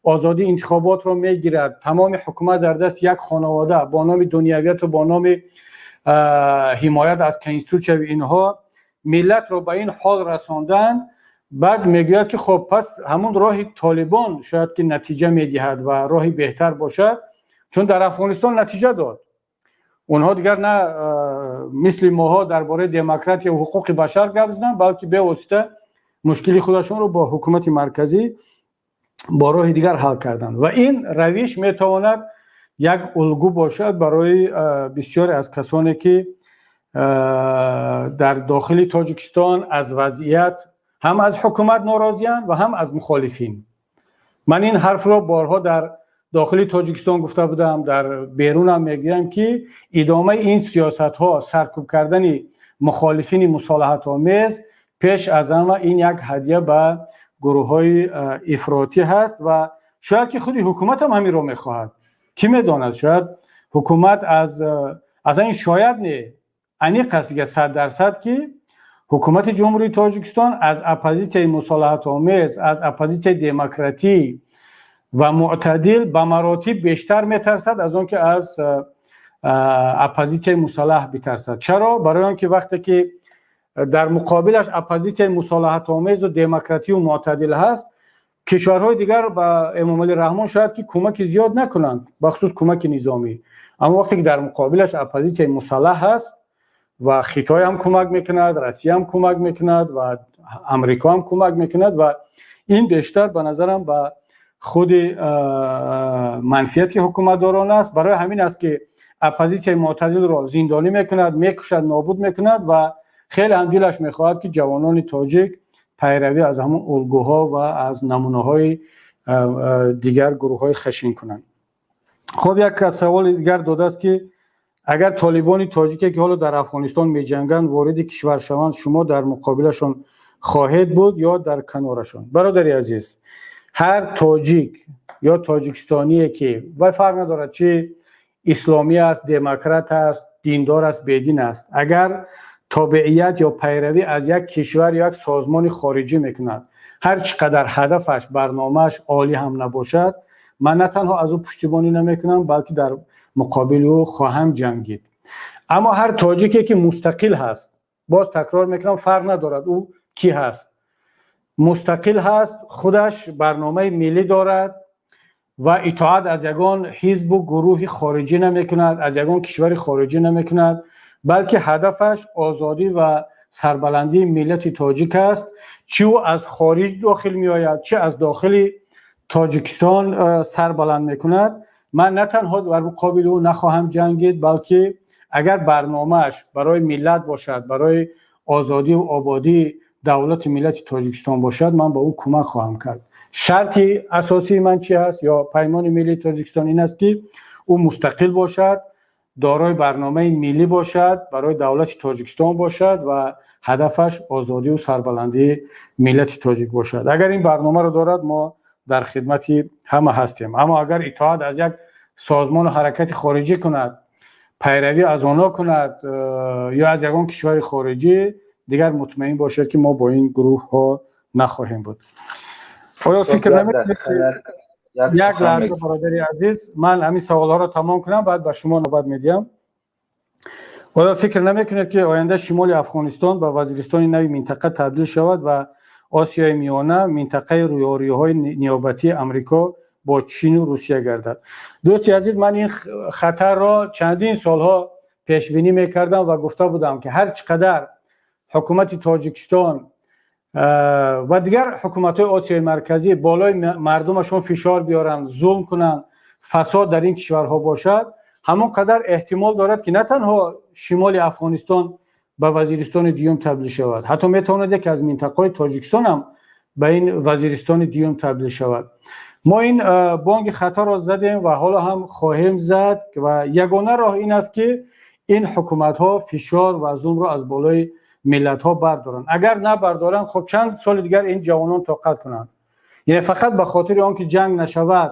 озодии интихоботро мегирад, тамоми ҳукумат дар дасти як хонавода бо номи дунявияту бо номи ҳимоят аз конститутсияи инҳо миллатро ба ин ҳол расонданд, баъд мегӯяд, ки хоб, пас ҳамун роҳи Толибон шояд ки натиҷа медиҳад ва роҳи беҳтар бошад, чун дар Афғонистон натиҷа дод. Онҳо дигар на мисли моҳо дар бораи демократия ва ҳуқуқи башар гап заданд, балки бевосита мушкили худашонро бо ҳукумати марказӣ бо роҳи дигар ҳал карданд. Ва ин равиш метавонад як улгӯ бошад барои бисёре аз касоне, ки дар дохили Тоҷикистон аз вазъият, ҳам аз ҳукумат норозиянд ва ҳам аз мухолифин. Ман ин ҳарфро борҳо дар дохили Тоҷикистон гуфта будам, дар берунам мегӯям, ки идомаи ин сиёсатҳо, саркӯб кардани мухолифини мусолиҳатомез, пеш аз ҳама ин як ҳадя ба гурӯҳҳои ифротӣ ҳаст. Ва шояд ки худи ҳукумат ҳам ҳаминро мехоҳад, кӣ медонад? Шояд ҳукумат аз ин, шояд не, аниқ аст дига, 100%, ки Ҳукумати Ҷумҳурии Тоҷикистон аз оппозитсияи мусолиҳатомез, аз оппозитсияи демократӣ ва мӯътадил ба маротиб бештар метарсад, аз он ки аз оппозитсияи мусаллаҳ битарсад. Чаро? Барои он ки вақте ки дар муқобилаш оппозитсияи мусолиҳатомезу демократию мӯътадил ҳаст, кишварҳои дигар ба Эмомалӣ Раҳмон шояд ки кӯмаки зиёд накунанд, бахусус кӯмаки низомӣ. Аммо вақте ки дар муқобилаш оппозитсияи мусаллаҳ ҳаст ва Хитой ҳам кӯмак мекунад, Россия ҳам кӯмак мекунад ва Амрико ҳам кӯмак мекунад, ва ин бештар ба назарам ба худи манфиати ҳукуматдорон аст. Барои ҳамин аст, ки оппозитсияи мӯътадилро зиндонӣ мекунад, мекушад, нобуд мекунад ва хеле ҳам дилаш мехоҳад, ки ҷавонони тоҷик пайравӣ аз ҳамон улгӯҳо ва аз намунаҳои дигар гурӯҳҳои хашин кунанд. Хуб, як саволи дигар додааст, ки агар толибони тоҷике, ки ҳоло дар Афғонистон меҷанганд, вориди кишвар шаванд, шумо дар муқобилашон хоҳед буд ё дар канорашон? Бародари азиз, ҳар тоҷик ё тоҷикистоние, ки вай фарқ надорад, чи исломӣ аст, демократ аст, диндор аст, бедин аст, агар тобеият ё пайравӣ аз як кишвар ё як созмони хориҷӣ мекунад, ҳар чӣ қадар ҳадафаш, барномааш олӣ ҳам набошад, ман на танҳо аз ӯ пуштибонӣ намекунам, балки дар муқобили ӯ хоҳам ҷангид. Аммо ҳар тоҷике, ки мустақил ҳаст, боз такрор мекунам, фарқ надорад, ӯ кӣ ҳаст, мустақил ҳаст, худаш барномаи миллӣ дорад ва итоат аз ягон ҳизбу гурӯҳи хориҷӣ намекунад, аз ягон кишвари хориҷӣ намекунад, балки ҳадафаш озодӣ ва сарбаландии миллати тоҷик аст, чӣ ӯ аз хориҷ дохил меояд, чӣ аз дохили Тоҷикистон сар баланд мекунад, ман на танҳо дар муқобили ӯ нахоҳам ҷангид, балки агар барномааш барои миллат бошад, барои озодию ободии давлати миллати Тоҷикистон бошад, ман ба ӯ кӯмак хоҳам кард. Шарти асосии ман чи ҳаст ё Паймони миллии Тоҷикистон ин аст, ки ӯ мустақил бошад, дорои барномаи миллӣ бошад, барои давлати Тоҷикистон бошад ва ҳадафаш озодию сарбаландии миллати тоҷик бошад. Агар ин барномаро дорад, мо дар хидмати ҳама ҳастем. Аммо агар итоат аз як созмону ҳаракати хориҷӣ кунад, пайравӣ аз онҳо кунад ё аз ягон кишвари хориҷӣ, дигар мутмаин бошед, ки мо бо ин гурӯҳҳо нахоҳем буд. Оё фикр намекунед? Як лаҳза, бародари азиз, ман ҳамин саволҳоро тамом кунам, баъд ба шумо навбат медиҳам. Оё фикр намекунед, ки оянда шимоли Афғонистон ба Вазиристони нави минтақа табдил шавад ва Осиёи Миёна минтақаи рӯёрӯиҳои ниёбатии Амрико бо Чину Русия гардад? Дӯсти азиз, ман ин хатарро чандин солҳо пешбинӣ мекардам ва гуфта будам, ки ҳар чӣ қадар ҳукумати Тоҷикистон ва дигар ҳукуматҳои Осиёи Марказӣ болои мардумашон фишор биёранд, зулм кунанд, фасод дар ин кишварҳо бошад, ҳамон қадар эҳтимол дорад, ки на танҳо шимоли Афғонистон ба Вазиристони дуюм табдил шавад, ҳатто метавонад яке аз минтақаҳои Тоҷикистон ҳам ба ин Вазиристони дуюм табдил шавад. Мо ин бонги хатарро задем ва ҳоло ҳам хоҳем зад. Ва ягона роҳ ин аст, ки ин ҳукуматҳо фишор ва зулмро аз болои миллатҳо бардоранд. Агар набардоранд, хоб, чанд соли дигар ин ҷавонон тоқат кунанд? Яъне фақат ба хотири он ки ҷанг нашавад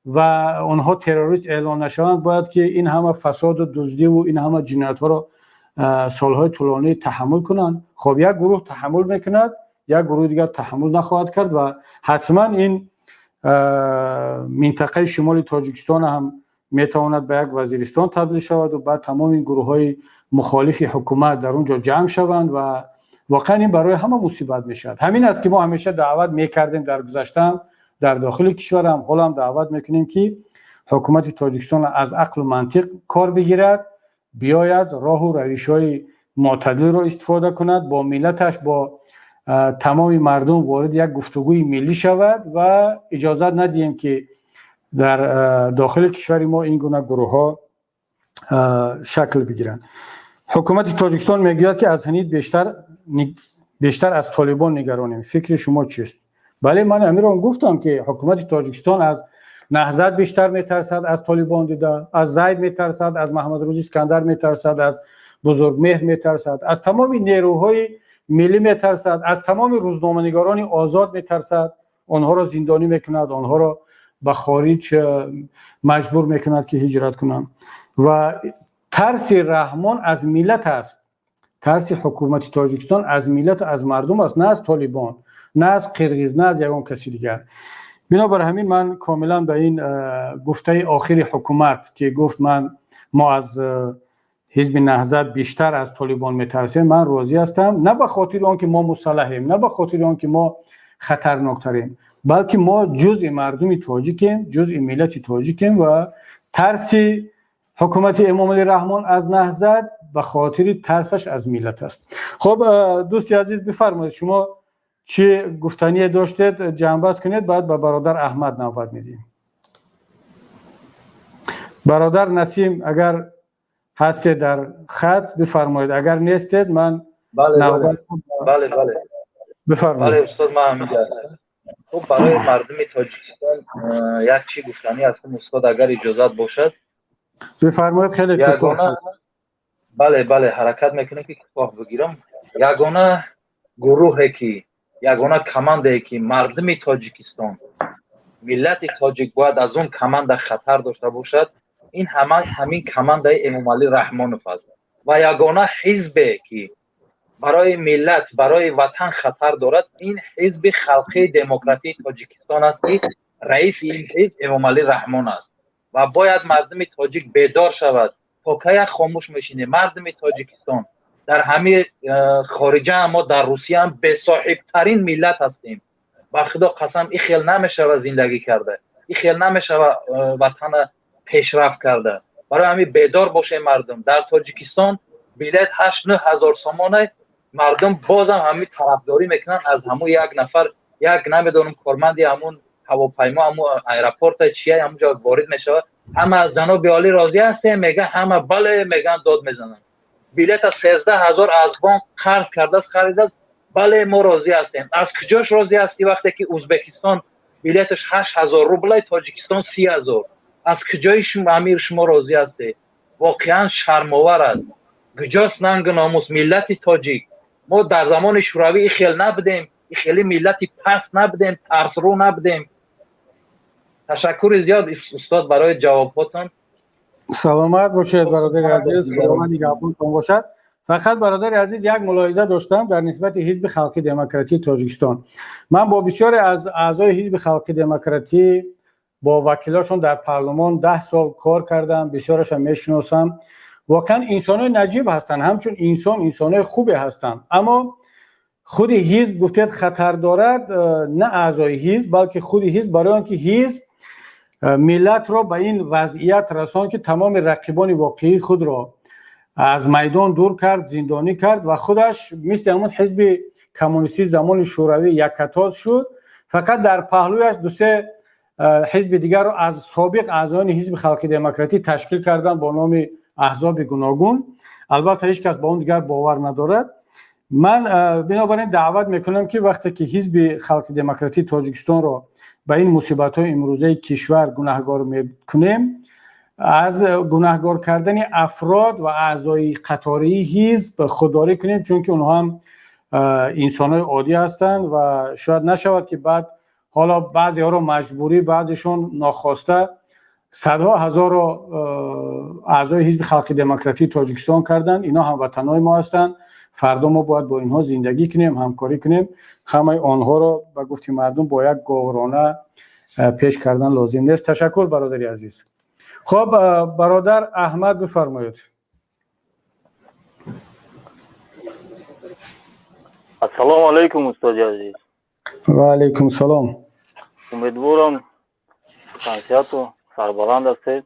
ва онҳо террорист эълон нашаванд, бояд ки ин ҳама фасоду дуздиву ин ҳама ҷиноятҳоро солҳои тӯлонӣ таҳаммул кунанд? Хоб, як гурӯҳ таҳаммул мекунад, як гурӯҳи дигар таҳаммул нахоҳад кард ва ҳатман ин минтақаи шимоли Тоҷикистон ҳам метавонад ба як Вазиристон табдил шавад ва баъд тамоми гурӯҳҳои мухолифи ҳукумат дар он ҷо ҷамъ шаванд ва воқеан ин барои ҳама мусибат мешавад. Ҳамин аст, ки мо ҳамеша даъват мекардем дар гузаштаам, дар дохили кишварам, ҳолам даъват мекунем, ки ҳукумати Тоҷикистон аз ақлу мантиқ кор бигирад, биёяд, роҳу равишҳои мӯътадилро истифода кунад, бо миллаташ, бо тамоми мардум ворид як гуфтугӯи миллӣ шавад ва иҷозат надиҳем, ки дар дохили кишвари мо ин гуна гурӯҳҳо шакл бигиранд. Ҳукумати Тоҷикистон мегӯяд, ки аз ҳанид бештар аз толибон нигаронем, фикри шумо чист? Бале, ман ҳаминро гуфтам, ки ҳукумати Тоҷикистон аз Наҳзат бештар метарсад, аз толибон дида, аз Зайд метарсад, аз Маҳмадрӯзи Искандар метарсад, аз Бузургмеҳр метарсад, аз тамоми нерӯҳои миллӣ метарсад, аз тамоми рӯзноманигорони озод метарсад. Онҳоро зиндонӣ мекунад, онҳоро ба хориҷ маҷбур мекунад, ки ҳиҷрат кунанд. Ва тарси Раҳмон аз миллат аст. Тарси ҳукумати Тоҷикистон аз миллату аз мардум аст, на аз Толибон, на аз қирғиз, на аз ягон каси дигар. Бинобар ҳамин ман комилан ба ин гуфтаи охири ҳукумат, ки гуфт ман мо аз ҳизби Наҳзат бештар аз Толибон метарсем, ман розӣ ҳастам. На ба хотири он ки мо мусаллаҳем, на ба хотири он ки мо хатарноктарем, балки мо ҷузъи мардуми тоҷикем, ҷузъи миллати тоҷикем ва тарси ҳукумати Эмомалӣ Раҳмон аз Наҳзат ба хотири тарсаш аз миллат аст. Хуб, дӯсти азиз, бифармоед, шумо чӣ гуфтание доштед, ҷамъбаст кунед, баъд ба бародар Аҳмад навбат медиҳем. Бародар Насим, агар ҳастед дар хат, бифармоед, агар нестед, ман
Бале.
Бифармоед.
Бале, устод, ман ҳаминҷа ҳастам. Хуб, барои мардуми Тоҷикистон як чӣ гуфтанӣ ҳастам, устод, агар иҷозат бошад.
Бифармоед, хеле кӯтоҳ.
Бале, ҳаракат мекунем, ки кӯтоҳ бигирам. Ягона гурӯҳе ки, ягона командае ки мардуми Тоҷикистон, миллати тоҷик бояд аз он команда хатар дошта бошад, ин ҳамин командаи Эмомалӣ Раҳмонов аст. Ва ягона ҳизбе ки барои миллат, барои ватан хатар дорад, ин Ҳизби Халқии Демократии Тоҷикистон аст, ки раиси ин ҳизб Эмомалӣ Раҳмон аст. Ва бояд мардуми тоҷик бедор шавад. То кая хомӯш мешинем, мардуми Тоҷикистон? Дар ҳамин хориҷа, мо дар Русияам бесоҳибтарин миллат ҳастем. Ба Худо қасам, и хел намешава зиндагӣ карда, и хел намешава ватана пешрафт карда. Барои ҳамин бедор бошем, мардум. Дар Тоҷикистон билет 8-9 ҳазор сомона, мардум бозам ҳамин тарафдорӣ мекунанд аз ҳамун як нафар, як намедонам, корманди ҳамун ҳавопаймо, ҳамун аэропорта, чия, ҳамунҷо ворид мешавад, ҳама аз ҷаноби олӣ розӣ ҳастем меган, ҳама бале меган, дод мезананд. Билета 13 000 аз бонк қарз кардааст, харидааст, бале, мо розӣ ҳастем. Аз куҷош розӣ ҳастӣ, вақте ки Узбекистон билеташ 8000 рублай, Тоҷикистон 30 000? Аз куҷои амир шумо розӣ ҳастед? Воқеан шармовар аст. Куҷост нангу номус миллати тоҷик? Мо дар замони Шӯравӣ и хел набудем, и хели миллати паст набудем, тарсрӯ набудем. Ташаккури зиёд, устод, барои ҷавобҳотон.
Саломат бошед, бародари азиз, Худованд нигаҳбонтон бошад. Фақат, бародари азиз, як мулоҳиза доштам дар нисбати Ҳизби Халқи Демократии Тоҷикистон. Ман бо бисёре аз аъзои Ҳизби Халқи Демократӣ, бо вакилошон дар парлумон 10 сол кор кардам, бисёрашам мешиносам. Воқеан инсонои наҷиб ҳастанд, ҳамчун инсон инсонои хубе ҳастанд. Аммо худи ҳизб, гуфтед, хатар дорад, на аъзои ҳизб, балки худи ҳизб, барои он ки ҳизб миллатро ба ин вазъият расон, ки тамоми рақибони воқеии худро аз майдон дур кард, зиндонӣ кард ва худаш мисли ҳамон ҳизби коммунистии замони Шӯравӣ яккатоз шуд. Фақат дар паҳлӯяш дусе ҳизби дигарро аз собиқ аъзоёни Ҳизби Халқи Демократӣ ташкил карданд бо номи аҳзоби гуногун. Албатта, ҳеҷ кас ба он дигар бовар надорад. Ман бинобар ин даъват мекунам, ки вақте ки Ҳизби Халқи Демократии Тоҷикистонро ба ин мусибатҳои имрӯзаи кишвар гунаҳгор мекунем, аз гунаҳгор кардани афрод ва аъзои қатории ҳизб худдорӣ кунем, чунки онҳо ҳам инсонҳои оддӣ ҳастанд ва шояд нашавад, ки баъд ҳоло баъзеҳоро маҷбурӣ, баъзешон нохоста садҳо ҳазорро аъзои Ҳизби Халқи Демократии Тоҷикистон карданд. Ино ҳамватанҳои мо ҳастанд. Фардо мо бояд бо инҳо зиндагӣ кунем, ҳамкорӣ кунем. Ҳамаи онҳоро, ба гуфти мардум, бо як говрона пеш кардан лозим нест. Ташаккур, бародари азиз. Хуб, бародар Аҳмад, бифармоед.
Ассалому алайкум, устоди азиз.
Ва алайкум салом.
Умедворам, тансиҳату сарбаланд ҳастед.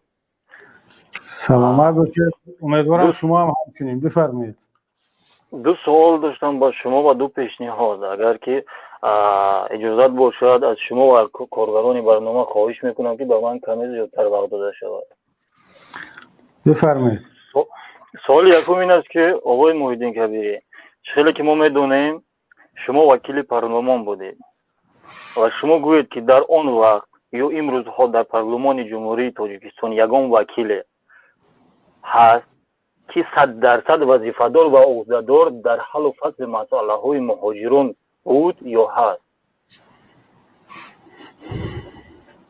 Саломат бошед, умедворам, шумо ҳам ҳамчунин. Бифармоед.
Ду суол доштам ба шумо ва ду пешниҳод, агар ки иҷозат бошад. Аз шумо ва коргарони барнома хоҳиш мекунам, ки ба ман каме зиёдтар вақт дода шавад.
Бифармоед.
Суоли якум ин аст, ки оғои Муҳиддин Кабирӣ, чӣ хеле ки мо медонем, шумо вакили парлумон будед ва шумо гӯед, ки дар он вақт ё имрӯзҳо дар парлумони Ҷумҳурии Тоҷикистон ягон вакиле ҳаст, ки 100% вазифадор ва ӯҳдадор дар ҳаллу фасли масъалаҳои муҳоҷирон буд ё ҳаст?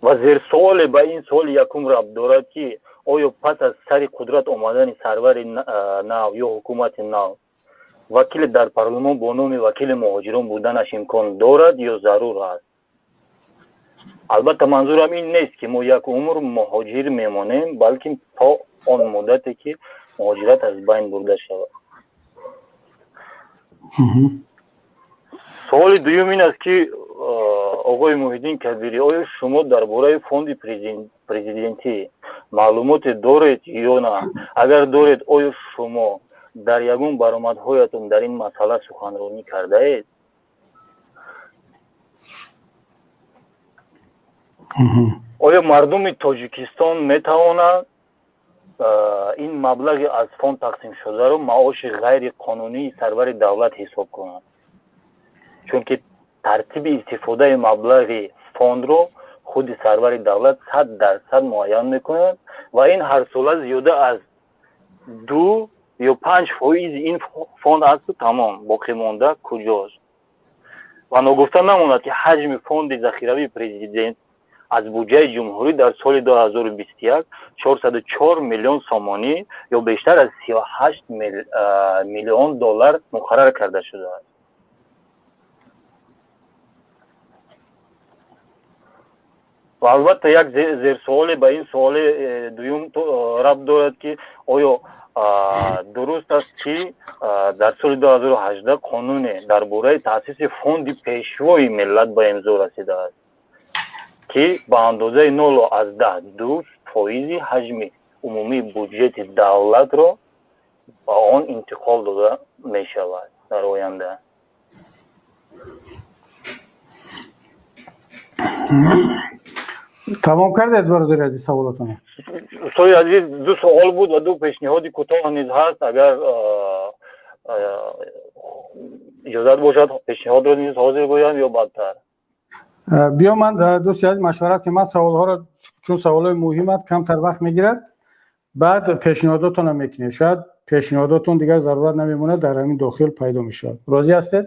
Ва зерсуоле ба ин суоли якум рабт дорад, ки оё пас аз сари қудрат омадани сарвари нав ё ҳукумати нав Вакиле дар парлумон бо номи вакили муҳоҷирон буданаш имкон дорад ё зарур аст? Албатта, манзурам ин нест, ки мо як умр муҳоҷир мемонем, балки то он муддате, ки муҳоҷират аз байн бурда шавад. Суоли дуюм ин аст, ки оғои Муҳиддин Кабирӣ, оё шумо дар бораи фонди президентӣ маълумоте доред ё на? Агар доред, оё шумо дар ягон баромадҳоятон дар ин масъала суханронӣ кардаед? Оё мардуми Тоҷикистон метавонад ин маблағи аз фонд тақсимшударо маоши ғайриқонунии сарвари давлат ҳисоб кунад? Чунки тартиби истифодаи маблағи фондро худи сарвари давлат 100% муайян мекунад ва ин ҳарсола зиёда аз 2 ё 5% ин фонд асту тамом, боқимонда куҷост? Ва ногуфта намонад, ки ҳаҷми фонди захиравии президент аз буҷаи ҷумҳурӣ дар соли 2021 404 миллион сомонӣ ё бештар аз 38 миллион доллар муқаррар карда шудааст. Ва албатта, як зерсуоле ба ин суоли дуюм рабт дорад, ки оё дуруст аст, ки дар соли 2018 қонуне дар бораи таъсиси фонди пешвои миллат ба имзо расидааст, ки ба андозаи 0,2% ҳаҷми умумии буҷети давлатро ба он интиқол дода мешавад дар оянда?
Тамом кардед, бародари азиз, саволотона?
Устоди азиз, ду суол буд ва ду пешниҳоди кӯтоҳ низ ҳаст. Агар иҷозат бошад, пешниҳодро низ ҳозир гӯям ё баъдтар?
Биё, ман, дӯсти азиз, машварат ки ман саволҳоро, чун саволҳои муҳимат, камтар вақт мегирад, баъд пешниҳодотонро мекунед. Шояд пешниҳодотон дигар зарурат намемонад, дар ҳамин дохил пайдо мешавад. Розӣ ҳастед?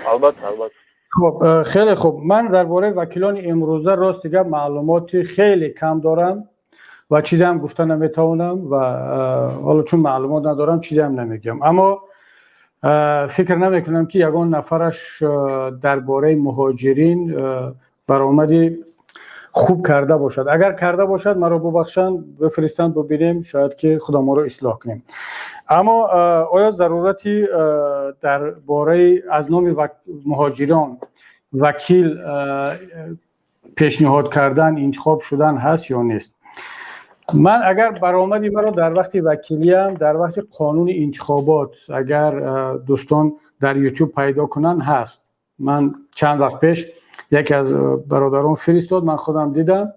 Албатта, албатта.
Хуб, хеле хуб. Ман дар бораи вакилони имрӯза, рости гап, маълумоти хеле кам дорам ва чизе ҳам гуфта наметавонам ва ҳоло чун маълумот надорам, чизе ҳам намегӯям. Аммо фикр намекунам, ки ягон нафараш дар бораи муҳоҷирин баромади хуб карда бошад. Агар карда бошад, маро бубахшанд, бифиристанд, бубинем, шояд ки худамонро ислоҳ кунем. Аммо оё зарурати дар бораи аз номи муҳоҷирон вакил пешниҳод кардан, интихоб шудан ҳаст ё нест? Ман агар баромади маро дар вақти вакилиям, дар вақти қонуни интихобот, агар дӯстон дар Ютуб пайдо кунанд, ҳаст. Ман чанд вақт пеш яке аз бародарон фиристод, ман худам дидам.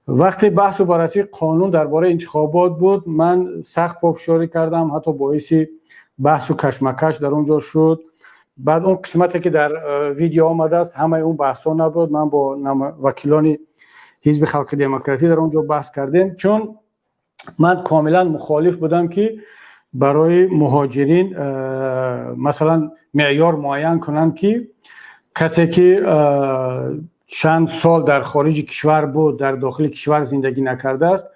Вақте баҳсу баррасии қонун дар бораи интихобот буд, ман сахт пофишорӣ кардам, ҳатто боиси баҳсу кашмакаш дар он ҷо шуд. Баъд он қисмате, ки дар видео омадааст, ҳамаи он баҳсҳо набуд. Ман бо вакилони ҳизби халқи демократӣ дар он ҷо баҳс кардем, чун ман комилан мухолиф будам, ки барои муҳоҷирин масалан меъёр муайян кунанд, ки касе ки чанд сол дар хориҷи кишвар буд, дар дохили кишвар зиндагӣ накардааст,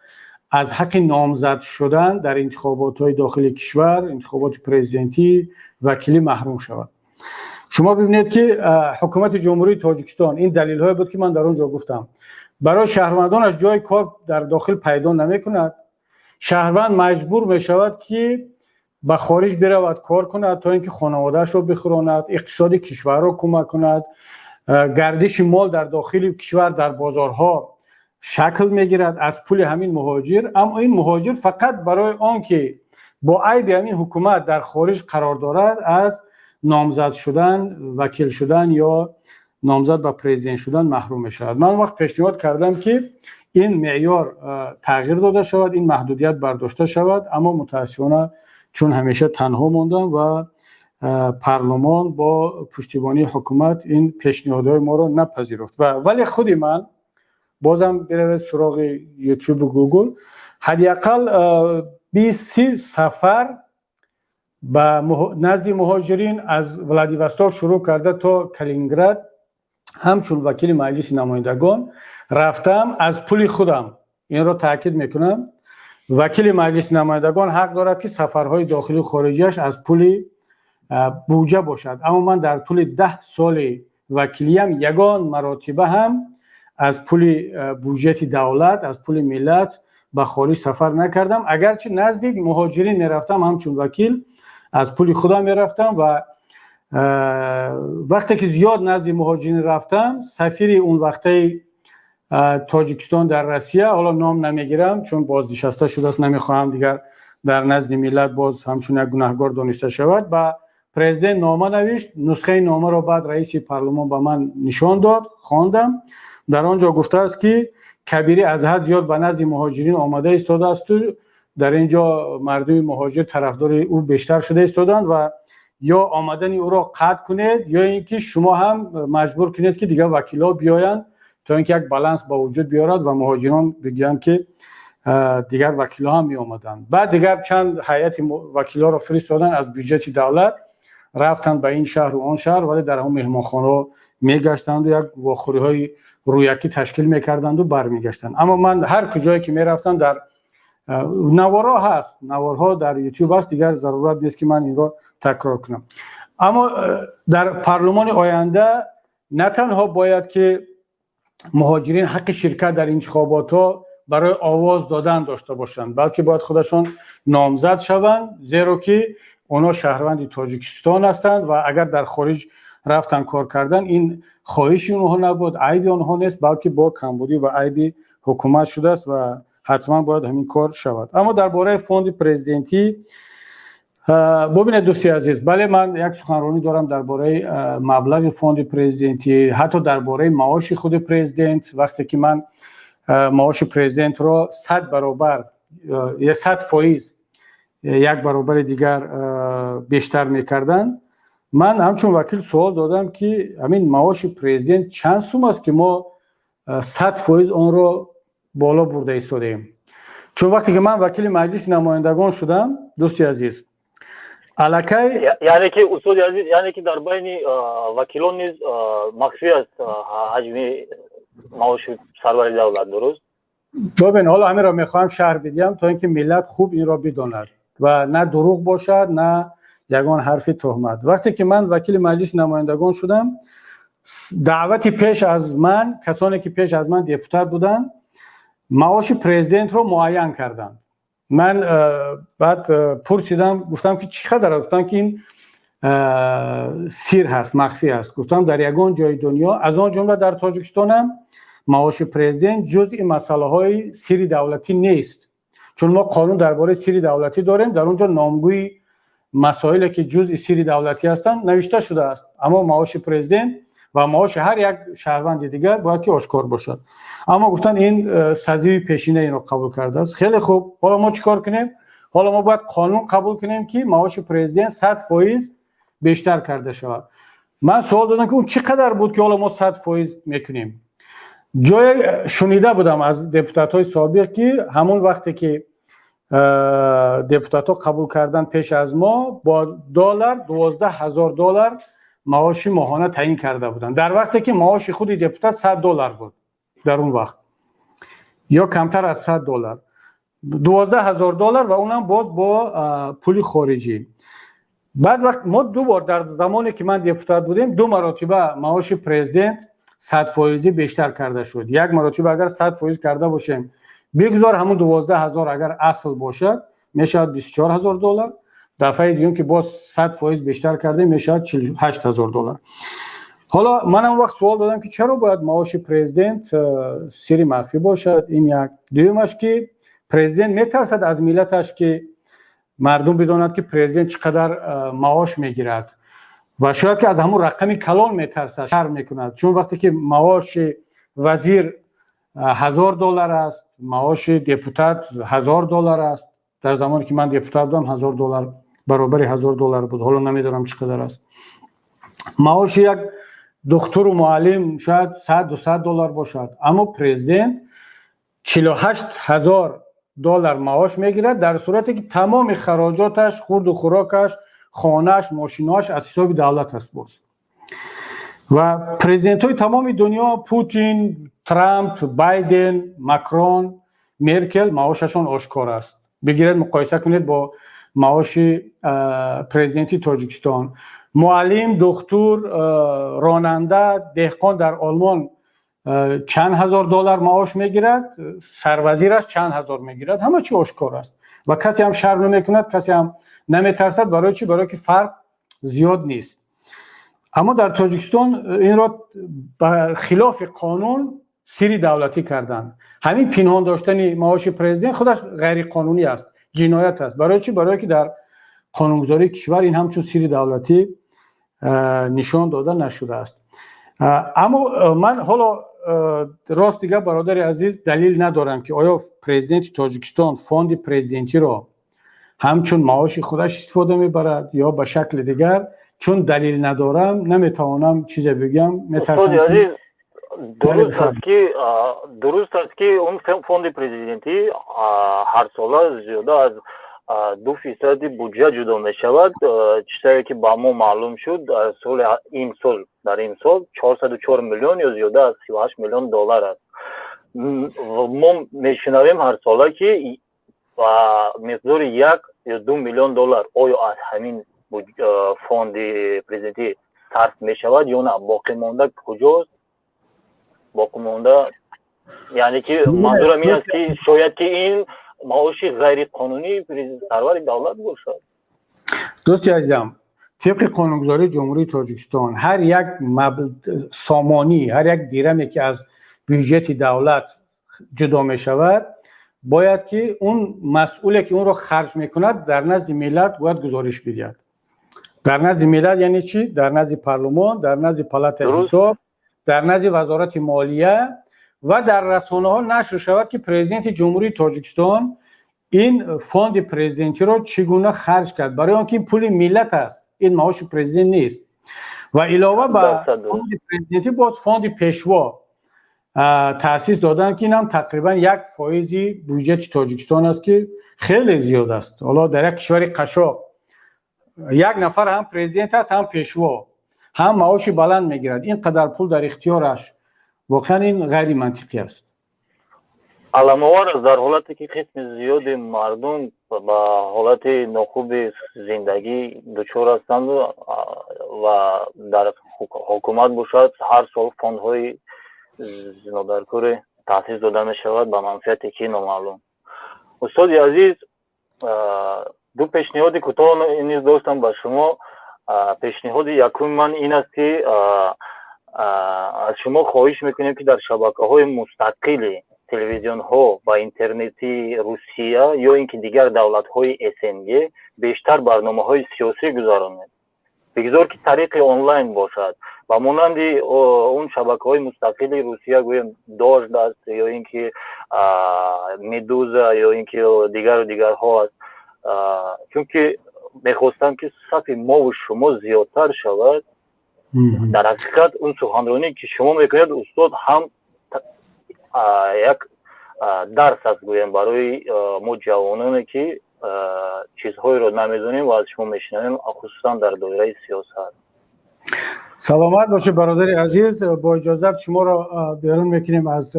аз ҳаққи номзад шудан дар интихоботҳои дохили кишвар, интихоботи президентӣ, вакилӣ маҳрум шавад. Шумо бибинед, ки ҳукумати Ҷумҳурии Тоҷикистон, ин далелҳое буд, ки ман дар он ҷо гуфтам, барои шаҳрвандонаш ҷои кор дар дохил пайдо намекунад. Шаҳрванд маҷбур мешавад, ки ба хориҷ биравад, кор кунад, то ин ки хонаводаашро бихӯронад, иқтисоди кишварро кӯмак кунад. Гардиши мол дар дохили кишвар, дар бозорҳо шакл мегирад аз пули ҳамин муҳоҷир. Аммо ин муҳоҷир фақат барои он ки бо айби ҳамин ҳукумат дар хориҷ қарор дорад, аз номзад шудан, вакил шудан ё номзад ба президент шудан маҳрум мешавад. Ман он вақт пешниҳод кардам, ки ин меъёр тағйир дода шавад, ин маҳдудият бардошта шавад. Аммо мутаассифона, чун ҳамеша танҳо мондам ва парлумон бо пуштибонии ҳукумат ин пешниҳодҳои моро напазируфт. Ва вале худи ман, бозам биравед суроғи Ютубу Гугл, ҳадди ақал 20-30 сафар ба назди муҳоҷирин аз Владивосток шурӯъ карда то Калининград ҳамчун вакили Маҷлиси намояндагон рафтам аз пули худам. Инро таъкид мекунам. Вакили Маҷлиси намояндагон ҳақ дорад, ки сафарҳои дохилию хориҷиаш аз пули буҷа бошад. Аммо ман дар тӯли 10 соли вакилиям ягон маротиба ҳам аз пули буҷети давлат, аз пули миллат ба хориҷ сафар накардам. Агарчи назди муҳоҷирин мерафтам, ҳамчун вакил аз пули худам мерафтам. Ва вақте ки зиёд назди муҳоҷирин рафтам, сафири он вақтаи Тоҷикистон дар Россия, ҳоло ном намегирам, чун бознишаста шудааст, намехоҳам дигар дар назди миллат боз ҳамчун як гунаҳгор дониста шавад, ба президент нома навишт. Нусхаи номаро баъд раиси парлумон ба ман нишон дод, хондам. Дар он ҷо гуфтааст, ки Кабирӣ аз ҳад зиёд ба назди муҳоҷирин омада истодаасту дар ин ҷо мардуми муҳоҷир тарафдори ӯ бештар шуда истоданд ва ё омадани ӯро қатъ кунед, ё ин ки шумо ҳам маҷбур кунед, ки дигар вакилҳо биёянд, то ин ки як баланс ба вуҷуд биёрад ва муҳоҷирон бигӯянд, ки дигар вакилҳо ҳам меомаданд. Баъд дигар чанд ҳайати вакилҳоро фиристоданд, аз бюҷети давлат рафтанд ба ин шаҳру он шаҳр, вале дар ҳамон меҳмонхонаҳо мегаштанду як вохӯриҳои рӯякӣ ташкил мекарданду бармегаштанд. Аммо ман ҳар куҷое ки мерафтам, дар наворҳо ҳаст, наворҳо дар Ютуб аст, дигар зарурат нест, ки ман инро такрор кунам. Аммо дар парлумони оянда на танҳо бояд ки муҳоҷирин ҳаққи ширкат дар интихоботҳо барои овоз додан дошта бошанд, балки бояд худашон номзад шаванд, зеро ки онҳо шаҳрванди Тоҷикистон ҳастанд ва агар дар хориҷ рафтан кор кардан, ин хоҳиши онҳо набуд, айби онҳо нест, балки бо камбудӣ ва айби ҳукумат шудааст ва ҳатман бояд ҳамин кор шавад. Аммо дар бораи фонди президентӣ, бубинед, дӯсти азиз, бале, ман як суханронӣ дорам дар бораи маблағи фонди президентӣ, ҳатто дар бораи маоши худи президент. Вақте ки ман маоши президентро 100 баробар, 100%, як баробари дигар бештар мекарданд, ман ҳамчун вакил суол додам, ки ҳамин маоши президент чанд сум аст, ки мо 100% онро боло бурда истодаем? Чун вақте ки ман вакили Маҷлиси намояндагон шудам, дӯсти азиз, аллакай
Яъне ки, устоди азиз, яъне ки дар байни вакилон низ махфӣ аст ҳаҷми маоши сарвари давлат, дуруст?
Бибин, ҳоло ҳаминро мехоҳам шарҳ бидиҳам, то ин ки миллат хуб инро бидонад ва на дурӯғ бошад, на ягон ҳарфи тӯҳмат. Вақте ки ман вакили Маҷлиси намояндагон шудам, даъвати пеш аз ман, касоне ки пеш аз ман депутат буданд, маоши президентро муайян карданд. Ман баъд пурсидам, гуфтам, ки чӣ қадар? Гуфтам, ки ин сир ҳаст, махфӣ аст. Гуфтам, дар ягон ҷои дунё, аз он ҷумла дар Тоҷикистонам, маоши президент ҷузъи масъалаҳои сири давлатӣ нест, чун мо қонун дар бораи сири давлатӣ дорем, дар он ҷо номгӯи масоиле, ки ҷузъи сири давлатӣ ҳастанд, навишта шудааст. Аммо маоши президент ва маоши ҳар як шаҳрванди дигар бояд ки ошкор бошад. Аммо гуфтанд, ин созиви пешина инро қабул кардааст. Хеле хуб, ҳоло мо чӣ кор кунем? Ҳоло мо бояд қонун қабул кунем, ки маоши президент 100% бештар карда шавад. Ман суол додам, ки он чӣ қадар буд, ки ҳоло мо 100% мекунем? Ҷое шунида будам аз депутатҳои собиқ, ки ҳамон вақте ки депутатҳо қабул кардан пеш аз мо, бо доллар 12 000 доллар маоши моҳона таъин карда буданд, дар вақте ки маоши худи депутат 100 доллар буд дар он вақт ё камтар аз 100 доллар, 12 000 доллар, ва унам боз бо пули хориҷӣ. Баъд вақт мо ду бор, дар замоне ки ман депутат будем, ду маротиба маоши президент 100-фоизӣ бештар карда шуд. Як маротиба агар 100% карда бошем, бигзор ҳамун 12 000 агар асл бошад, мешавад 24 000 доллар. Дафъаи дуюм, ки боз 100% бештар кардем, мешавад 48 000 доллар. Ҳоло ман он вақт суол додам, ки чаро бояд маоши президент сири махфӣ бошад? Ин як. Дуюмаш, ки президент метарсад аз миллаташ, ки мардум бидонад, ки президент чӣ қадар маош мегирад, ва шояд ки аз ҳамун рақами калон метарсад, шарм мекунад. Чун вақте ки маоши вазир 1000 доллар аст, маоши депутат 1000 доллар аст, дар замоне ки ман депутат будам, 1000 доллар баробари 1000 доллар буд, ҳоло намедонам чӣ қадар аст. Маоши як духтуру муаллим шояд 100, 200 доллар бошад, аммо президент 48 000 доллар маош мегирад, дар сурате ки тамоми хароҷоташ, хурду хӯрокаш, хонааш, мошиноаш аз ҳисоби давлат аст боз. Ва президентҳои тамоми дунё, Путин, Трамп, Байден, Макрон, Меркел маошашон ошкор аст. Бигиред, муқоиса кунед бо маоши президенти Тоҷикистон. Муаллим, духтур, ронанда, деҳқон дар Олмон чанд ҳазор доллар маош мегирад, сарвазираш чанд ҳазор мегирад. Ҳама чи ошкор аст ва касе ҳам шарм намекунад, касе ҳам наметарсад. Барои чӣ? Барое ки фарқ зиёд нест. Аммо дар Тоҷикистон инро бар хилофи қонун сири давлатӣ карданд. Ҳамин пинҳон доштани маоши президент худаш ғайриқонунӣ аст, ҷиноят аст. Барои чӣ? Барое ки дар қонунгузории кишвар ин ҳамчун сири давлатӣ нишон дода нашудааст. Аммо ман ҳоло, рост дига, бародари азиз, далил надорам, ки оё президенти Тоҷикистон фонди президентиро ҳамчун маоши худаш истифода мебарад ё ба шакли дигар. Чун далил надорам, наметавонам чизе бигӯям, метарсам.
Дуруст аст, ки он фонди президентӣ ҳарсола зиёда аз 2 фисади буҷа ҷудо мешавад. Чизае ки ба мо маълум шуд, соли имсол, дар имсол 404 миллион ё зиёда аз 38 миллион доллар аст. Мо мешунавем ҳарсола, ки миқдори 1 ё 2 миллион доллар оё аз ҳамин фонди президентӣ сарф мешавад ё на. Боқимонда куҷост? Боқимонда, яъне ки манзурам ин аст, ки шояд ки ин маоши ғайриқонунии сарвари давлат бошад.
Дӯсти азизам, тибқи қонунгузории Ҷумҳурии Тоҷикистон ҳар як сомонӣ, ҳар як дираме, ки аз бюҷети давлат ҷудо мешавад, бояд ки он масъуле, ки онро харҷ мекунад, дар назди миллат бояд гузориш бидиҳад. Дар назди миллат яъне чӣ? Дар назди парлумон, дар назди палатаи ҳисоб, дар назди Вазорати молия ва дар расонаҳо нашр шавад, ки президенти Ҷумҳурии Тоҷикистон ин фонди президентиро чӣ гуна харҷ кард, барои он ки ин пули миллат аст, ин маоши президент нест. Ва илова ба фонди президентӣ боз фонди Пешво таъсис доданд, ки инам тақрибан 1 фоизи буҷети Тоҷикистон аст, ки хеле зиёд аст. Ҳоло дар як кишвари қашоқ як нафар ҳам президент аст, ҳам пешво, ҳам маоши баланд мегирад, ин қадар пул дар ихтиёраш, воқеан ин ғайримантиқӣ аст.
Аламовар аст, дар ҳолате ки қисми зиёди мардум ба ҳолати нохуби зиндагӣ дучор ҳастанду ва дар ҳукумат бошад, ҳар сол фондҳои нодаркорӣ таъсис дода мешавад ба манфиате ки номаълум. Устоди азиз, ду пешниҳоди кӯтоҳ низ доштам ба шумо. Пешниҳоди якуми ман ин аст, ки аз шумо хоҳиш мекунем, ки дар шабакаҳои мустақили телевизионҳо ва интернетии Русия ё ин ки дигар давлатҳои СНГ бештар барномаҳои сиёсӣ гузаронед. Бигзор ки тариқи онлайн бошад, ба монанди он шабакаҳои мустақили Русия, гӯем, Дождь аст ё ин ки Медуза ё ин ки дигару дигарҳо аст, чунки мехостам, ки сафи мову шумо зиёдтар шавад. Дар ҳақиқат, он суханронӣ, ки шумо мекунед, устод, ҳам як дарс аст, гӯем, барои мо ҷавононе, ки чизҳоеро намедонем ва аз шумо мешунавем, хусусан дар доираи сиёсат.
Саломат бошед, бародари азиз. Бо иҷозат шуморо берун мекунем аз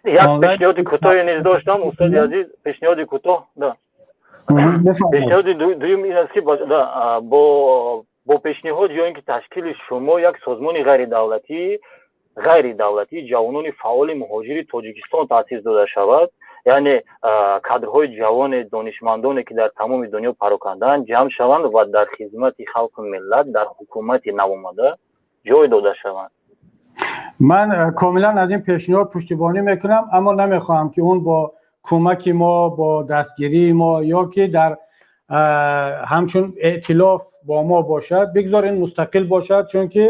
Як пешниҳоди кӯтоҳе низ доштам, устоди азиз, пешниҳоди кӯтоҳ да. Пешниҳоди дуюм ин аст, ки бо пешниҳод ё ин ки ташкили шумо як созмони ғайридавлатии ҷавонони фаъоли муҳоҷири Тоҷикистон таъсис дода шавад, яъне кадрҳои ҷавоне, донишмандоне, ки дар тамоми дунё парокандаанд, ҷамъ шаванд ва дар хизмати халқу миллат дар ҳукумати навомада ҷой дода шаванд.
Ман комилан аз ин пешниҳод пуштибонӣ мекунам, аммо намехоҳам, ки он бо кӯмаки мо, бо дастгирии мо ё ки дар ҳамчун эътилоф бо мо бошад. Бигзор ин мустақил бошад, чунки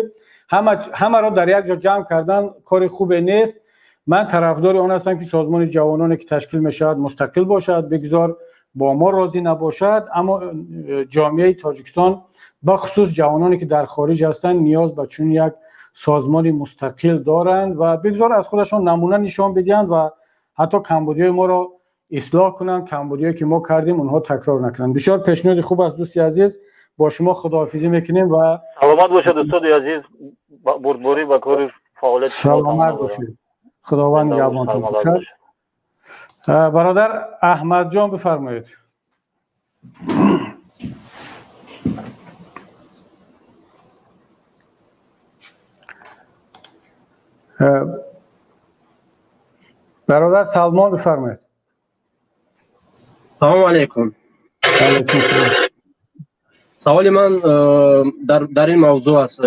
ҳамаро дар як ҷо ҷамъ кардан кори хубе нест. Ман тарафдори он ҳастам, ки созмони ҷавононе, ки ташкил мешавад, мустақил бошад. Бигзор бо мо розӣ набошад, аммо ҷомеаи Тоҷикистон, бахусус ҷавононе, ки дар хориҷ ҳастанд, ниёз ба чунин як созмони мустақил доранд ва бигзор аз худашон намуна нишон бидиҳанд ва ҳатто камбудиҳои моро ислоҳ кунанд. Камбудиҳое, ки мо кардем, онҳо такрор накунанд. Бисёр пешниҳоди хуб аст, дӯсти азиз. Бо шумо худоҳофизӣ мекунем ва
Саломат бошед, устоди азиз, бурдборӣ ба кори фаъолияти.
Саломат бошед, Худованд нигаҳбонтон бошад. Бародар Аҳмадҷон, бифармоед. Бародар Салмон, бифармоед.
Салому алайкум.
Алайкум салом.
Саволи ман дар ин мавзӯъ аст.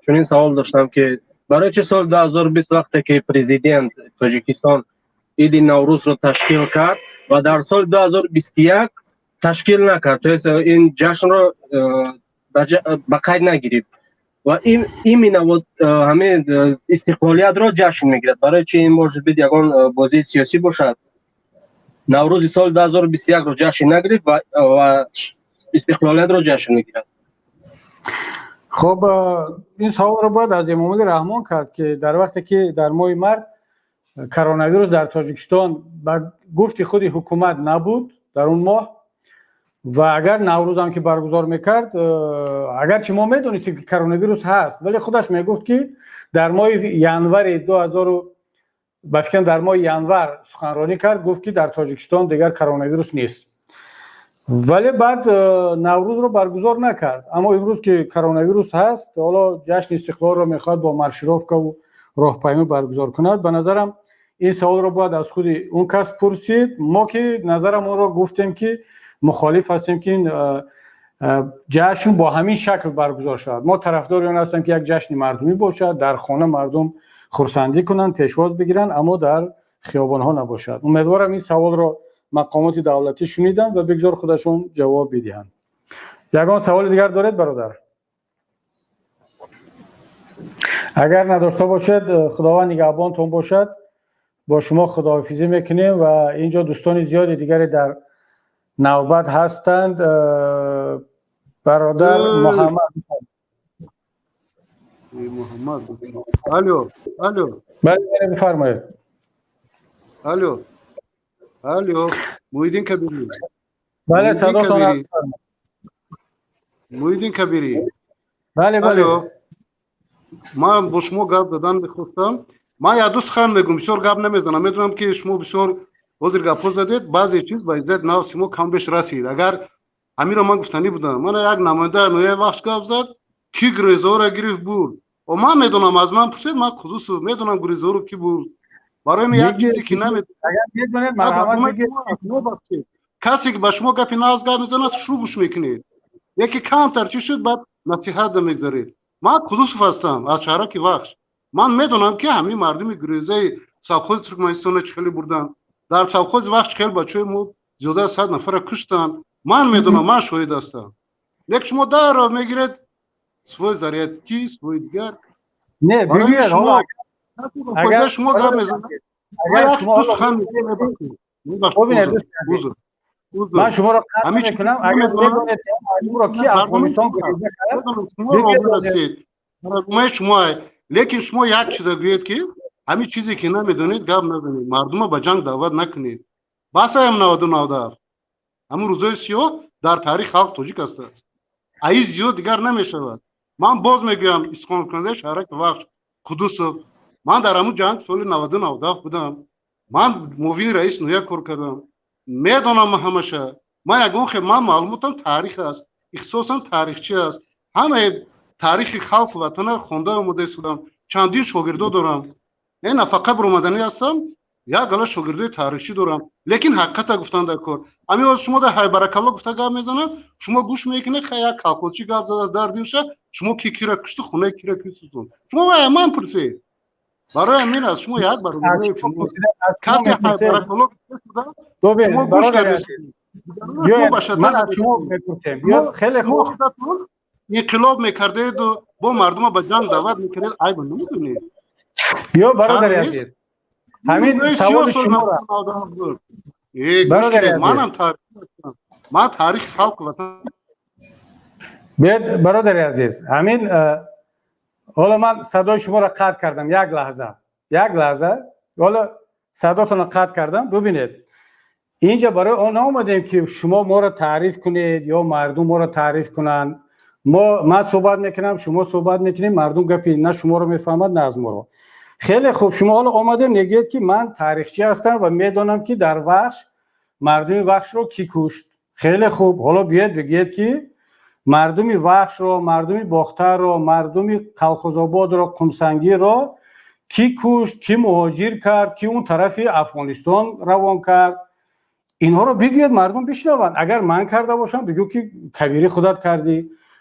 Чунин савол доштам, ки барои чӣ соли 2020, вақте ки президент Тоҷикистон иди Наврӯзро ташкил кард ва дар соли 2021 ташкил накард, то есть ин ҷашнро ба қайд нагирифт ва именно вот ҳамин истиқлолиятро ҷашн мегирад? Барои чи? Ин, может быть, ягон бозии сиёсӣ бошад? Наврӯзи соли 2021-ро ҷашн нагирифт ва истиқлолиятро ҷашн мегирад.
Хуб, ин саволро бояд аз Эмомалӣ Раҳмон кард, ки дар вақте ки дар моҳи март коронавирус дар Тоҷикистон ба гуфти худи ҳукумат набуд дар он моҳ, ва агар Наврӯзам ки баргузор мекард, агарчи мо медонистем, ки коронавирус ҳаст, вале худаш мегуфт, ки дар моҳи январи 2000, ба фикрам, дар моҳи январ суханронӣ кард, гуфт, ки дар Тоҷикистон дигар коронавирус нест, вале баъд Наврӯзро баргузор накард. Аммо имрӯз ки коронавирус ҳаст, ҳоло ҷашни истиқлолро мехоҳад бо маршировкаву роҳпаймӣ баргузор кунад. Ба назарам, ин саволро бояд аз худи он кас пурсид. Мо ки назарамонро гуфтем, ки мухолиф ҳастем, ки ин ҷашн бо ҳамин шакл баргузор шавад. Мо тарафдори он ҳастем, ки як ҷашни мардумӣ бошад, дар хона мардум хурсандӣ кунанд, пешвоз бигиранд, аммо дар хиёбонҳо набошад. Умедворам, ин саволро мақомоти давлатӣ шуниданд ва бигзор худашон ҷавоб бидиҳанд. Ягон саволи дигар доред, бародар? Агар надошта бошед, Худованд нигаҳбонтон бошад, бо шумо худоҳофизӣ мекунем. Ва инҷо дӯстони зиёди дигаре дар навбат ҳастанд. Бародар Муҳаммад.
Муҳаммад, алло, алло.
Бале, бифармоед.
Алло, алло, Муҳиддин Кабирӣ.
Бале, садотон.
Муҳиддин Кабирӣ.
Бале.
Ман бо шумо гап задан мехостам. Ман якду сухан мегӯм, бисёр гап намезанам. Медонам, ки шумо бисёр ҳозир гапҳо задед, баъзе чиз ба иззат нафси мо кам беш расид. Агар ҳаминро ман гуфтанӣ будам. Мана як намоянда ноҳияи Вахш гап зад, ки гурезаҳоро гирифт, бурд. О, ман медонам, аз ман пурсед, ман Қудусов медонам гурезаҳоро ки бурд. Барои ман як чизе ки
намедонед.
Касе ки ба шумо гапи нағз гап мезанад, шурӯъ гӯш мекунед, яке камтар чӣ шуд, баъд насиҳат мегзаред. Ман Қудусов ҳастам аз шаҳраки Вахш. Ман медонам, ки ҳамин мардуми гурезаи совхози Туркманистона чӣ хеле бурданд. Дар совхози Вахш хеле бачаҳои мо зиёда аз 100 нафара куштанд. Ман медонам, ман шоҳид ҳастам. Лекин шумо дарро мегиред, свой зарядки, свой дигар.
Не, бигӯед ҳоло.
Агар шумо гап мезанад,
агар шумо бубинед, ман шуморо қатъ мекунам. Агар медонед, мардумро ки Афғонистон гуреза
кард, шумо. Лекин шумо як чиза гӯед, ки ҳамин чизе ки намедонед, гап назанед, мардума ба ҷанг даъват накунед. Басаям 90-у 97, ҳамун рӯзои сиёҳ дар таърихи халқ тоҷик ҳастааст. Аи зиёд дигар намешавад. Ман боз мегӯям, истиқоматкунандаи шаҳраки Вахш Қудусов. Ман дар ҳамун ҷанг соли 90-у 97 будам. Ман муовини раиси ноҳия кор кардам, медонам ҳамаша. Ман ягон хел, ман маълумотам таърих аст, ихтисосам таърихчӣ аст. Ҳамаи таърихи халқу ватана хонда омода истодам. Чандин шогирдо дорам, не нафақа баромаданӣ ҳастам, як гала шогирдои таърихчӣ дорам. Лекин ҳақиқата гуфтан дар кор. Ҳамин ҳозир шумо дар ҳайбаракалло гуфта гап мезанад, шумо гӯш мекунед. Хай, як колхозчӣ гап задааст, дар дилша шумо ки кира кушту, хонаи кира кисӯзон, шумо вай ман пурсед. Барои ҳамин аз шумо як бародар, касе ҳайбаракалло шумо гӯш кардед.
Ман аз шумо мепурсем. Хеле хуб.
Инқилоб мекардеду бо мардума ба ҷанг даъват мекардед, айба намедонед.
Биё, бародари азиз, ҳамин саволи шуморо
Бародари, манам ман таърихи халқ ватан.
Биёд, бародари азиз, ҳамин ҳоло ман садои шуморо қатъ кардам. Як лаҳза, як лаҳза, ҳоло садотонро қатъ кардам. Бубинед, инҷа барои он наомадем, ки шумо моро таъриф кунед ё мардум моро таъриф кунанд. Мо, ман суҳбат мекунам, шумо суҳбат мекунем, мардум гапи на шуморо мефаҳмад, на аз моро. Хеле хуб, шумо ҳоло омадем, мегӯед, ки ман таърихчӣ ҳастам ва медонам, ки дар Вахш мардуми Вахшро кӣ кушт. Хеле хуб, ҳоло биёед, бигӯед, ки мардуми Вахшро, мардуми Бохтарро, мардуми Калхозободро, Қумсангирро кӣ кушт, кӣ муҳоҷир кард, кӣ он тарафи Афғонистон равон кард? Инҳоро бигӯед, мардум бишнаванд. Агар ман карда бошам, бигӯ, ки Кабирӣ, худат кардӣ.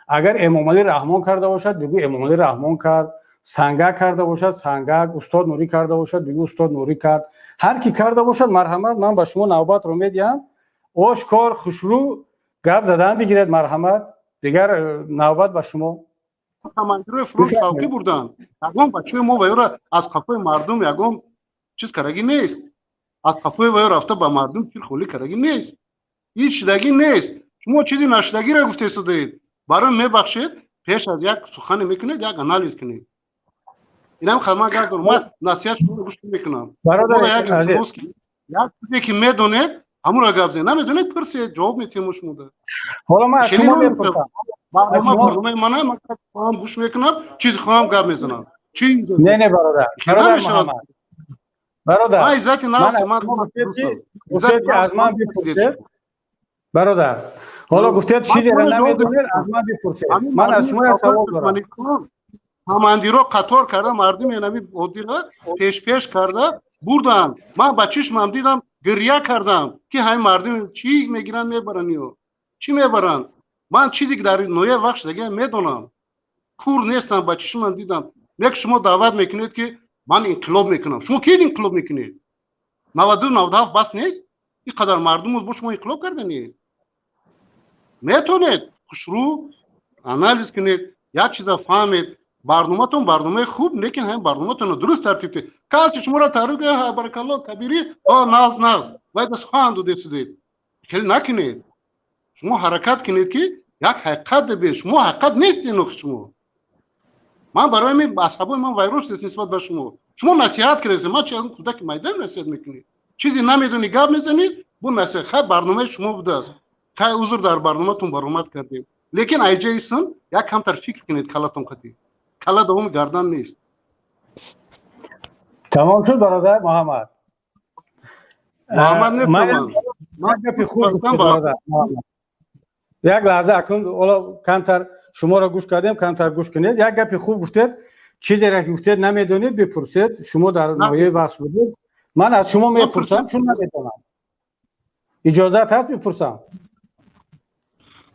Агар Эмомалӣ Раҳмон карда бошад, бигӯ, Эмомалӣ Раҳмон кард. Сангак карда бошад, Сангак. Устод Нурӣ карда бошад, бигӯ, устод Нурӣ кард. Ҳар кӣ карда бошад, марҳамат, ман ба шумо навбатро медиҳам. Ошкор, хушрӯ гап задан бигиред, марҳамат. Дигар навбат ба шумо.
Командирои фронт халқӣ бурданд. Ягон бачаи мо ваёра аз қафои мардум ягон чиз карагӣ нест, аз қафои ваё рафта ба мардум тир холӣ карагӣ нест, ҳеҷ шудагӣ нест. Шумо чизи нашудагиро гуфтесудаед. Барои мебахшед, пеш аз як сухане мекунед, як анализ кунед. Инам хадмат гап дорам, ман насиҳат шуморо гӯш мекунам. Як чизе ки медонед, ҳамонро гап занед, намедонед, пурсед, ҷавоб метиҳем шумода.
Ҳоло ман аз шумо мепурсам.
Барномаи мана, ман хоҳам гӯш мекунам, чизи хоҳам гап мезанам.
Не, бародар, бародар Муҳаммад, бародар.
Ман иззати нафси ман.
Гуфтед, ки аз ман бипурсед. Бародар, ҳоло гуфтед, чизеро намедонед, аз ман бипурсед. Ман аз шумо як савол дорам.
Командиро қатор карда, мардуми нами оддира пешпеш карда бурданд. Ман ба чишмам дидам, гирья кардам, ки ҳамин мардум чӣ мегиранд, мебаранд ё чӣ мебаранд. Ман чизе ки дар ноҳияи Вахш шудагиам медонам, кур нестам, ба чишмам дидам. Нек шумо даъват мекунед, ки ман инқилоб мекунам. Шумо кед инқилоб мекунед? 92, 97 бас нест? Ин қадар мардуму бо шумо инқилоб карданед? Метавонед хушрӯ анализ кунед, як чиза фаҳмед. Барноматон барномаи хуб, лекин ҳамин барноматонро дуруст тартиб диҳед. Касе шуморо таъриф, баракалло, Кабирӣ, нағз, нағз, вай сухан додесидед. Хеле накунед. Шумо ҳаракат кунед, ки як ҳақиқат бе шумо ҳақиқат нест. Ин шумо ман барои ми асабои ман вайрон шудааст нисбат ба шумо. Шумо насиҳат кардед, ман чи кӯдаки майдан насиҳат мекунед? Чизе намедонӣ, гап мезанед, бу насиҳат. Хай, барномаи шумо будааст, хай, узр, дар барноматон баромад кардем, лекин айҷаи сын як камтар фикр кунед. Калатон қатӣ кала давоми гардан нест.
Тамом шуд, бародар Муҳаммад?
Муҳаммад.
Ман гапи хуб, бародар, як лаҳза. Акун ҳоло камтар шуморо гӯш кардем, камтар гӯш кунед. Як гапи хуб гуфтед: чизеро ки гуфтед, намедонед, бипурсед. Шумо дар ноҳияи Вахш будед. Ман аз шумо мепурсам, чун намедонам. Иҷозат ҳаст бипурсам?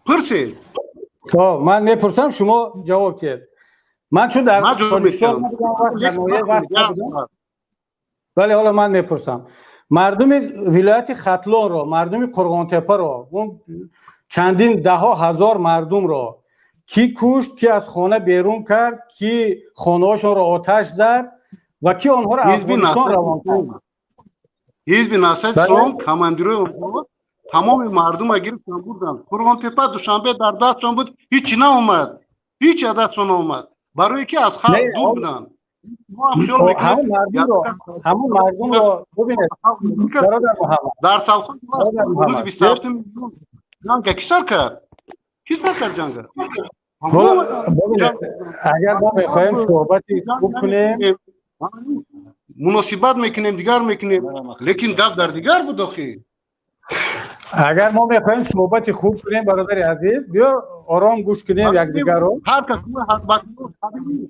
Пурсед.
Хоб, ман мепурсам, шумо ҷавоб диҳед. Ман чун дар Тоҷикистон дар ноҳияи Вахш набудам, вале ҳоло ман мепурсам: мардуми вилояти Хатлонро, мардуми Қурғонтепаро, чандин даҳо ҳазор мардумро кӣ кушт, кӣ аз хона берун кард, кӣ хонаҳошонро оташ зад ва кӣ онҳоро Афғонистон равон кард?
Ҳизби Наҳзати Ислом, командирои онҳо тамоми мардума гирифтан, бурданд. Қурғонтепа, Душанбе дар дастшон буд, ҳичи наомад, ҳеч аз дастшон наомад, барое ки аз халқ дур буданд.
Ҳамон мардумро бубинед, бародар Муҳаммад.
Дар совхоз рӯзи 27-уми миллион ҷанга ки сар кард? Ки сар кард ҷанга?
Агар мо мехоҳем суҳбати хуб кунем,
муносибат мекунем, дигар мекунем, лекин гап дар дигар буд охи.
Агар мо мехоҳем суҳбати хуб кунем, бародари азиз, биё ором гӯш кунем якдигарро.
Ҳар кас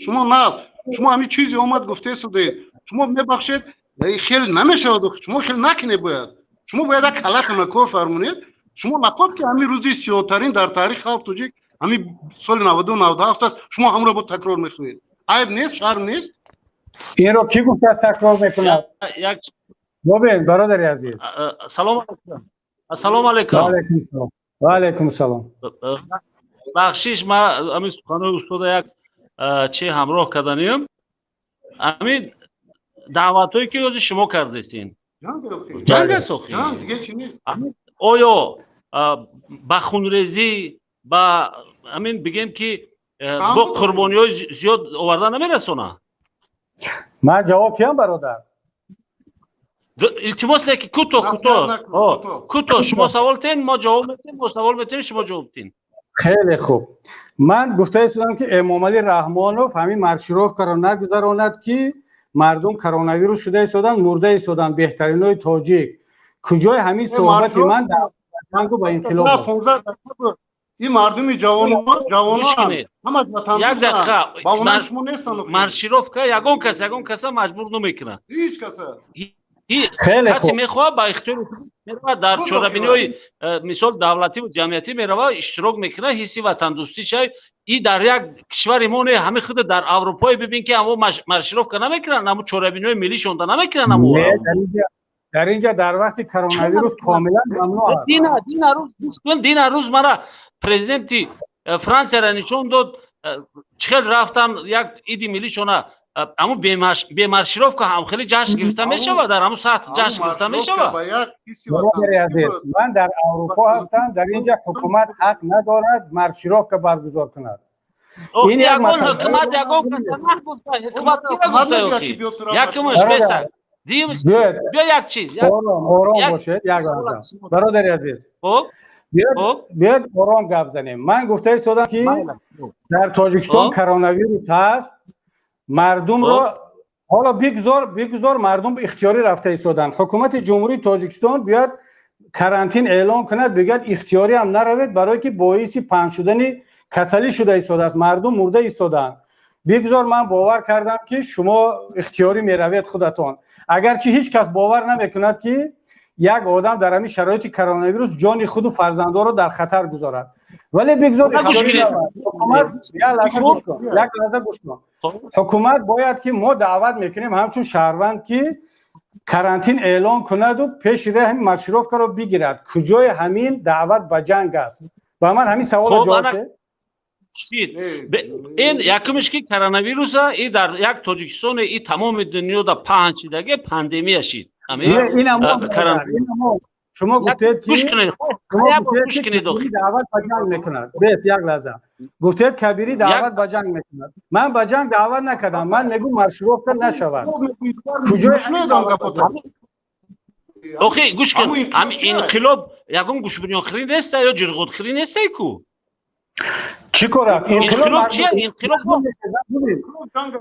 шумо нағз, шумо ҳамин чизе омад гуфтесудед. Шумо мебахшед, хеле намешавад. Шумо хеле накунед. Бояд шумо бояд як калатона кор фармонед. Шумо нақоб ки ҳамин рӯзи сиёҳтарин дар таърихи халқ тоҷик ҳамин соли 92, 97 аст, шумо ҳамро бо такрор мекунед. Айб нест, шарм нест?
Инро кӣ гуфтааст такрор мекунад? Бобин, бародари азиз.
Салом алайкум, ассалому алайкум.
Ва алайкум салом.
Бахшиш, ман ҳамин суханои устода як чи ҳамроҳ карданиям. Ҳамин даъватҳое ки ҳозир шумо кардесин, ҷанг аст охи. Оё ба хунрезӣ, ба ҳамин бигем ки бо қурбониҳои зиёд оварда намерасонад?
Ман ҷавоб диҳам, бародар?
Илтимос, ки кӯтоҳ, кӯтоҳ, кӯтоҳ. Шумо савол тен, мо ҷавоб метем, мо савол метем, шумо ҷавоб тин.
Хеле хуб. Ман гуфта истодам, ки Эмомалӣ Раҳмонов ҳамин маршировкаро нагузаронад, ки Мардум коронавирус шуда истоданд, мурда истоданд, беҳтаринои тоҷик. Куҷои ҳамин суҳбати ман дар ҷангу ба инқилоб?
Ин мардуми ҷавонон ҳама
як дақиқа.
Ба шумо нестанд.
Маршировка ягон кас, ягон каса маҷбур намекунад.
Ҳеҷ каса.
Касе мехоҳад, ба ихтиёри меравад, дар чорабиниҳои мисол давлативу ҷамъиятӣ меравад, иштирок мекунад, ҳисси ватандӯстӣ шай. И дар як кишвари мо не, ҳами худ дар Аврупое бибин, ки амо маршировка намекунанд, амо чорабиниҳои миллишонда намекунанд. Амо
Дар инҷа дар вақти коронавирус комилан мамнӯъ аст.
Дина рӯз мара президенти Франсияра нишон дод, чӣ хел рафтан як иди миллишона. Аму бе маршировка ҳам хеле ҷашн гирифта мешавад, дар ҳамун сатҳ ҷашн гирифта мешавад.
Ман дар Аврупо ҳастам, дар инҷа ҳукумат ҳақ надорад маршировка баргузор кунад.
Ин ягон ҳукумат, ягон каса нагуфта. Ҳукумат кира гуфта? Якумаш беса, биё, як чиз.
Ором бошед як лаҳза, бародари азиз. Биёед, ором гап занем. Ман гуфта истодам, ки дар Тоҷикистон коронавирус ҳаст, мардумро ҳоло бигузор мардум ихтиёрӣ рафта истоданд. Ҳукумати Ҷумҳурии Тоҷикистон биёяд, карантин эълон кунад, бигӯяд, ихтиёрӣ ҳам наравед, барое ки боиси паҳн шудани касалӣ шуда истодааст, мардум мурда истодаанд. Бигузор, ман бовар кардам, ки шумо ихтиёрӣ меравед худатон, агарчи ҳеҷ кас бовар намекунад, ки як одам дар ҳамин шароити коронавирус ҷони худу фарзандонро дар хатар гузорад, вале бигузор. Як лаҳза гӯш кун. Ҳукумат бояд, ки мо даъват мекунем ҳамчун шаҳрванд, ки карантин эълон кунаду пеши раҳи ҳамин маршировкаро бигирад. Куҷои ҳамин даъват ба ҷанг аст? Ба ман ҳамин саволро ҷавоб.
Ин якумиш, ки коронавируса и дар як Тоҷикистоне, и тамоми дунёда паҳн шидаги пандемия шид.
Шумо гуфтед, ки даъват ба ҷанг мекунад. Бес, як лаҳза. Гуфтед, Кабирӣ даъват ба ҷанг мекунад. Ман ба ҷанг даъват накардам, ман мегӯм, маршировка нашавад.
Куҷои? Охи, гӯш кун, ҳами инқилоб ягон гӯшбирёнхӯрӣ неста ё ҷирғотхӯрӣ нестай ку.
Чӣ кор рафт?
Инқилоб чия, инқилоб?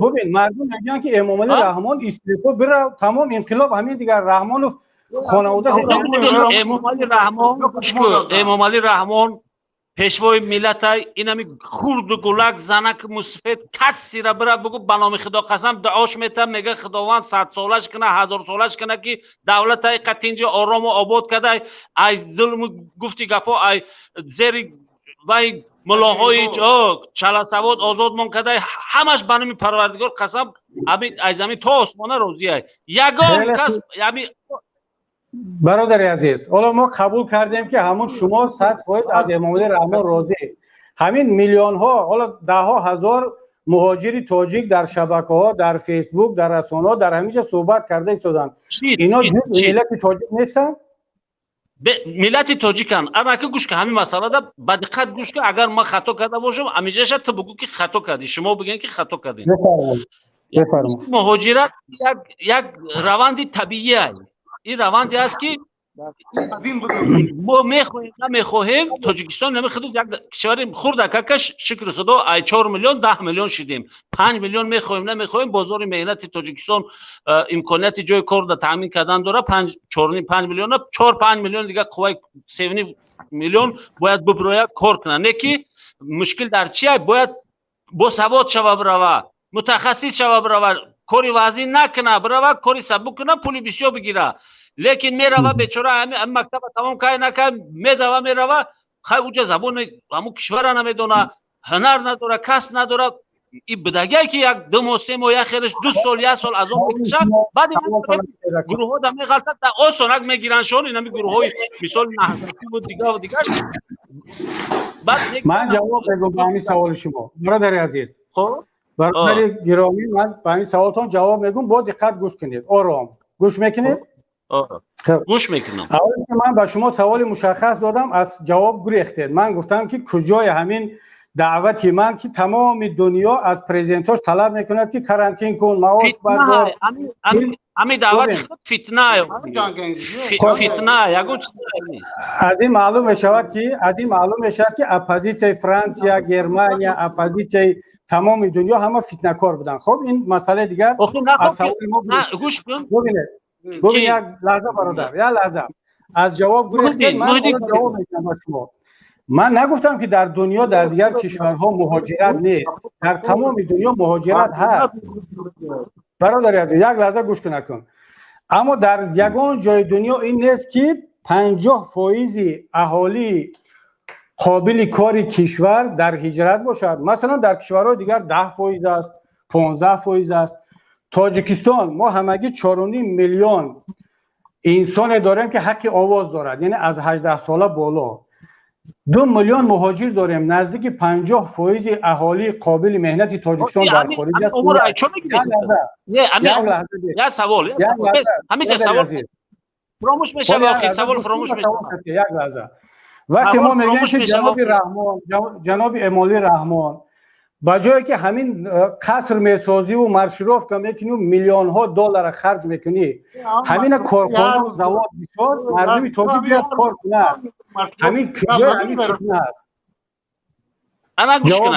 Бубин, мардум мегӯянд, ки Эмомалӣ Раҳмон истеъфо бирав, тамом, инқилоб ҳамин дигар. Раҳмонов хонавода.
Эмомалӣ Раҳмон, Эмомалӣ Раҳмон пешвои миллатай. Инами хурду гулак, занак, мусфед, касира бира бугу, ба номи Худо қасам, дуош метам, мега, Худованд садсолаш кина, ҳазорсолаш кина, ки давлатай қатинҷи орому обод кадай, ай зулму гуфти гапо, ай зери вай мулоҳои чаласавод озодмон кадай. Ҳамаш ба номи Парвардигор қасам, ай замин то осмона розиай, ягон кас ами.
Бародари азиз, ҳоло мо қабул кардем, ки ҳамун шумо 100% аз Эмомалӣ Раҳмон розӣ. Ҳамин миллионҳо, ҳоло даҳҳо ҳазор муҳоҷири тоҷик дар шабакаҳо, дар Фейсбук, дар расонаҳо, дар ҳамин ҷо суҳбат карда истоданд. Ино ҷузъи миллати тоҷик нестанд?
Миллати тоҷиканд. Анака, гӯш ка, ҳамин масъалада ба диққат гӯш ка. Агар ман хато карда бошам, амиҷаша ту бугӯ, ки хато кардӣ, шумо бигӯен, ки хато кардем. Муҳоҷират як раванди табиӣ, ин раванде аст, ки мо мехоҳем, намехоҳем, Тоҷикистон намехоҳад, як кишвари хурдакакаш, шукри Худо, ай 4 миллион 10 миллион шидем, 5 миллион. Мехоҳем, намехоҳем, бозори меҳнати Тоҷикистон имконияти ҷои кор да таъмин кардан дора панҷ, чорним, 5 миллиона, 4-5 миллион дига қувваи 3,5 миллион бояд биброяд, кор кунад. Не ки мушкил дар чия? Бояд босавод шава бирава, мутахассис шава бирава, кори вазин накуна бирава, кори сабук куна, пули бисёр бигира. Лекин мерава бечора, ҳами мактаба тамом кай накай, медава, мерава, хай, уҷа забони ҳамун кишвара намедона, ҳунар надора, касб надора. И будагие, ки як 2 моҳ, 3 моҳ, як хелеш 2 сол, як сол азоб мекашад, баъд гурӯҳҳо да меғалтад, да осонак мегирандшон инами гурӯҳҳои мисоли наҳзатӣ буд, дигар дигар.
Ман ҷавоб мегӯм ба ҳамин саволи шумо, бародари азиз, бародари гиромӣ. Ман ба ҳамин саволтон ҷавоб мегӯм, бо диққат гӯш кунед, ором гӯш мекунед.
Гӯш мекунам.
Аввал, ки ман ба шумо саволи мушаххас додам, аз ҷавоб гурехтед. Ман гуфтам, ки куҷои ҳамин Даъвати ман, ки тамоми дунё аз президентош талаб мекунад, ки карантин кун, маош бардор.
Ҳами даъвати худ фитна, фитна, ягон.
Аз ин маълум мешавад, ки оппозитсияи Франсия, Германия, оппозитсияи тамоми дунё ҳама фитнакор буданд. Хоб, ин масъалаи дигар. Аз саволи мо
гӯш кун.
Бубинед, бубин, як лаҳза, бародар, як лаҳза, аз ҷавоб гурехтед. Ман ҷавоб медиҳам ба шумо. Ман нагуфтам, ки дар дунё, дар дигар кишварҳо муҳоҷират нест. Дар тамоми дунё муҳоҷират ҳаст, бародари азиз, як лаҳза гӯш кунакун. Аммо дар ягон ҷои дунё ин нест, ки 50 фоизи аҳолии қобили кори кишвар дар ҳиҷрат бошад. Масалан, дар кишварҳои дигар 10 фоиз аст, 15 фоиз аст. Тоҷикистон мо ҳамагӣ 4,5 миллион инсоне дорем, ки ҳаққи овоз дорад, яъне аз 18 сола боло. 2 миллион муҳоҷир дорем, наздики 50 фоизи аҳолии қобили меҳнати Тоҷикистон дар хориҷ аст.
Як савол, ҳаминҷа савол фуромӯш мешавад, савол фуромӯш мешавад.
Як лаҳза. Вақте мо мегӯем, ки ҷаноби Раҳмон, ҷаноби Эмомалӣ Раҳмон, ба ҷое ки ҳамин қаср месозиву маршировка мекунӣ, миллионҳо доллара харҷ мекунӣ, ҳамина корхонаву завод бисоз, мардуми тоҷик биёд кор кунад. Ҳамин куҷои ҳамин фитна аст?
Ана, гӯш кун.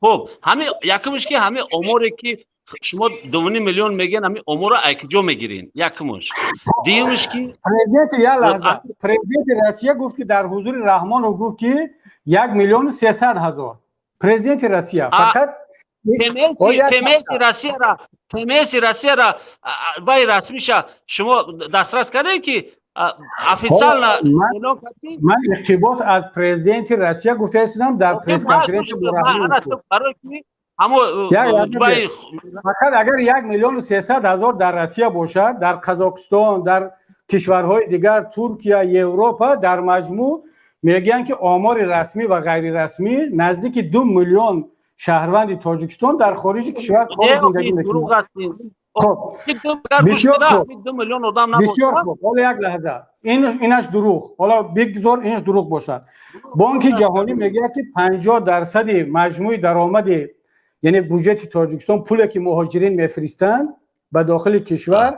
Хуб, ҳамин якумш, ки ҳамин оморе, ки шумо 2,5 миллион мегӯян, ҳамин оморо ай куҷо мегирин? Якумш. Дуюмш, ки
Президенти, як лаҳза, президенти Россия гуфт, ки дар ҳузури Раҳмонов гуфт, ки 1 300 000. Президенти Россия фақат.
ФМСи Россияра, ФМСи Россияра, вай расмиша шумо дастрас кардем, ки официально?
Ман иқтибос аз президенти Россия гуфта истодам дар пресс-конференсия бо. Фақат агар 1 300 000 дар Россия бошад, дар Қазоқистон, дар кишварҳои дигар, Туркия, Европа, дар маҷмӯъ мегӯянд, ки омори расмӣ ва ғайрирасмӣ наздики 2 миллион шаҳрванди Тоҷикистон дар хориҷи кишвар кору зиндагӣ мекунад. Хоб, бисёр хуб, бисёр хуб. Ҳоло як лаҳза, инаш дурӯғ, ҳоло бигзор инаш дурӯғ бошад. Бонки Ҷаҳонӣ мегӯяд, ки 50 дарсади маҷмӯи даромади, яъне буҷети Тоҷикистон, пуле ки муҳоҷирин мефиристанд ба дохили кишвар,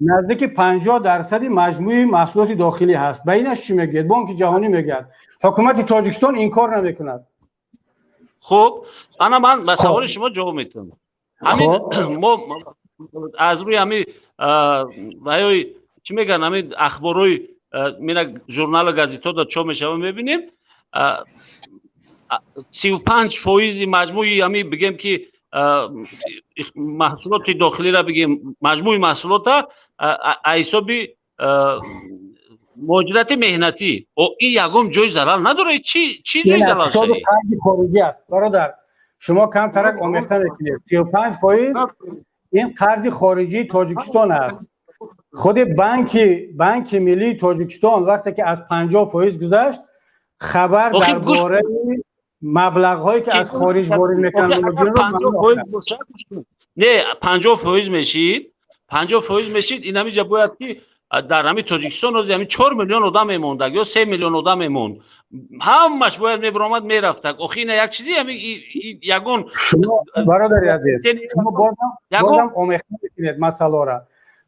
наздики 50 дарсади маҷмӯи маҳсулоти дохилӣ ҳаст. Ба инаш чӣ мегӯяд? Бонки Ҷаҳонӣ мегӯяд, ҳукумати Тоҷикистон инкор намекунад.
Хуб, ана ман ба саволи шумо ҷавоб метавонам. Ҳамин мо аз рӯи ҳамин ваёи, чӣ мегӯянд, ҳамин ахборҳои мина, журналу газетҳо чоп мешава, мебинем, 35 фоизи маҷмӯи ҳамин, бигем ки маҳсулоти дохилиро бигем, маҷмӯи маҳсулота ҳисоби муҳоҷирати меҳнатӣ. Ин ягон ҷои зарар надорад? Чӣ ҷои зарар?
Қарзи хориҷӣ аст, бародар, шумо камтарак омехта мекунед. 35 фоиз ин қарзи хориҷии Тоҷикистон аст. Худи Банки Миллии Тоҷикистон вақте ки аз 50 фоиз гузашт, хабар дар бораи маблағҳое ки аз хориҷ ворид мекунанд.
Не, 50 фоиз мешид, 50 фоиз мешид. Ин ҳамиҷа бояд ки дар ҳамин Тоҷикистон ҳози ҳамин 4 миллион одам мемондаг ё 3 миллион одам мемонд, ҳамаш бояд мебиромад, мерафтаг. Охи ина як чизи ҳами ягон.
Бародари азиз, шумо бозам омехта мекунед масъаларо.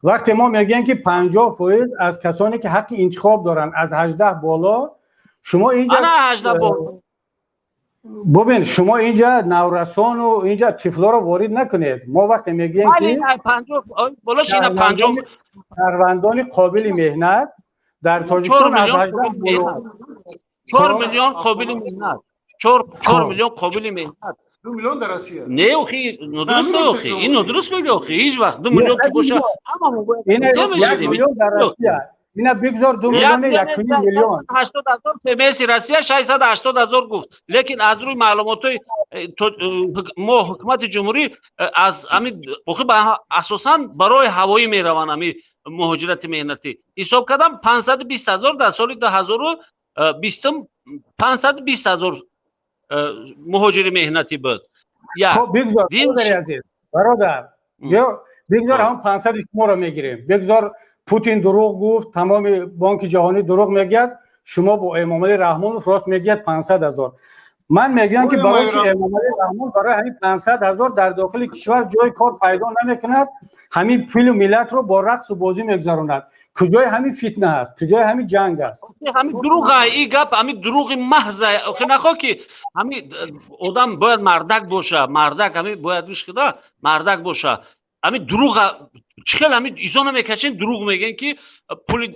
Вақте мо мегӯем, ки 50 фоиз аз касоне ки ҳаққи интихоб доранд, аз 18 боло, шумо инҷа бубин, шумо инҷа наврасону инҷа тифлоро ворид накунед. Мо вақте мегӯем, ки шаҳрвандони қобили меҳнат дар Тоҷикистон аз 18 боло.
4 миллион қобили меҳнат, 4 миллион қобили меҳнат.
2 миллион дар Россия.
Не, охи, нодуруст, охи, ин нодуруст мега. Охи, ҳеҷ вақт 2 миллион ки боша, ҳамамон бояд.
1 миллион дар Россия, ина бигзор 2 миллиони, 1,5 миллион.
80 000, ФМСи Россия 680 000 гуфт, лекин аз рӯи маълумотҳои мо, ҳукумати ҷумҳурӣ, аз ҳамин, охи, асосан барои ҳавоӣ мераванд. Ҳамин муҳоҷирати меҳнатӣ ҳисоб кардам, 520 000 дар соли 2020-ум, 520 000 муҳоҷири меҳнатӣ буд.
Хоб, бигзор, бародари азиз, бародар, бигзор ҳамон 500-и шуморо мегирем. Бигзор Путин дурӯғ гуфт, тамоми Бонки Ҷаҳонӣ дурӯғ мегӯяд. Шумо бо Эмомалӣ Раҳмонов рост мегӯяд, 500 000. Ман мегӯям, ки барои чи Эмомалӣ Раҳмон барои ҳамин 500 000 дар дохили кишвар ҷои кор пайдо намекунад, ҳамин пулу миллатро бо рақсу бозӣ мегузаронад? Куҷои ҳамин фитна аст, куҷои ҳамин ҷанг аст?
Ҳамин дурӯға, и гап ҳамин дурӯғи маҳза. Охи, нахо ки ҳамин одам бояд мардак боша, мардак ҳамин бояд гӯш кида, мардак боша. Ҳамин дурӯға чӣ хел ҳамин изо намекашен, дурӯғ мегӯен, ки пули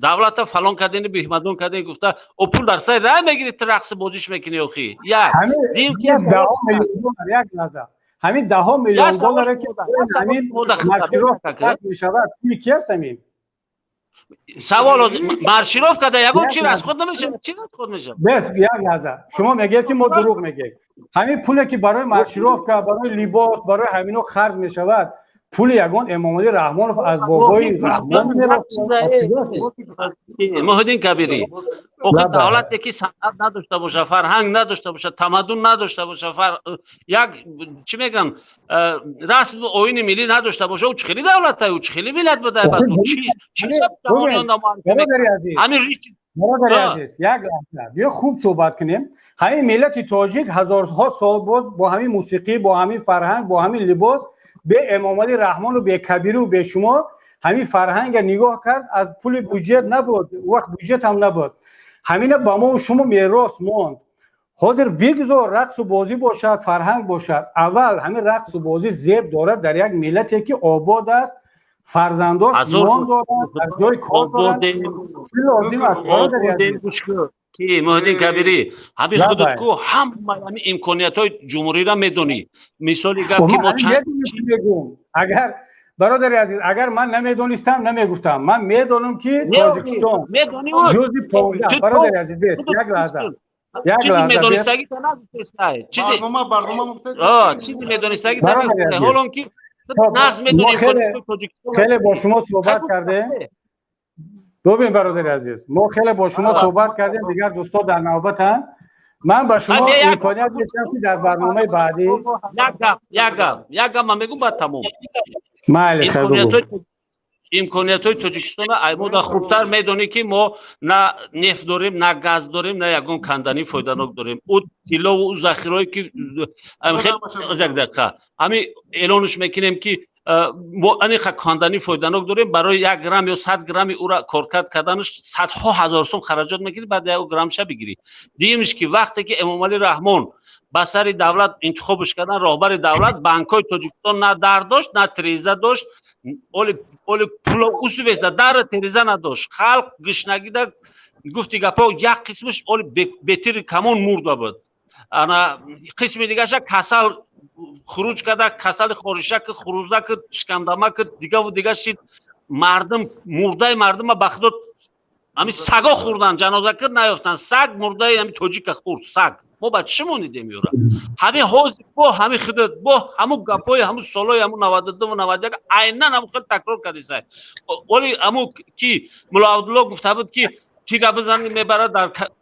давлата фалон кардени, беҳмадон кардени гуфта, о пул дар сари рай мегирӣ, ту рақси бозиш мекунӣ, охи, як.
Як лаҳза, ҳамин даҳо миллион долларе, ки ҳамин маршировка мешавад, пули ки аст ҳамин?
Савол: маршировка да ягон чи расход намешавад? Чи расход мешавад?
Бес, як лаҳза. Шумо мегӯед, ки мо дурӯғ мегӯем. Ҳамин пуле, ки барои маршировка, барои либос, барои ҳамино харҷ мешавад, пули ягон Эмомалӣ Раҳмонов аз бобои Раҳмон?
Муҳиддин Кабирӣ, охи, давлате ки санъат надошта боша, фарҳанг надошта боша, тамаддун надошта боша, як чӣ мегӯям, расму оини миллӣ надошта боша, ӯ чӣ хели давлата, ӯ чӣ хели миллат буда?
Ҳамин. Бародари азиз, як лаҳза, биё хуб суҳбат кунем. Ҳамин миллати тоҷик ҳазорҳо сол боз бо ҳамин мусиқӣ, бо ҳамин фарҳанг, бо ҳамин либос, бе Эмомалӣ Раҳмону, бе Кабиру, бе шумо ҳамин фарҳанга нигоҳ кард. Аз пули буҷет набуд, вақт буҷет ҳам набуд. Ҳамина ба мо шумо мерос монд. Ҳозир бигзор рақсу бозӣ бошад, фарҳанг бошад. Аввал ҳамин рақсу бозӣ зеб дорад дар як миллате, ки обод аст, фарзандош нон дорад, дар ҷои кор дорад, чӣ лозим аст, бародари азиз?
Ки Муҳиддин Кабирӣ, ҳамин худат ку ҳама ҳамин имкониятҳои ҷумҳуриро медонӣ. Мисоли гап, ки мо
Агар, бародари азиз, агар ман намедонистам, намегуфтам. Ман медонам, ки Тоҷикистон ҷузи 15, бародари азиз, бес, як лаҳза, як лаҳза.
Чизи медонистагӣ, ҳолон ки нағз медонӣ.
Хеле бо шумо суҳбат кардем. Бубин, бародари азиз, мо хеле бо шумо суҳбат кардем, дигар дӯстон дар навбатанд. Ман ба шумо имконият медиҳам, ки дар барномаи баъдӣ.
Як гап, як гап, як гап ман мегӯм, баъд тамом.
Майли.
Имкониятҳои Тоҷикистона аймода хубтар медонӣ, ки мо на нефт дорем, на газ дорем, на ягон канданӣ фоиданок дорем. Ӯ тиллову ӯ захираое ки, як дақиқа, ҳамин эълонш мекунем, ки мо аниқа канданӣ фоиданок дорем, барои 1 грамм ё 100 грамми ӯра коркард карданаш садҳо ҳазор сом хараҷот мекунӣ, баъд як граммша бигирӣ. Дуюмиш, ки вақте ки Эмомалӣ Раҳмон ба сари давлат интихобш кардан, роҳбари давлат, банкҳои Тоҷикистон на дар дошт, на тиреза дошт. Оли пуло усувеста, дару тиреза надошт. Халқ гишнагида, гуфти гапо, як қисмаш оли бетири камон мурда буд, ана қисми дигарша касал хуруҷ карда, касали хоришаки, хурузаки, шикамдамаки, дигаву дига шид. Мардум, мурдаи мардума ба худо ҳами саго хӯрдан, ҷанозакир наёфтан. Саг мурдаи ҳами тоҷика хӯрд, саг. Мо ба чӣ монидем ёра? Ҳамин ҳозир бо ҳамин худат, бо ҳамун гапҳои ҳамун солҳои ҳамун 92-ву 91 айнан ҳамун хел такрор кардисай. Оли ҳамун ки Мулло Абдулло гуфта буд, ки тига бизани, мебарад,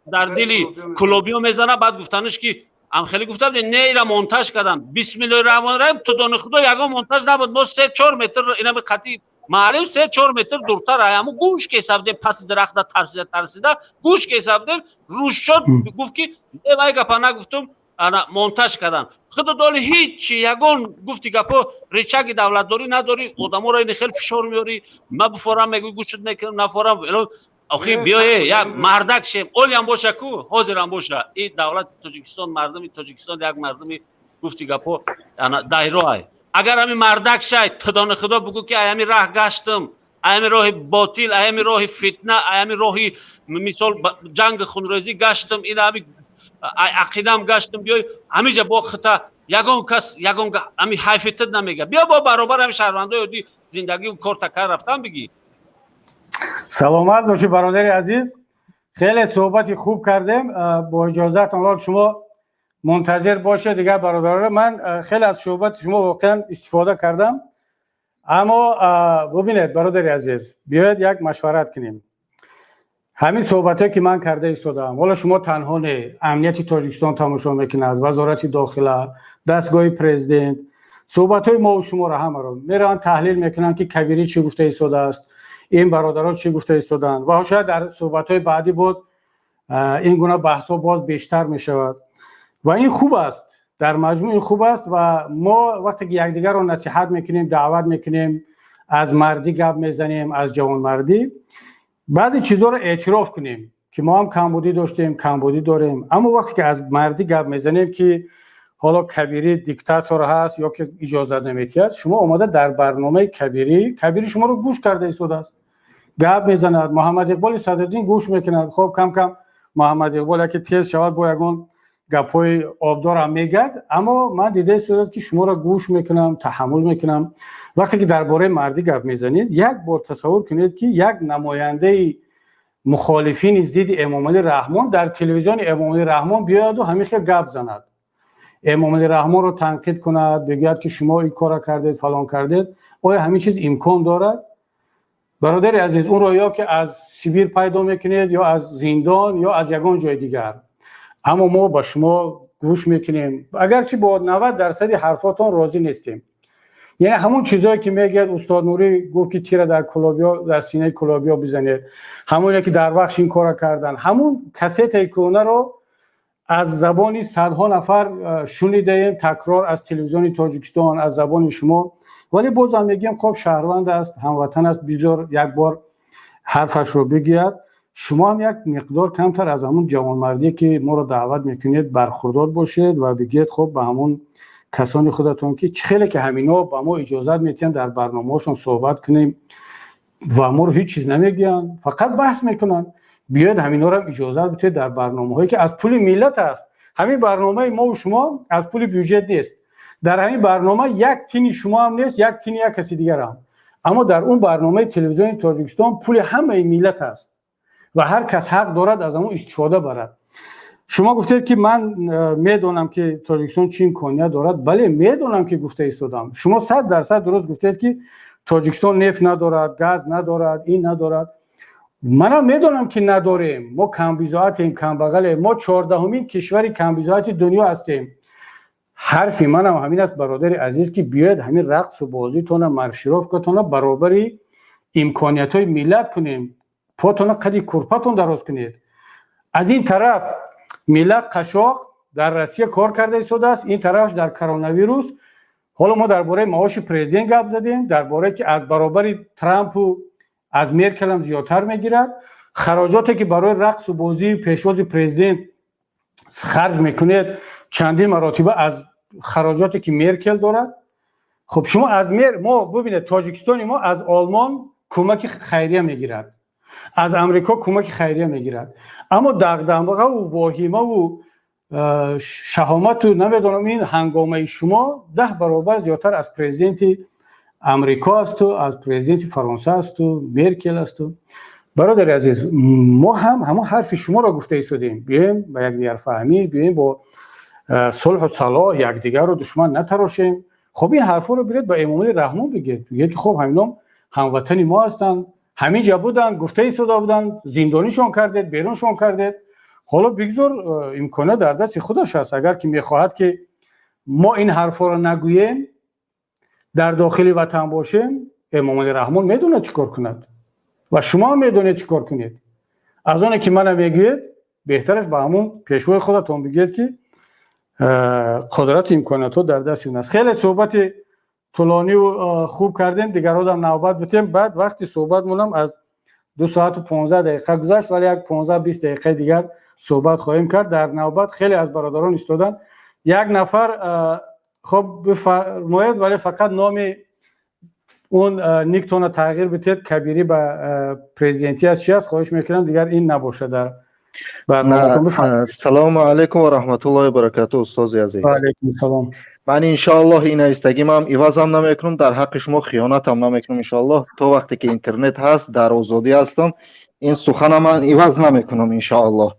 дар дили кулобиё мезана. Баъд гуфтаниш, ки ам хеле гуфта будем, не, ира монтаж кардам. Бисмиллоҳи раҳмони раҳим, ту дони худо, ягон монтаж набуд. Мо 3-4 метр инами қатъи маълим, 3-4 метр дуртар ҳаму гӯш кеса будем, паси дарахта тарсида тарсида гӯш кеса будем. Рӯз шуд, гуфт, ки не, вай гапа нагуфтум, ана монтаж кардан. Худо доли ҳичи ягон, гуфти гапо, рычаги давлатдорӣ надорӣ. Одаморо ини хел фишор меёрӣ, ма буфорам, мегӯй, гӯшт мекунам, нафорам. Охи, биёе, як мардак шем. Олиам боша ку, ҳозирам боша, и давлати Тоҷикистон, мардуми Тоҷикистон як мардуми, гуфти гапо, ана дайроай. Агар ҳами мардак шай, тудони худо, бугӯ, ки аями раҳ гаштам, аями роҳи ботил, аями роҳи фитна, аями роҳи, мисол, ҷанги хунрезӣ гаштам, ин ҳами ақидам гаштам, биёй ҳамиҷа бо хита ягон кас ягон ҳами ҳайфитид намега. Биё бо баробар ҳами шаҳрвандои оддӣ зиндагию кор такар рафтан бигӣ.
Саломат бошӣ, бародари азиз, хеле суҳбати хуб кардем. Бо иҷозатон, лоб шумо мунтазир бошед дигар бародарро. Ман хеле аз суҳбати шумо воқеан истифода кардам. Аммо бубинед, бародари азиз, биёед як машварат кунем. Ҳамин суҳбатҳое, ки ман карда истодаам, ҳоло шумо танҳо не, амнияти Тоҷикистон тамошо мекунад, Вазорати дохила, дастгоҳи президент. Суҳбатҳои мову шуморо ҳамаро мераванд, таҳлил мекунанд, ки Кабирӣ чӣ гуфта истодааст. Ин бародарон чӣ гуфта истоданд ва шояд дар суҳбатҳои баъдӣ боз ин гуна баҳсҳо боз бештар мешавад ва ин хуб аст. Дар маҷмӯъ ин хуб аст. Ва мо вақте ки якдигарро насиҳат мекунем, даъват мекунем, аз мардӣ гап мезанем, аз ҷавонмардӣ, баъзе чизҳоро эътироф кунем, ки мо ҳам камбудӣ доштем, камбудӣ дорем. Аммо вақте ки аз мардӣ гап мезанем, ки ҳоло Кабирӣ диктатор ҳаст ё ки иҷозат наметиҳад, шумо омада дар барномаи Кабирӣ, Кабирӣ шуморо гӯш карда истодааст, гап мезанад, Муҳаммад Иқболи Садриддин гӯш мекунад. Хоб, кам кам Муҳаммад Иқбол яке тез шавад, бо ягон гапҳои обдорам мегӯяд, аммо ман дида истодам, ки шуморо гӯш мекунам, таҳаммул мекунам. Вақте ки дар бораи мардӣ гап мезанед, як бор тасаввур кунед, ки як намояндаи мухолифини зидди Эмомалӣ Раҳмон дар телевизиони Эмомалӣ Раҳмон биёяду ҳамин хел гап занад, Эмомалӣ Раҳмонро танқид кунад, бигӯяд, ки шумо ин кора кардед, фалон кардед. Оё ҳамин чиз имкон дорад, бародари азиз? Онро ё ки аз Сибир пайдо мекунед, ё аз зиндон, ё аз ягон ҷои дигар. Аммо мо ба шумо гӯш мекунем, агарчи бо 90 дарсади ҳарфотон розӣ нестем. Яъне ҳамун чизое ки мегӯяд, устод Нурӣ гуфт, ки тира дар кулобиё, дар синаи кулобиё бизанед, ҳамоне ки дар Вахш ин кора кардан, ҳамун кассетаи кӯҳнаро аз забони садҳо нафар шунидаем, такрор аз телевизиони Тоҷикистон, аз забони шумо. Вале бозам мегӯем, хоб, шаҳрванд аст, ҳамватан аст, бигзор як бор ҳарфашро бигӯяд. Шумо ҳам як миқдор камтар аз ҳамун ҷавонмардие, ки моро даъват мекунед, бархурдор бошед ва бигӯед, хоб, ба ҳамун касони худатон, ки чӣ хеле ки ҳамино ба мо иҷозат метиҳанд дар барномаҳошон суҳбат кунем ва моро ҳеҷ чиз намегӯянд, фақат баҳс мекунанд, биёед ҳаминорам иҷозат бидиҳед дар барномаҳое, ки аз пули миллат аст. Ҳамин барномаи мову шумо аз пули бюҷет нест. Дар ҳамин барнома як тини шумо ҳам нест, як тини як каси дигар ҳам. Аммо дар он барномаи телевизиони Тоҷикистон пули ҳамаи миллат аст ва ҳар кас ҳақ дорад аз ҳамон истифода барад. Шумо гуфтед, ки ман медонам, ки Тоҷикистон чӣ имконият дорад. Бале, медонам, ки гуфта истодам. Шумо 100% дуруст гуфтед, ки Тоҷикистон нефт надорад, газ надорад, ин надорад. Манам медонам, ки надорем. Мо камбизоатем, камбағалем, мо 14-умин кишвари камбизоати дунё ҳастем. Ҳарфи манам ҳамин аст, бародари азиз, ки биёед ҳамин рақсу бозитона, маршировкатона баробари имкониятҳои миллат кунем. Потона қади курпатон дароз кунед. Аз ин тараф миллат қашоқ дар Россия кор карда истодааст, ин тарафаш дар коронавирус. Ҳоло мо дар бораи маоши президент гап задем, дар бораe ки аз баробари Трампу аз Меркелам зиёдтар мегирад. Хароҷоте, ки барои рақсу бозии пешвози президент харҷ мекунед, чандин маротиба аз хароҷоте, ки Меркел дорад. Хуб, шумо аз мер мо бубинед, Тоҷикистони мо аз Олмон кӯмаки хайрия мегирад, аз Амрико кӯмаки хайрия мегирад, аммо дағдағаву воҳимаву шаҳомату намедонам ин ҳангомаи шумо 10 баробар зиёдтар аз президенти Амрико асту аз президенти Фаронса асту Меркел асту. Бародари азиз, мо ҳам ҳамон ҳарфи шуморо гуфта истодем. Биёем ба якдигарфаҳмӣ, биёем бо сулҳу салоҳ, якдигарро душман натарошем. Хоб, ин ҳарфҳоро биред ба Эмомалӣ Раҳмон бигед. Бигед, ки хоб, ҳамином ҳамватани мо ҳастанд, ҳамин ҷа буданд, гуфта истода буданд, зиндонишон кардед, беруншон кардед. Ҳоло бигзор, имконият дар дасти худаш аст. Агар ки мехоҳад, ки мо ин ҳарфҳоро нагӯем, дар дохили ватан бошем, Эмомалӣ Раҳмон медонад, чӣ кор кунад, ва шумо ҳам медонед, чӣ кор кунед. Аз оне ки мана мегӯед, беҳтараш ба ҳамун пешвои худатон бигӯед, ки қудрати имкониятҳо дар дасти он аст. Хеле суҳбати тӯлониву хуб кардем. Дигародам навбат бутем. Баъд вақти суҳбатмонам аз 2 соату 15 дақиқа гузашт, вале як 15-20 дақиқаи дигар суҳбат хоҳем кард. Дар навбат хеле аз бародарон истоданд. Як нафар, хоб, бифармоед, вале фақат номи он никтона тағйир бидиҳед. Кабирӣ ба президентӣ аст, чи аст? Хоҳиш мекунам, дигар ин набошад дар барноматон.
Салому алайкум ва раҳматуллоҳи баракату, устози азиз.
Ва алайкум салом.
Ман иншоаллоҳ ин навистагимам ивазам намекунам, дар ҳаққи шумо хиёнатам намекунам. Иншоаллоҳ, то вақте ки интернет ҳаст, дар озодӣ ҳастам, ин сухана ман иваз намекунам, иншоаллоҳ,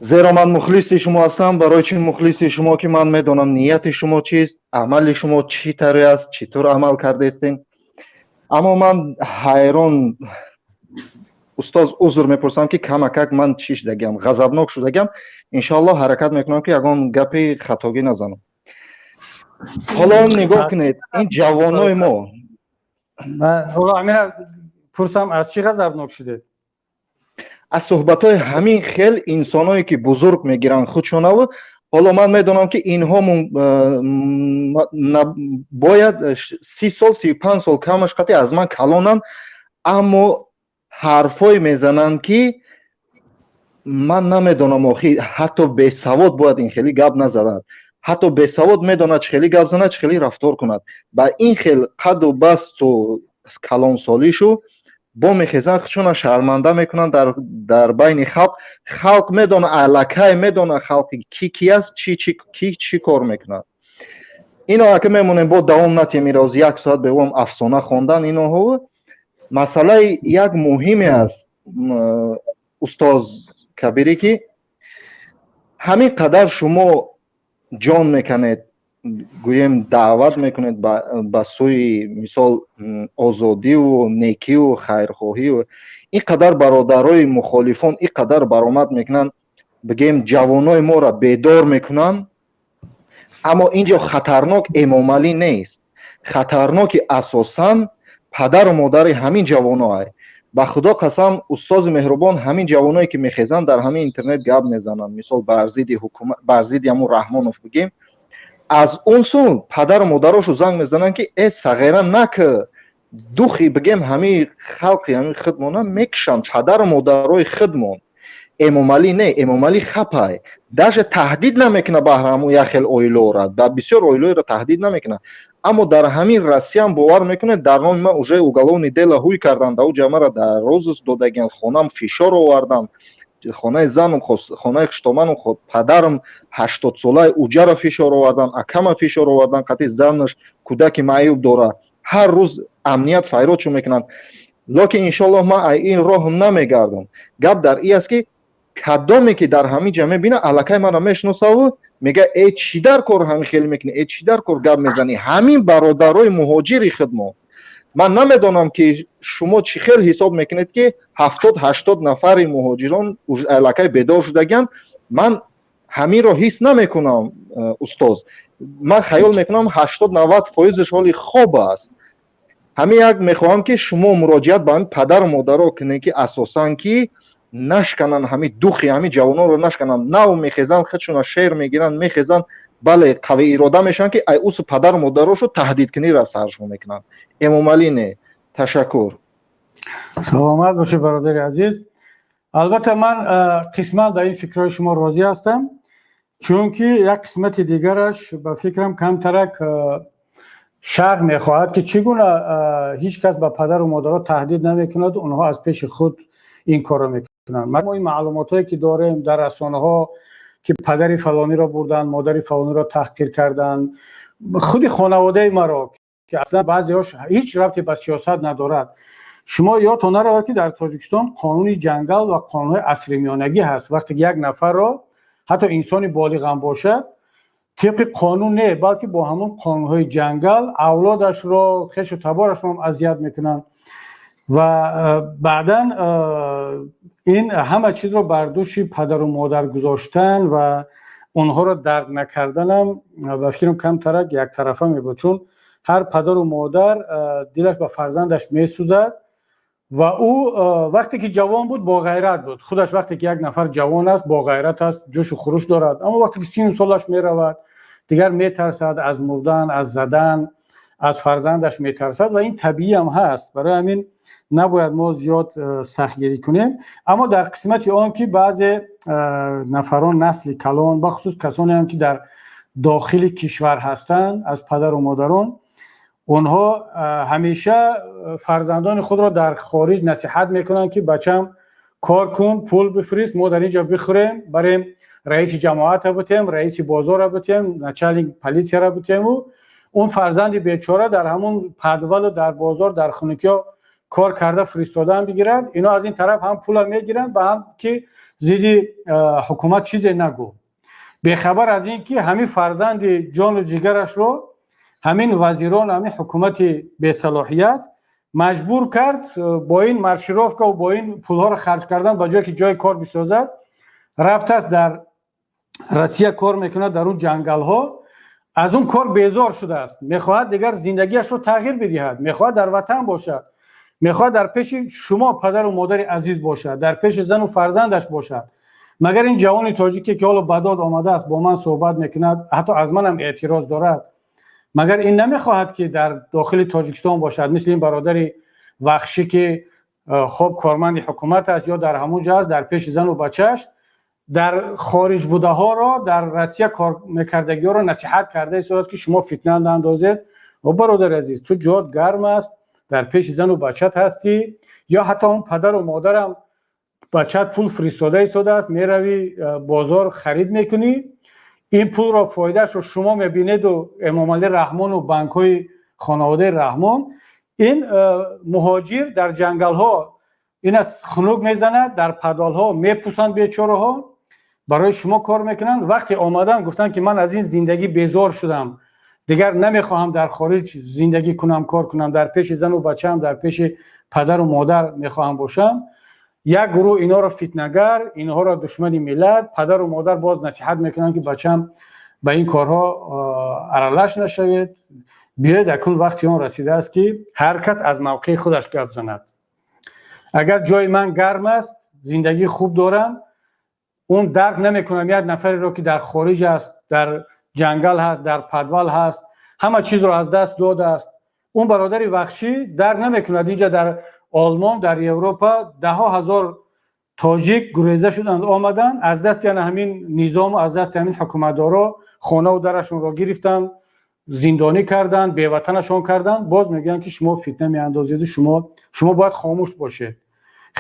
зеро ман мухлиси шумо ҳастам. Барои чӣ мухлиси шумо? Ки ман медонам, нияти шумо чист, амали шумо чӣ таре аст, чӣ тур амал кардаистен. Аммо ман ҳайрон, устоз, узр мепурсам, ки камакак ман чӣ шудагиам, ғазабнок шудагиам. Иншоаллоҳ, ҳаракат мекунам, ки ягон гапи хатогӣ назанам. Ҳоло нигоҳ кунед, ин ҷавонои мо
Ҳоло ҳамина Пурсам, аз чӣ ғазабнок шудед?
Аз суҳбатҳои ҳамин хел инсоное, ки бузург мегиранд худшонаву. Ҳоло ман медонам, ки инҳо бояд 30 сол, 35 сол камаш қатӣ аз ман калонанд, аммо ҳарфое мезананд, ки ман намедонам. Охи, ҳатто бесавод бояд ин хеле гап назанад. Ҳатто бесавод медонад, чӣ хеле гап занад, чӣ хеле рафтор кунад. Ба ин хел қаду басту калонсолишу бо мехезанд, худшона шарманда мекунанд дар байни халқ. Халқ медона, аллакай медона халқи ки ки аст, чи чӣ кор мекунад. Ино ака мемонем, бо давом натиҳем. Ироз як соат бевом афсона хондан иноҳо. Масъалаи як муҳиме аст, устоз Кабирӣ, ки ҳамин қадар шумо ҷон меканед, гӯем, даъват мекунед ба сӯи, мисол, озодиву некиву хайрхоҳию. Ин қадар бародарои мухолифон ин қадар баромад мекунанд, бигем, ҷавонои моро бедор мекунанд, аммо ин ҷо хатарнок Эмомалӣ нест. Хатарноки асосан падару модари ҳамин ҷавоноай. Ба Худо қасам, устози меҳрубон, ҳамин ҷавоное, ки мехезанд, дар ҳамин интернет гап мезананд, мисол, бар зидди ҳукумат, бар зидди ҳамун Раҳмонов, бигем, аз он сӯ падару модарошу занг мезананд, ки э, сағира нака, духи, бигем, ҳамин халқи ҳамин худмона мекушанд падару модарои худмон. Эмомалӣ не, Эмомалӣ хапай, даже таҳдид намекунад ба ҳамун як хел оилаора, ба бисёр оилаеро таҳдид намекунад. Аммо дар ҳамин Россиям, бовар мекунед, дар номи ман уже уголовный дело ҳуй карданд. Ау ҷамъаро дар розыск додагианд, хонам фишор оварданд, хонаи занам, хонаи хуштоманам, падарам 80-солаи уҷаро фишор овардан, акама фишор овардан, қатъи занаш кӯдаки маъюб дора. Ҳар рӯз амният файродшо мекунанд. Лекин, иншоаллоҳ, ман ин роҳ намегардам. Гап дар ин аст, ки кадоме ки дар ҳамин ҷа мебина, аллакай маро мешиносаву мега: «Э, чӣ дар кор ҳамин хел мекунӣ? Э, чӣ дар кор гап мезанӣ?» Ҳамин бародарои муҳоҷири худмо. Ман намедонам, ки шумо чӣ хел ҳисоб мекунед, ки 70-80 нафари муҳоҷирон аллакай бедор шудагианд. Ман ҳаминро ҳис намекунам, устоз. Ман хаёл мекунам, 80-90 фоизаш ҳоли хоб аст. Ҳамин як мехоҳам, ки шумо муроҷиат ба ҳамин падару модаро кунед, ки асосан ки нашкананд ҳамин духи ҳамин ҷавононро, нашкананд. Нав мехезанд, худшуна шер мегиранд, мехезанд, бале, қави ирода мешаванд, ки ай усу падару модарошу таҳдидкуниро саршон мекунанд. Эмомалӣ не. Ташаккур.
Саломат бошед, бародари азиз. Албатта, ман қисман ба ин фикрҳои шумо розӣ ҳастам, чунки як қисмати дигараш, ба фикрам, камтарак шарҳ мехоҳад, ки чӣ гуна ҳеҷ кас ба падару модаро таҳдид намекунад, онҳо аз пеши худ ин корро мекунанд. Мо ин маълумотҳое, ки дорем дар расонаҳо, ки падари фалониро бурданд, модари фалониро таҳқир карданд, худи хонаводаи маро, ки аслан баъзеҳош ҳеҷ рабте ба сиёсат надорад. Шумо ёдтон наравад, ки дар Тоҷикистон қонуни ҷангал ва қонунҳои асри миёнагӣ ҳаст. Вақте ки як нафарро, ҳатто инсони болиғам бошад, тибқи қонун не, балки бо ҳамон қонунҳои ҷангал авлодашро, хешу таборашро ҳам азият мекунанд ва баъдан ин ҳама чизро бар дӯши падару модар гузоштан ва онҳоро дарк накарданам, ба фикрам, камтарак яктарафа мебуд, чун ҳар падару модар дилаш ба фарзандаш месӯзад ва ӯ вақте ки ҷавон буд, боғайрат буд худаш. Вақте ки як нафар ҷавон аст, боғайрат аст, ҷӯшу хуруш дорад, аммо вақте ки сину солаш меравад, дигар метарсад аз мурдан, аз задан, аз фарзандаш метарсад ва ин табиӣ ҳам ҳаст. Барои ҳамин набояд мо зиёд сахтгирӣ кунем. Аммо дар қисмати он ки баъзе нафарон, насли калон, бахусус касонеам, ки дар дохили кишвар ҳастанд, аз падару модарон, онҳо ҳамеша фарзандони худро дар хориҷ насиҳат мекунанд, ки бачам, кор кун, пул бифирист, мо дар ин ҷо бихӯрем, барем раиси ҷамоата бутем, раиси бозора бутем, начальник полисияра бутему. Он фарзанди бечора дар ҳамун подвалу дар бозор, дар хунукиҳо кор карда фиристодан бигирад. Ино аз ин тараф ҳам пула мегиранд, ба ҳам ки зидди ҳукумат чизе нагӯ. Бехабар аз ин ки ҳамин фарзанди ҷону ҷигарашро ҳамин вазирон, ҳамин ҳукумати бесалоҳият маҷбур кард бо ин маршировкаву бо ин пулҳоро харҷ кардан, ба ҷое ки ҷои кор бисозад, рафтааст, дар Россия кор мекунад, дар он ҷангалҳо. Аз он кор безор шудааст, мехоҳад дигар зиндагиашро тағйир бидиҳад, мехоҳад дар ватан бошад. Мехоҳад дар пеши шумо, падару модари азиз, бошад, дар пеши зану фарзандаш бошад. Магар ин ҷавони тоҷике, ки ҳоло ба дод омадааст, бо ман суҳбат мекунад, ҳатто аз манам эътироз дорад, магар ин намехоҳад, ки дар дохили Тоҷикистон бошад, мисли ин бародари вахшӣ, ки хоб корманди ҳукумат аст ё дар ҳамун ҷо аст, дар пеши зану бачааш дар хориҷ будаҳоро, дар Россия кор мекардагиҳоро насиҳат карда истодааст, ки шумо фитна наандозед? О бародари азиз, ту ҷоят гарм аст, дар пеши зану бачат ҳастӣ, ё ҳатто он падару модарам бачат пул фиристода истодааст, меравӣ бозор, харид мекунӣ, ин пулро, фоидаашро шумо мебинеду Эмомалӣ Раҳмону банкҳои хонаводаи Раҳмон. Ин муҳоҷир дар ҷангалҳо ин аз хунук мезанад, дар подвалҳо мепусанд, бечораҳо барои шумо кор мекунанд. Вақте омадан, гуфтанд, ки ман аз ин зиндагӣ безор шудам, дигар намехоҳам дар хориҷ зиндагӣ кунам, кор кунам, дар пеши зану бачаам, дар пеши падару модар мехоҳам бошам. Як гурӯҳ инҳоро фитнагар, инҳоро душмани миллат. Падару модар боз насиҳат мекунанд, ки бачам, ба ин корҳо аралаш нашавед, биёед. Акнун вақти он расидааст, ки ҳар кас аз мавқеи худаш гап занад. Агар ҷои ман гарм аст, зиндагии хуб дорам, он дарк намекунам як нафареро, ки дар хориҷ аст, дар ҷангал ҳаст, дар подвал ҳаст, ҳама чизро аз даст додааст. Он бародари вахшӣ дарк намекунад, инҷа дар Олмон, дар Европа даҳҳо ҳазор тоҷик гуреза шуданд, омаданд, аз дасти ана ҳамин низому аз дасти ҳамин ҳукуматдоро хонаву дарашонро гирифтанд, зиндонӣ карданд, беватанашон карданд. Боз мегӯянд, ки шумо фитна меандозеду шумо бояд хомӯш бошед.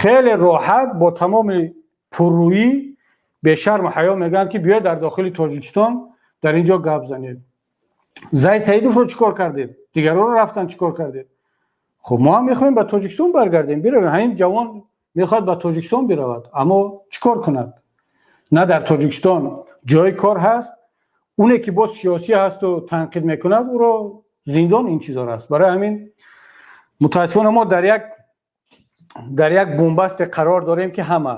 Хеле роҳат, бо тамоми пуррӯӣ, бешарму ҳаё мегӯянд, ки биёед, дар дохили Тоҷикистон, дар ин ҷо гап занед. Зай Саидовро чӣ кор кардед? Дигарҳоро рафтан, чӣ кор кардед? Хуб, мо ҳам мехоҳем ба Тоҷикистон баргардем, биравем. Ҳамин ҷавон мехоҳад ба Тоҷикистон биравад, аммо чӣ кор кунад? На дар Тоҷикистон ҷои кор ҳаст, оне ки боз сиёсӣ ҳасту танқид мекунад, ӯро зиндон интизор аст. Барои ҳамин, мутаассифона, мо дар як бунбасте қарор дорем, ки ҳама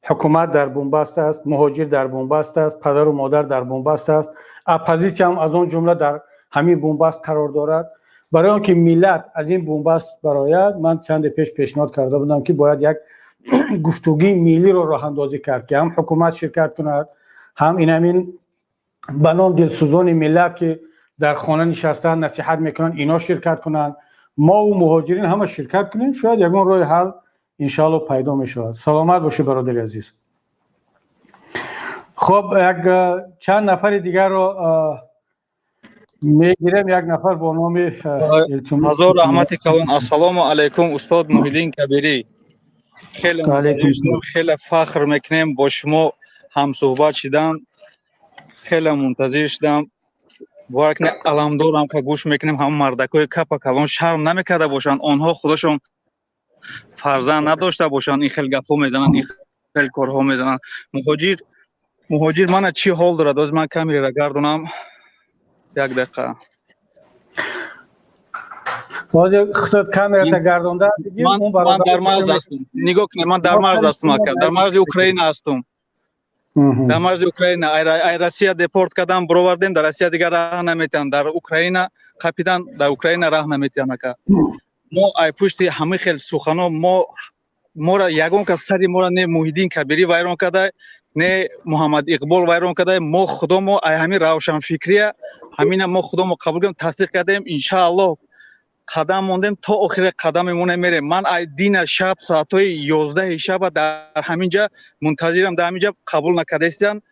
ҳукумат дар бунбаст аст, муҳоҷир дар бунбаст аст, падару модар дар бунбаст аст, оппозитсия ҳам аз он ҷумла дар ҳамин бунбаст қарор дорад. Барои он ки миллат аз ин бунбаст барояд, ман чанде пеш пешниҳод карда будам, ки бояд як гуфтугӯи миллиро роҳандозӣ кард, ки ҳам ҳукумат ширкат кунад, ҳам ин ҳамин ба ном дилсӯзони миллат, ки дар хона нишастаанд, насиҳат мекунанд, ино ширкат кунанд, мову муҳоҷирин ҳама ширкат кунем, шояд ягон роҳи ҳал, иншоалло, пайдо мешавад. Саломат бошӣ, бародари азиз. Хуб, як чанд нафари дигарро мегирем. Як нафар бо номи
Ҳазор раҳмати калон. Ассалому алайкум, устод Муҳиддин Кабирӣ. Хеле хеле фахр мекунем бо шумо ҳамсӯҳбат шидан. Хеле мунтазир шудам. Бовар кунед, аламдорам, ка гӯш мекунем. Ҳама мардакҳои капа калон шарм намекарда бошанд, онҳо худашон фарзанд надошта бошанд, ин хел гапҳо мезананд, ин хел корҳо мезананд. Муҳоҷир, муҳоҷир мана чӣ ҳол дорад. Оз ман камерара гардонам, як дақиқа.
Ҳозир худат камерата гардонда.
Ман дар марз ҳастам, нигоҳ кунед, ман дар марз ҳастам, ака, дар марзи Украина ҳастам, дар марзи Украина. Ай Россия депорт кардам, бировардем, дар Россия дигар раҳ наметиҳанд, дар Украина қапидан, дар Украина раҳ наметиҳанд, ака. Мо ай пушти ҳамаи хел сухано мо мора ягон кас сари мора не Муҳиддин Кабирӣ вайрон карда, не Муҳаммад Иқбол вайрон карда. Мо худомо ай ҳамин равшанфикрия, ҳамина мо худомо қабул кардем, тасдиқ кардем. Иншааллоҳ, қадам мондем, то охири қадам мемонем, мерем. Ман ай дина шаб соатҳои 11-и шаба дар ҳамин ҷа мунтазирам. Дар ҳамин ҷа қабул накардаистиян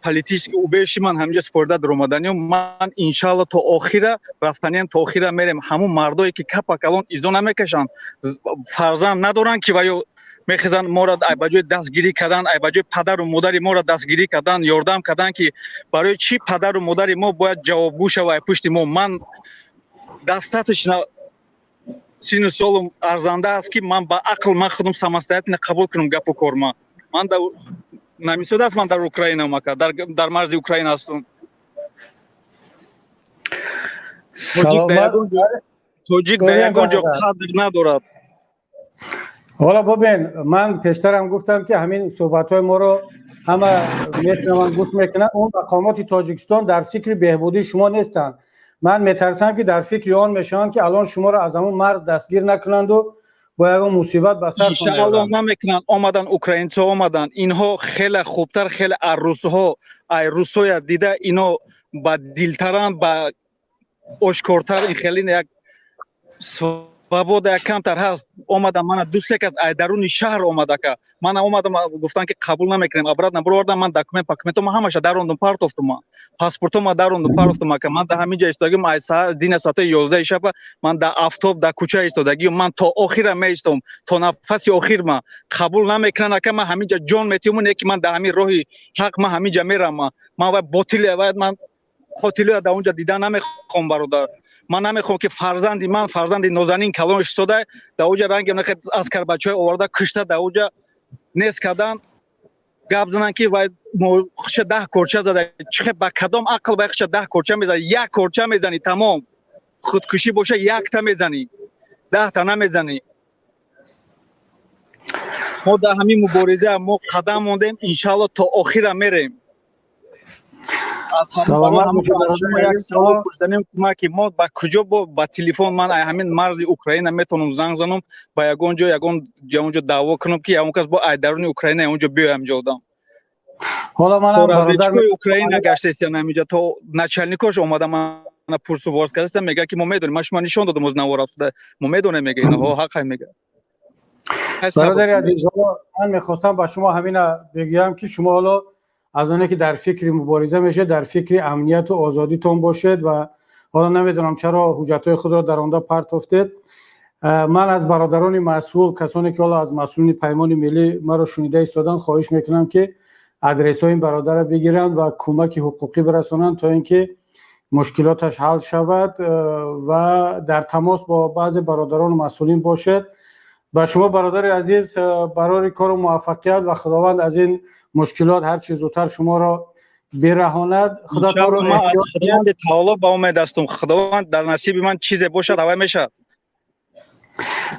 политический убежище. Ман ҳаминҷа супорида даромаданиём. Ман, иншаалло, то охира рафтаниям, то охира мерем. Ҳамун мардое ки капа калон изо намекашанд, фарзанд надоранд, ки ваё мехезанд мора ай ба ҷои дастгирӣ кардан, ай ба ҷои падару модари моро дастгирӣ кардан, ёрдам кардан, ки барои чӣ падару модари мо бояд ҷавобгӯ шава ай пушти мо? Ман достаточно сину солум арзанда аст, ки ман ба ақл, ман худам самостоятельно қабул кунам гапу корма. Ман намисода аст, ман дар Украина, ака, дар марзи Украина ҳастам. Тоҷик дар ягон ҷо қадр надорад.
Ҳоло бубин, ман пештарам гуфтам, ки ҳамин суҳбатҳои моро ҳама мешунаванд, гӯш мекунанд. Он мақомоти Тоҷикистон дар фикри беҳбудии шумо нестанд. Ман метарсам, ки дар фикри он мешаванд, ки алон шуморо аз ҳамон марз дастгир накунанду бо ягон мусибат ба сар.
Иншааллоҳ, намекунанд. Омадан, украинцо омадан, инҳо хеле хубтар, хеле аз русҳо, ай русоя дида ино ба дилтаранд, ба ошкортар. Ин хеле як свобода як камтар ҳаст. Омадам, мана ду се кас ай даруни шаҳр омадака. Мана омадам, гуфтан, ки қабул намекунем, обратно бировардам. Ман документ пакументома ҳамаша дарондум, партофтум, ман паспортома дарондум, партофтум, ака. Ман да ҳамин ҷа истодагим, ай дина соатои 11-и шаба ман да афтоб, да кӯча истодагим. Ман то охира меистом, то нафаси охир. Ма қабул намекунанд, ака, ман ҳамин ҷа ҷон метиҳум. Не ки ман да ҳамин роҳи ҳақ, ман ҳамин ҷа мерам. Ман вай ботиле, вай ман қотилоя да онҷа дида намехоҳам, бародар. Ман намехоҳам, ки фарзанди ман, фарзанди нозанин калон истода, дар оҷа ранги аскарбачаҳои оварда кушта, дар оҷа нест кардан, гап зананд, ки вай худша 10 корча зада. Чихе, ба кадом ақл вай худша 10 корча мезани? Як корча мезанӣ, тамом. Худкушӣ боша, якта мезанӣ, 10-та намезанӣ. Мо дар ҳамин мубориза мо қадам мондем, иншаалло, то охира мерем. Шумо як савол пурсиданем, кӯмаки мо ба куҷо ба телефон? Ман ҳамин марзи Украина метавонам занг занам ба ягон ҷо, ягон ҷо даъво кунам, ки ягон кас бо ай даруни Украина ягон ҷо биёям ҷо одам.
Ҳоло манам
разведчик ои Украина гаштаистиям ҳаминҷа, то начальник ош омада, мана пурсу воз кардастам. Мега, ки мо медонем, ман шумо нишон додам, оз навор афтода, мо медонем, мега, инаҳо ҳақай, мега.
Бародари азиз, ҳоло ман мехостам ба шумо ҳамина бигӯям, ки шумо ҳоло аз оне ки дар фикри мубориза мешед, дар фикри амнияту озодитон бошед. Ва ҳоло намедонам, чаро ҳуҷҷатҳои худро даронда партофтед. Ман аз бародарони масъул, касоне ки ҳоло аз масъулини Паймони Миллӣ маро шунида истоданд, хоҳиш мекунам, ки адресҳои ин бародарро бигиранд ва кӯмаки ҳуқуқӣ бирасонанд, то ин ки мушкилоташ ҳал шавад. Ва дар тамос бо баъзе бародарону масъулин бошед. Ба шумо, бародари азиз, барори кору муваффақият ва Худованд аз ин мушкилот ҳарчи зудтар шуморо бираҳонад.
Худатонро аз Худованди таоло ба умед ҳастум. Худованд дар насиби ман чизе бошад, ҳавай мешавад.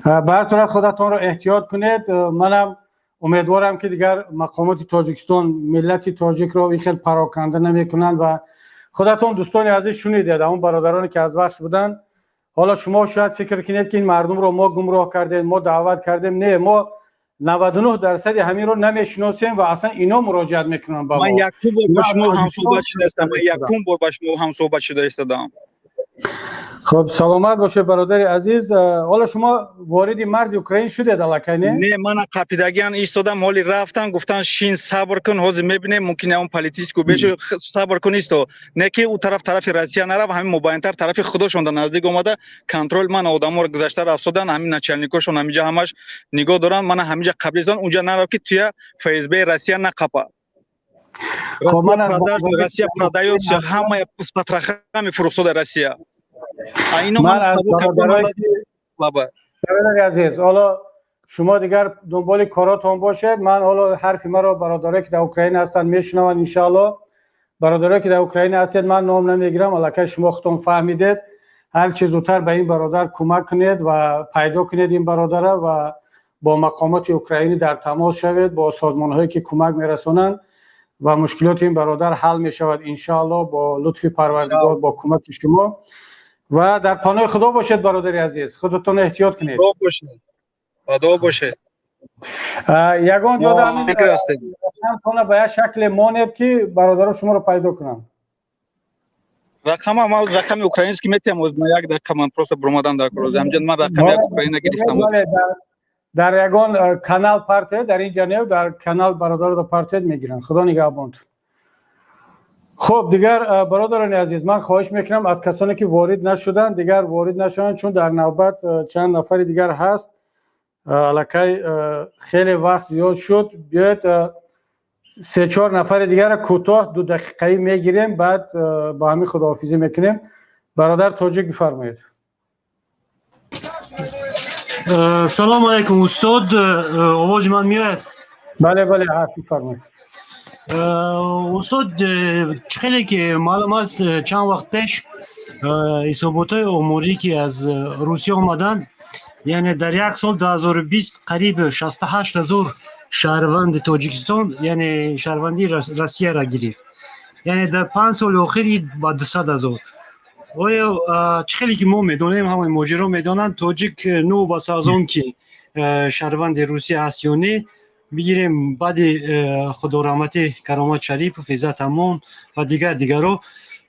Ба ҳар сурат, худатонро эҳтиёт кунед. Манам умедворам, ки дигар мақомоти Тоҷикистон миллати тоҷикро ин хел пароканда намекунанд. Ва худатон, дӯстони азиз, шунидед, ҳамон бародароне ки аз Вахш буданд. Ҳоло шумо шояд фикр кунед, ки ин мардумро мо гумроҳ кардем, мо даъват кардем. Не, мо 99 дарсади ҳаминро намешиносем ва аслан ино муроҷиат мекунанд ба
мо. Ман якум бор ба шумо ҳамсӯҳбат шудаистам, ман якум бор ба шумо ҳамсӯҳбат шуда истодам.
Хуб, саломат бошед, бародари азиз. Ҳоло шумо вориди марзи Украин шудед аллакай, не?
Не, мана қапидагиан истодам. Ҳоли рафтан, гуфтан, шин, сабр кун, ҳозир мебинем, мумкин ягон политический беши, сабр кун, исто. Не ки ӯ тараф, тарафи Россия нарав, ҳамин мобайнтар, тарафи худошон да наздик омада контроль. Мана одаморо гузашта рафтодан, ҳамин начальник ошон ҳаминҷа ҳамаш нигоҳ доранд. Мана ҳаминҷа қаблизон, унҷа нарав, ки туя ФСБ Россия нақапа. Россия продаёт ҳамая, с потрохами фурӯхтода Россия.
Ман аз бародари азиз, ҳоло шумо дигар дунболи коротон бошед. Ман ҳоло ҳарфи маро бародарое ки дар Украина ҳастанд, мешунаванд, иншаалло. Бародарое ки дар Украина ҳастед, ман ном намегирам, аллакай шумо худтон фаҳмидед. Ҳар чи зудтар ба ин бародар кӯмак кунед ва пайдо кунед ин бародара ва бо мақомоти украинӣ дар тамос шавед, бо созмонҳое ки кӯмак мерасонанд, ва мушкилоти ин бародар ҳал мешавад, иншаалло, бо лутфи Парвардигор, бо кӯмаки шумо. Ва дар паноҳи Худо бошед, бародари азиз, худатон эҳтиёт кунед.
Худо бошед.
Ягон ҷода ба як шакле монед, ки бародаро шуморо пайдо кунанд.
Рақама ман рақами украинский метиҳам. Оз ман як дақиқа, ман просто буромадан дар кор, ҳамҷа ман рақами як Украина гирифтам.
Дар ягон канал партоед, дар ин ҷа не, дар канал бародаро партоед, мегиранд. Худо нигаҳбонтон. Хуб, дигар, бародарони азиз, ман хоҳиш мекунам аз касоне ки ворид нашуданд, дигар ворид нашаванд, чун дар навбат чанд нафари дигар ҳаст. Аллакай хеле вақт зиёд шуд. Биёед, се чор нафари дигарро кӯтоҳ 2 дақиқаӣ мегирем, баъд ба ҳамин худоҳофизӣ мекунем. Бародар тоҷик, бифармоед.
Салому алайкум, устод, овози ман меояд?
Бале, ҳарф бифармоед.
Устод, чӣ хеле ки маълум аст, чанд вақт пеш ҳисоботҳои оморӣ, ки аз Русия омаданд, яъне дар як сол 2020 қариб 68 000 шаҳрванди Тоҷикистон, яъне шаҳрвандии Россияро гирифт, яъне дар 5 соли охир ба 200 000. Оё чӣ хеле ки мо медонем, ҳамаи муҳоҷирон медонанд, тоҷик новобаста аз он ки шаҳрванди Русия ҳаст ё не, бигирем, баъди худораҳматӣ Каромат Шарипов, Иззат Амон ва дигар дигарро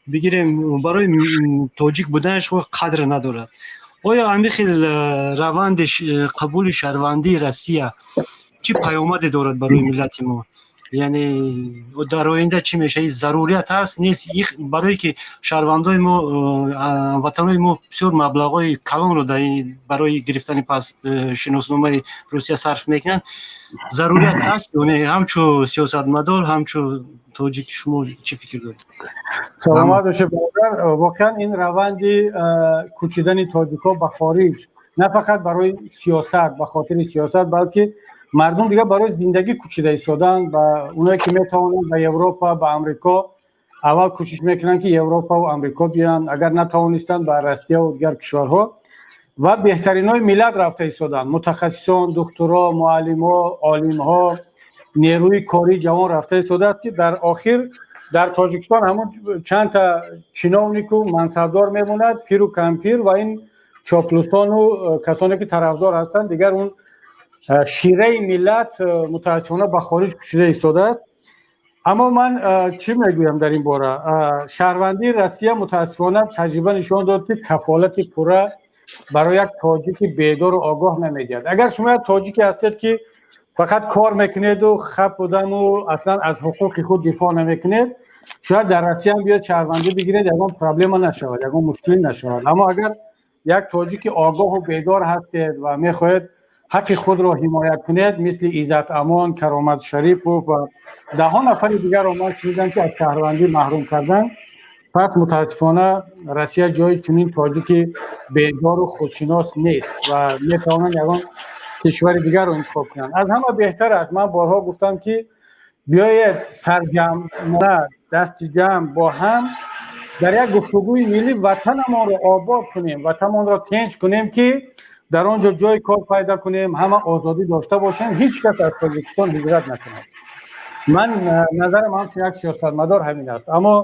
бигирем, барои тоҷик буданаш қадр надорад. Оё ҳамин хел раванди қабули шаҳрвандии Россия чӣ паёмаде дорад барои миллати мо? Яъне дар оянда чӣ мешавад? Зарурият ҳаст, нест? Барое ки шаҳрвандои мо, ватанои мо бисёр маблағҳои калонро барои гирифтани пас шиносномаи Русия сарф мекунанд. Зарурият ҳаст ё не? Ҳамчун сиёсатмадор, ҳамчун тоҷик шумо чӣ фикр доред?
Саломат бошед, бародар. Воқеан, ин раванди кӯчидани тоҷикҳо ба хориҷ на фақат барои сиёсат, ба хотири сиёсат, балки мардум дигар барои зиндагӣ кӯчида истоданд. Ва оное ки метавонанд ба Европа, ба Амрико, аввал кӯшиш мекунанд, ки Европаву Амрико биёянд, агар натавонистанд, ба Россияву дигар кишварҳо. Ва беҳтаринои миллат рафта истоданд: мутахассисон, духтуро, муаллимҳо, олимҳо, нерӯи кории ҷавон рафта истодааст, ки дар охир дар Тоҷикистон ҳамун чандта чиновнику мансабдор мемонад, пиру кампир ва ин чоплусону касоне ки тарафдор ҳастанд. Дигар он шираи миллат мутаассифона ба хориҷ кушида истодааст. Аммо ман чӣ мегӯям дар ин бора? Шаҳрвандии Россия, мутаассифона, таҷриба нишон дод, ки кафолати пурра барои як тоҷики бедору огоҳ намедиҳад. Агар шумо як тоҷике ҳастед, ки фақат кор мекунеду хап будаму аслан аз ҳуқуқи худ дифоъ намекунед, шояд дар Россияам биёд, шаҳрвандӣ бигиред, ягон проблема нашавад, ягон мушкилӣ нашавад. Аммо агар як тоҷики огоҳу бедор ҳастед ва мехоҳед ҳаққи худро ҳимоят кунед, мисли Иззат Амон, Каромат Шарипов ва даҳҳо нафари дигарро ман шунидам, ки аз шаҳрвандӣ маҳрум карданд, пас мутаассифона Россия ҷои чунин тоҷики бедору худшинос нест ва метавонанд ягон кишвари дигарро интихоб кунанд. Аз ҳама беҳтар аст, ман борҳо гуфтам, ки биёед сарҷамъ, дасти ҷамъ бо ҳам дар як гуфтугӯи миллӣ ватанамонро обод кунем, ватанамонро тинҷ кунем, ки дар он ҷо ҷои кор пайдо кунем, ҳама озодӣ дошта бошем, ҳеҷ кас аз Тоҷикистон ҳиҷрат накунад. Ман назарам ҳамчун як сиёсатмадор ҳамин аст. Аммо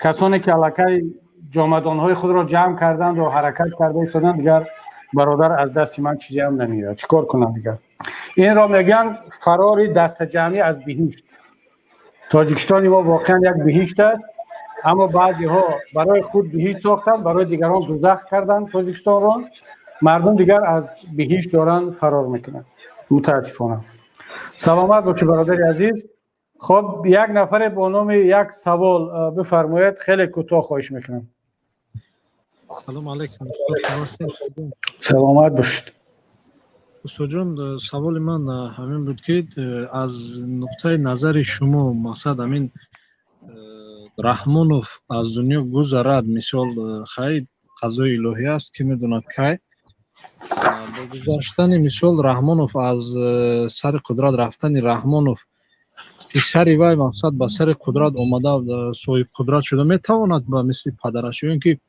касоне ки аллакай ҷомадонҳои худро ҷамъ карданд ва ҳаракат карда истоданд, дигар, бародар, аз дасти ман чизе ҳам намеояд. Чӣ кор кунам дигар? Инро мегӯянд фарори дастаҷамъӣ аз биҳишт. Тоҷикистони мо воқеан як биҳишт аст, аммо баъзеҳо барои худ биҳишт сохтанд, барои дигарон дузах карданд Тоҷикистонро. Мардум дигар аз биҳишт доранд фарор мекунанд, мутаассифона. Саломат бошӣ, бародари азиз. Хоб, як нафаре бо номи як савол бифармоед, хеле кӯтоҳ, хоҳиш мекунам.
Салом алейкум.
Саломат бошед.
Устодҷон, саволи ман ҳамин буд, ки аз нуқтаи назари шумо, мақсад, ҳамин Раҳмонов аз дунё гузарад, мисол, хай, қазои илоҳӣ аст, ки медонад кай, бо гузаштани, мисол, Раҳмонов, аз сари қудрат рафтани Раҳмонов, писари вай, мақсад, ба сари қудрат омада, соҳибқудрат шуда метавонад ба мисли падараш, ё ин ки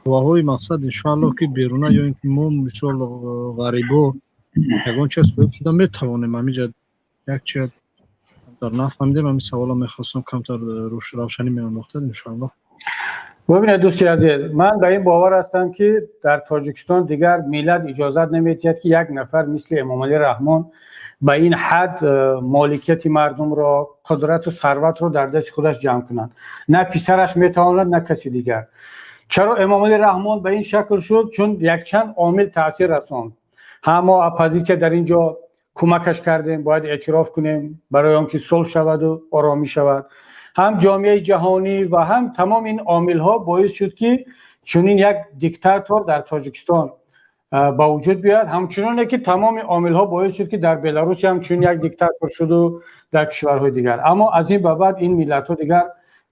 қувваҳои, мақсад, иншоаллоҳ, ки беруна, ё ин ки мо, мисол, ғарибо ягон чиз соҳиб шуда метавонем? Ҳамиҷа як чи дар нафаҳмидем, ҳамин савола мехостам камтар равшанӣ меандохтед, иншоаллоҳ.
Бубинед, дӯсти азиз, ман ба ин бовар ҳастам, ки дар Тоҷикистон дигар миллат иҷозат намедиҳад, ки як нафар мисли Эмомалӣ Раҳмон ба ин ҳад моликияти мардумро, қудрату сарватро дар дасти худаш ҷамъ кунад. На писараш метавонад, на каси дигар. Чаро Эмомалӣ Раҳмон ба ин шакл шуд? Чун якчанд омил таъсир расонд. Ҳам мо, оппозитсия, дар ин ҷо кӯмакаш кардем, бояд эътироф кунем, барои он ки сулҳ шаваду оромӣ шавад, ҳам ҷомеаи ҷаҳонӣ ва ҳам тамоми ин омилҳо боис шуд, ки чунин як диктатор дар Тоҷикистон ба вуҷуд биёяд. Ҳамчуноне ки тамоми омилҳо боис шуд, ки дар Беларусия ҳам чунин як диктатор шуду дар кишварҳои дигар. Аммо аз ин ба баъд ин миллатҳо дигар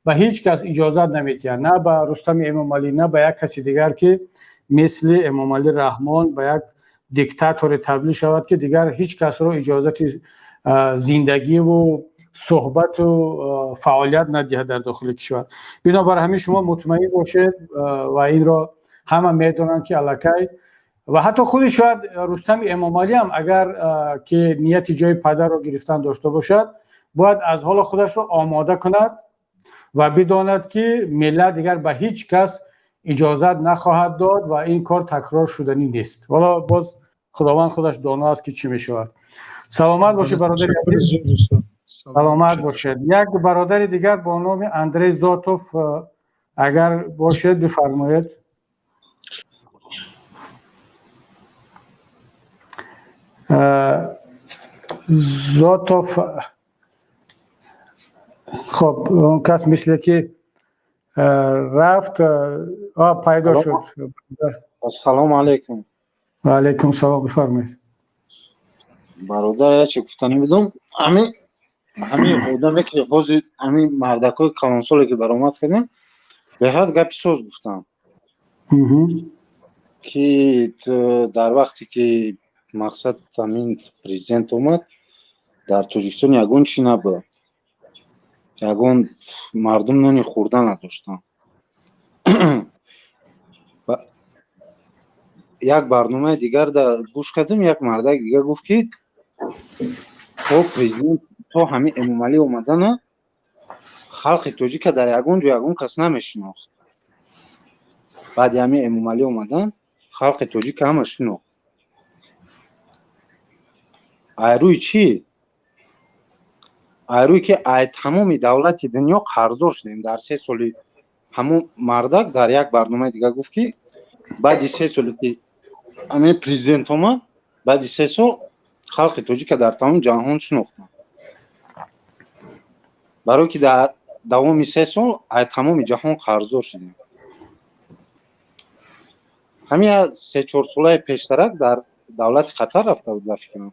ба ҳеҷ кас иҷозат намедиҳанд, на ба Рустами Эмомалӣ, на ба як каси дигар, ки мисли Эмомалӣ Раҳмон ба як диктаторе табдил шавад, ки дигар ҳеҷ касро иҷозати зиндагиву суҳбату фаъолият надиҳад дар дохили кишвар. Бинобар ҳамин шумо мутмаин бошед ва инро ҳама медонанд, ки аллакай ва ҳатто худи шояд Рустами Эмомалӣ ҳам, агар ки нияти ҷои падарро гирифтан дошта бошад, бояд аз ҳоло худашро омода кунад ва бидонад, ки миллат дигар ба ҳеҷ кас иҷозат нахоҳад дод ва ин кор такрор шуданӣ нест. Ҳоло боз Худованд худаш доно аст, ки чӣ мешавад. Саломат бошед, бародари азиз, саломат бошед. Як бародари дигар бо номи Андрей Зотов, агар бошед, бифармоед. Зотов, хоб, он кас мисле ки рафт, пайдо шуд.
Ассалому алайкум.
Ва алайкум салом, бифармоед.
Бародар, ячи гуфтанӣ будум. Ҳами одаме ки ҳозир, ҳами мардакҳои калонсоле ки баромад кардем, беҳад гапи соз гуфтам, ки дар вақте ки мақсад ҳамин президент омад, дар Тоҷикистон ягон чӣ набуд, ягон мардум нони хӯрда надоштанд. Як барномаи дигар да гӯш кардем, як мардак дигар гуфт, ки то президент, то ҳамин Эмомалӣ омадана халқи тоҷика дар ягон ҷо ягон кас намешинохт. Баъди ҳамин Эмомалӣ омадан халқи тоҷика ҳама шинохт. Ай рӯи чӣ? Ай рӯи ки ай тамоми давлати дунё қарздор шудем дар 3 соли. Ҳамон мардак дар як барномаи дигар гуфт, ки баъди 3 соле ки ҳамин президент омад, баъди 3 сол халқи тоҷика дар тамоми ҷаҳон шинохтанд, барое ки дар давоми 3 сол ай тамоми ҷаҳон қарздор шудем. Ҳамин 3-4 солаи пештарак дар давлати Қатар рафта буд, ба фикрам,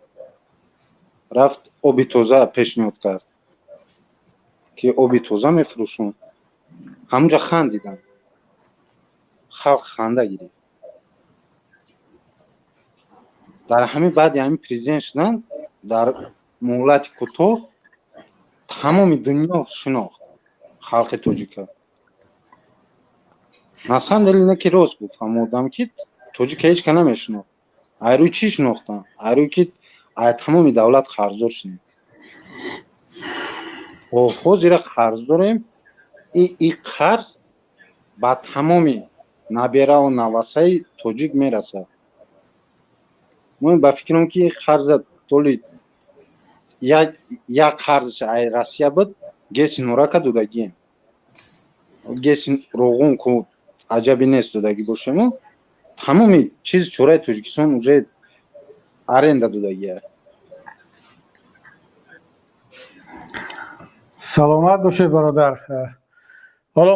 рафт, оби тоза пешниҳод кард, ки оби тоза мефурӯшум. Ҳамунҷа хандиданд, халқ ханда гирифт. Дар ҳамин баъди ҳамин президент шудан дар муҳлати кӯтоҳ тамоми дунё шинохт халқи тоҷика. На самом деле не, ки рост буд ҳамон одам, ки тоҷика ҳеҷ ка намешинохт. Ай рӯи чӣ шинохтанд? Ай рӯи ки ай тамоми давлат қарздор шудем. Ҳозира қарз дорем. И қарз ба тамоми набераву навасаи тоҷик мерасад. Мо ба фикрам, ки қарза толи як қарзш ай Россия буд, ГЭСи Норака додагием, ГЭСи Роғун ку аҷабе нест, додагӣ бошему. Тамоми чиз чораи Тоҷикистон уже аренда додагия.
Саломат бошед, бародар. Ҳоло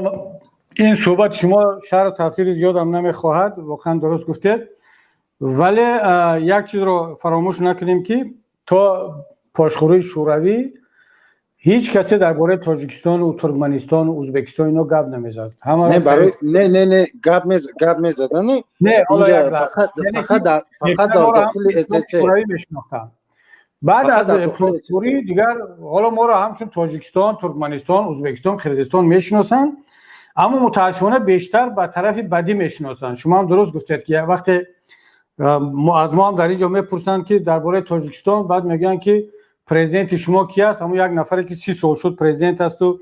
ин суҳбати шумо шарҳу тафсири зиёдам намехоҳад, воқеан дуруст гуфтед, вале як чизро фаромӯш накунем, ки то пошхӯрии Шӯравӣ ҳеҷ касе дар бораи Тоҷикистону Туркманистону Ӯзбекистон ино гап намезад.
Не, не, не, гап мезадану фақат дар дохили СССР.
Мешинохтанд. Баъд аз пошхӯрӣ дигар ҳоло моро ҳамчун Тоҷикистон, Туркманистон, Ӯзбекистон, Қирғизистон мешиносанд, аммо мутаассифона бештар ба тарафи бадӣ мешиносанд. Шумо ҳам дуруст гуфтед, ки вақте аз мо ҳам дар ин ҷо мепурсанд, ки дар бораи Тоҷикистон, баъд мегӯянд, ки президенти шумо ки аст? Ҳамун як нафаре ки 30 сол шуд президент асту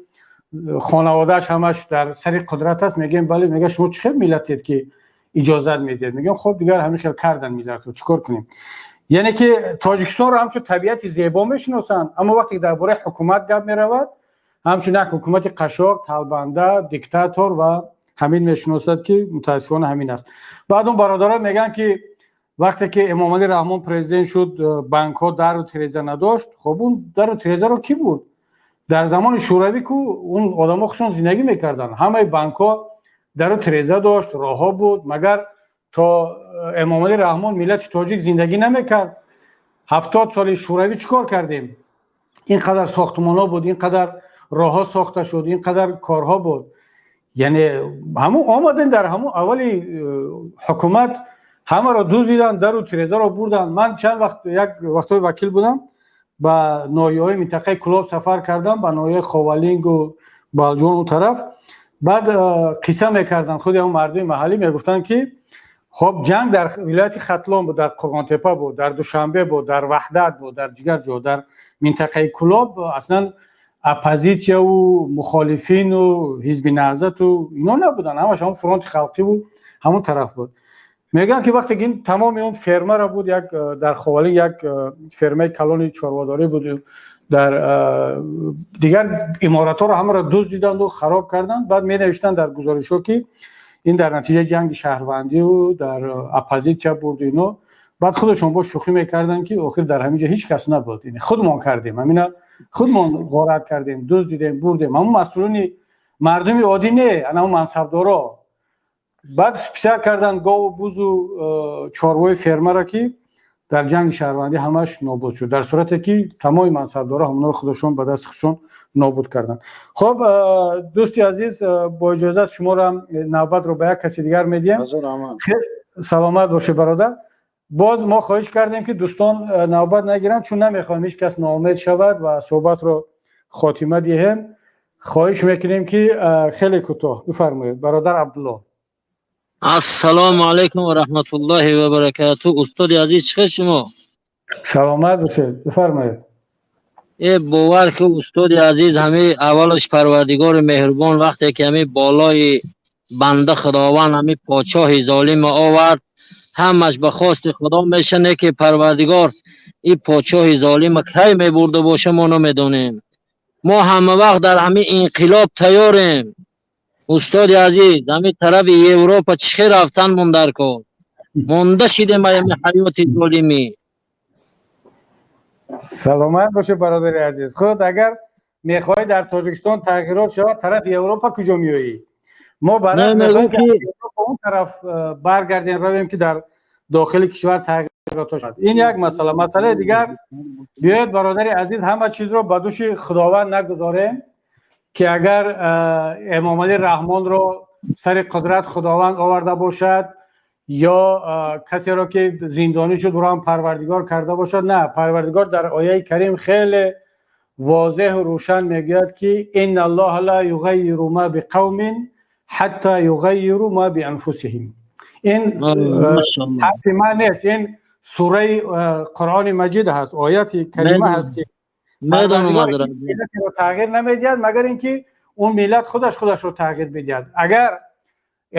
хонаводааш ҳамаш дар сари қудрат аст. Мегӯем бале. Мега, шумо чӣ хел миллатед, ки иҷозат медиҳед? Мегӯям, хоб, дигар ҳамин хел кардан миллатро, чӣ кор кунем? Яъне ки Тоҷикистонро ҳамчун табиати зебо мешиносанд, аммо вақте ки дар бораи ҳукумат гап меравад, ҳамчун як ҳукумати қашоқ, талбанда, диктатор ва ҳамин мешиносад, ки мутаассифона ҳамин аст. Баъд он бародарон мегӯянд, ки вақте ки Эмомалӣ Раҳмон президент шуд, банкҳо дару тиреза надошт. Хоб, он дару тирезаро кӣ бурд? Дар замони Шӯравӣ ку он одамо худшон зиндагӣ мекарданд, ҳамаи банкҳо дару тиреза дошт, роҳҳо буд. Магар то Эмомалӣ Раҳмон миллати тоҷик зиндагӣ намекард? 70 соли Шӯравӣ чӣ кор кардем? Ин қадар сохтмонҳо буд, ин қадар роҳҳо сохта шуд, ин қадар корҳо буд. Яъне ҳамун омадем, дар ҳамун аввали ҳукумат ҳамаро дуздиданд, дару тирезаро бурданд. Ман чанд вақт, як вақтҳои вакил будам, ба ноҳияҳои минтақаи Кӯлоб сафар кардам, ба ноҳияи Ховалингу Балҷону тараф. Баъд қисса мекарданд худи ҳамун мардуми маҳаллӣ, мегуфтанд, ки хоб, ҷанг дар вилояти Хатлон буд, дар Қурғонтепа буд, дар Душанбе буд, дар Ваҳдат буд, дар дигар ҷо. Дар минтақаи Кӯлоб аслан Оппозитсияву мухолифину Ҳизби Наҳзату ино набуданд, ҳамаш ҳамон Фронти Халқиву ҳамон тараф буд. Мегӯянд, ки вақте ки ин тамоми он фермара буд, як дар Ховалинг як фермаи калони чорводорӣ буд, дар дигар иморатҳоро ҳамаро дуздиданду хароб карданд. Баъд менавиштанд дар гузоришҳо, ки ин дар натиҷаи ҷанги шаҳрвандию дар оппозитсия бурду ино. Баъд худашон бо шӯхӣ мекарданд, ки охир дар ҳамин ҷо ҳеҷ кас набуд, худмон кардем, ҳамина худмон ғорат кардем, дуздидем, бурдем. Ҳамон масъулони мардуми оддӣ не, ана мансабдоро. Баъд списать карданд гову бузу чорвои фермара, ки дар ҷанги шаҳрвандӣ ҳамаш нобуд шуд, дар сурате ки тамоми мансабдоро ҳамонро худашон ба дасти худшон нобуд карданд. Хуб, дӯсти азиз, бо иҷозат шуморо навбатро ба як каси дигар медиҳем. Саломат бошед, бародар. Боз мо хоҳиш кардем, ки дӯстон навбат нагиранд, чун намехоҳем ҳеҷ кас ноумед шавад ва суҳбатро хотима диҳем. Хоҳиш мекунем, ки хеле кӯтоҳ бифармоед, бародар Абдулло.
Ассалому алайкум ва раҳматуллоҳи ва баракату. Устоди азиз, чӣ хел шумо?
Саломат бошед, бифармоед.
Бовар ки, устоди азиз, ҳами аввалаш Парвардигори меҳрубон вақте ки ҳами болои банда Худованд ҳами подшоҳи золима овард, ҳамаш ба хости Худо мешане, ки Парвардигор и подшоҳи золима кай мебурда боша, мо намедонем. Мо ҳама вақт дар ҳами инқилоб тайёрем, устоди азиз. Ҳами тарафи Европа чӣ хел рафтан мон дар кор монда шидем ами ҳаёти золимӣ.
Саломат бошед, бародари азиз. Худ агар мехоҳӣ дар Тоҷикистон тағйирот шавад, тарафи Европа куҷо меоӣ? Мо баръакс он тараф баргардем, равем, ки дар дохили кишвар тағйиротҳо шавад. Ин як масъала. Масъалаи дигар, биёед, бародари азиз, ҳама чизро ба души Худованд нагузорем, ки агар Эмомалӣ Раҳмонро сари қудрат Худованд оварда бошад ё касеро ки зиндонӣ шуд, ӯро ҳам Парвардигор карда бошад. На, Парвардигор дар ояи карим хеле возеҳу рӯшан мегӯяд, ки إن الله لا يغير ما بقوم حتى يغيروا ما بأنفسهم. Ин ҳарфи ман нест, ин сураи Қуръони Маҷид ҳаст, ояти карима ҳаст, ки миллатеро тағйир намедиҳад, магар ин ки он миллат худаш худашро тағйир бидиҳад. Агар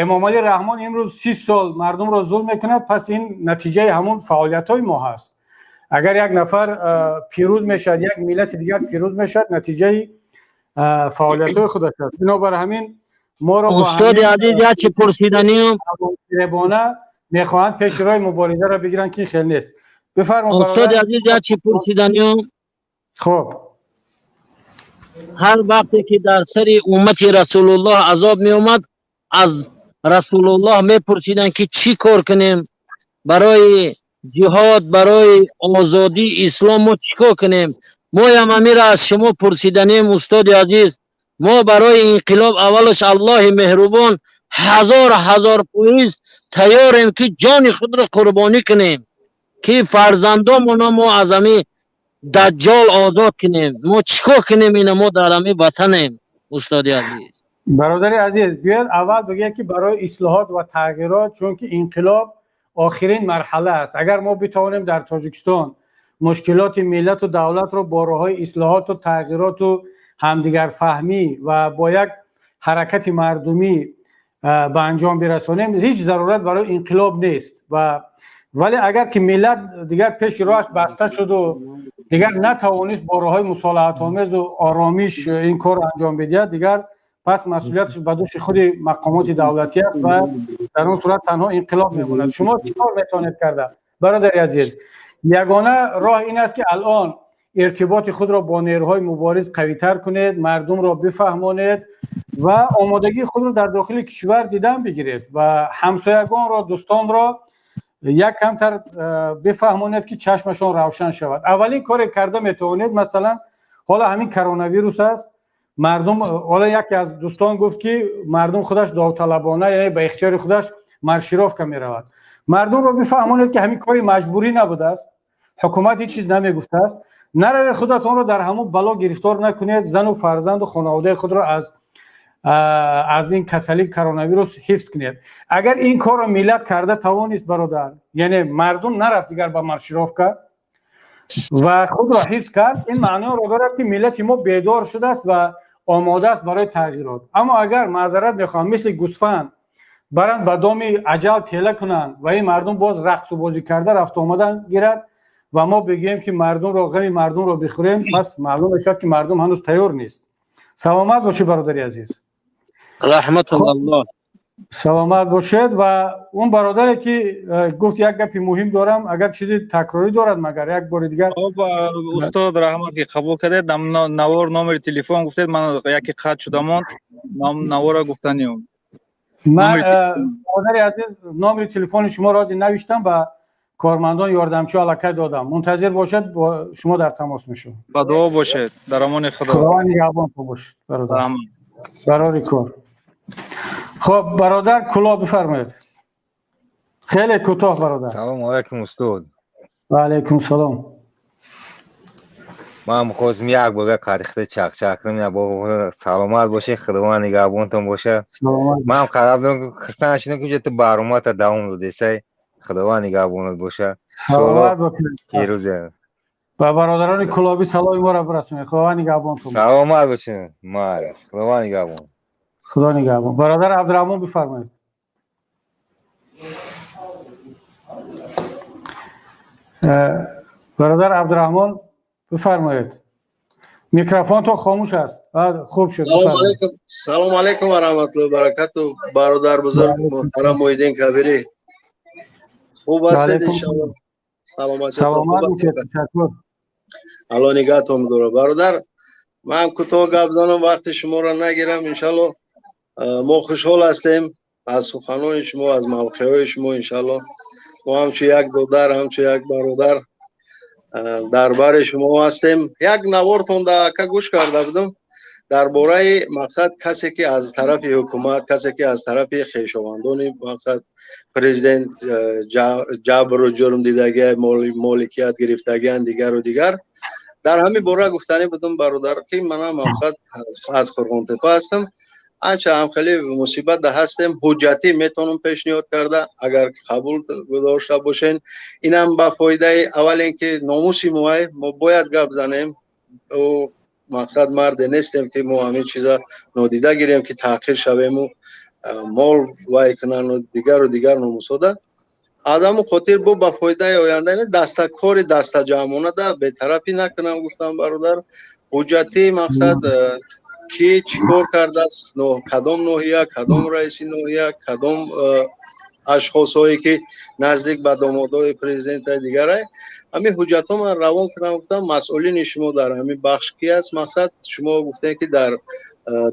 Эмомалӣ Раҳмон имрӯз 30 сол мардумро зулм мекунад, пас ин натиҷаи ҳамун фаъолиятҳои мо ҳаст. Агар як нафар пирӯз мешавад, як миллати дигар пирӯз мешавад, натиҷаи фаъолиятҳои худаш аст. Бинобар ҳамин моро
Устоди азиз, як чи пурсиданиам.
Ребона мехоҳанд пеши роҳи муборизаро бигиранд, ки хел нест. Бифармо.
Устоди азиз, як чи пурсиданиам.
Хуб.
Ҳар вақте ки дар сари уммати Расулуллоҳ азоб меомад, аз Расулуллоҳ мепурсиданд, ки чӣ кор кунем барои ҷиҳод, барои озодии ислом мо чӣ кор кунем? Моям амира аз шумо пурсиданем, устоди азиз. Мо барои инқилоб аввалаш Аллоҳи меҳрубон ҳазор ҳазор фоиз тайёрем, ки ҷони худро қурбонӣ кунем, ки фарзандомона мо аз ами даҷҷол озод кунем. Мо чӣ кор кунем? Ина мо дар ами ватанем, устоди азиз.
Бародари азиз, биёед аввал бигӯем, ки барои ислоҳот ва тағйирот, чунки инқилоб охирин марҳала аст, агар мо битавонем дар Тоҷикистон мушкилоти миллату давлатро бо роҳҳои ислоҳоту тағйироту ҳамдигарфаҳмӣ ва бо як ҳаракати мардумӣ ба анҷом бирасонем, ҳеҷ зарурат барои инқилоб нест. Ва вале агар ки миллат дигар пеши роҳаш баста шуду дигар натавонист бо роҳҳои мусолиҳатомезу оромиш ин корро анҷом бидиҳад, дигар пас масъулияташ ба души худи мақомоти давлатӣ аст ва дар он сурат танҳо инқилоб мемонад. Шумо чӣ кор метавонед карда, бародари азиз? Ягона роҳ ин аст, ки алон иртиботи худро бо нерӯҳои мубориз қавитар кунед, мардумро бифаҳмонед ва омодагии худро дар дохили кишвар дидан бигиред ва ҳамсоягонро, дӯстонро як камтар бифаҳмонед, ки чашмашон равшан шавад. Аввалин коре карда метавонед, масалан, ҳоло ҳамин коронавирус аст, мардум, ҳоло яке аз дӯстон гуфт, ки мардум худаш довталабона, яъне ба ихтиёри худаш маршировка меравад. Мардумро бифаҳмонед, ки ҳамин кори маҷбурӣ набудааст, ҳукумат ҳеҷ чиз намегуфтааст. Наравед, худатонро дар ҳамун бало гирифтор накунед, зану фарзанду хонаводаи худро аз ин касалии коронавирус ҳифз кунед. Агар ин корро миллат карда тавонист, бародар, яъне мардум нарафт дигар ба маршировка. Ва худро ҳифз кард, ин маъноро дорад, ки миллати мо бедор шудааст ва омода аст барои тағйирот. Аммо агар, маъзарат мехоҳам, мисли гӯсфанд баранд, ба доми аҷал тела кунанд ва ин мардум боз рақсу бозӣ карда рафту омадан гирад ва мо бигӯем, ки мардумро, ғами мардумро бихӯрем, пас маълум мешавад, ки мардум ҳанӯз тайёр нест. Саломат бошӣ, бародари азиз.
Раҳматуллоҳ.
Саломат бошед. Ва он бародаре ки гуфт, як гапи муҳим дорам, агар чизи такрорӣ дорад, магар як бори дигар.
Устод, раҳмат, ки қабул кардед. Навор, номери телефон гуфтед, ман яке қатъ шуда монд, навора гуфтаниём.
Ман, бародари азиз, номери телефони шуморо ҳозир навиштам, ба кормандон, ёрдамчиҳо аллакай додам. Мунтазир бошед, бо шумо дар тамос мешавам.
Ба дуо бошед, дар амони Худо.
Худованд нигаҳбонтон бошед, бародар, барори кор. Хоб, бародар Куло, бифармоед, хеле кӯтоҳ, бародар.
Салому алайкум, устод.
Ва алайкум салом.
Ман мехостم як бора қарихта чақчақ кунам, як бор. Саломат бошед, Худованд нигаҳбонтон бошад. Ман қарор дорам, хурсанд шудам, ки ту баромадта давом додесай. Худованд нигаҳбонат бошад.
Саломат бошед.
Фирӯза.
Ба бародарони Кулобӣ саломи моро бирасонед. Худованд нигаҳбонтон.
Саломат бошед, майли, Худованд нигаҳбон.
Худо нигаҳбон. Бародар Абдураҳмон, бифармоед. Бародар Абдураҳмон, бифармоед, микрофонтон хомӯш аст. Хуб шуд.
Салому алайкум ва раҳматуллоҳи баракату, бародар бузург муҳтарам Муҳиддин Кабирӣ, хуб ҳастед? Иншалло саломат.
Саломат бошед, ташаккур.
Алло нигаҳтон дорад, бародар. Ман кӯтоҳ гап занам, вақти шуморо нагирам, иншалло. Мо хушҳол ҳастем аз суханони шумо, аз мавқеъҳои шумо. Иншалло, мо ҳамчун як додар, ҳамчун як бародар дар бари шумо ҳастем. Як навортон да ака гӯш карда будам дар бораи, мақсад, касе ки аз тарафи ҳукумат, касе ки аз тарафи хешовандони, мақсад, президент ҷабру ҷурм дидагия, моликият гирифтагиян, дигару дигар. Дар ҳамин бора гуфтанӣ будам, бародар, ки манам, мақсад, аз Қурғонтепа ҳастам. Анча ҳам хеле мусибат да ҳастем. Ҳуҷҷатӣ метавонам пешниҳод карда, агар қабул дошта бошен. Инам ба фоидаи, аввал ин ки номуси моай, мо бояд гап занем. Ӯ мақсад, марде нестем, ки мо ҳамин чиза нодида гирем, ки таъхир шавему мол вай кунану дигару дигар номусода. Аз ҳамун хотир бо ба фоидаи оянда дастакори дастаҷамъона да бетарафӣ накунам, гуфтам, бародар. Ҳуҷҷатӣ, мақсад, ки чӣ кор кардааст, кадом ноҳия, кадом раиси ноҳия, кадом ашхосҳое ки наздик ба домодҳои президента, дигарай, ҳамин ҳуҷҷатҳо ман равон кунам, гуфтам. Масъулини шумо дар ҳамин бахш ки аст? Мақсад, шумо гуфтем, ки дар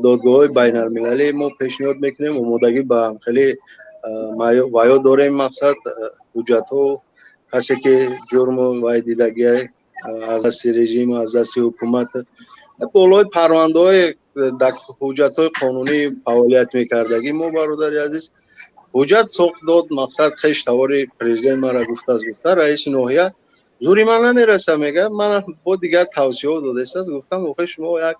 додгоҳҳои байналмилалӣ мо пешниҳод мекунем, омодагӣ ба хеле ваё дорем. Мақсад, ҳуҷҷатҳо, касе ки ҷурму вай дидагиай аз дасти режим, аз дасти ҳукумат, болои парвандаҳои, ҳуҷҷатҳои қонунӣ фаъолият мекардагӣ. Мо, бародари азиз, ҳуҷҷат соқ дод. Мақсад, хеш тавори президент мара гуфтааст, гуфта раиси ноҳия зури ман намераса, мега, ман бо дигар тавсияҳо додааст. Гуфтам, охи, шумо як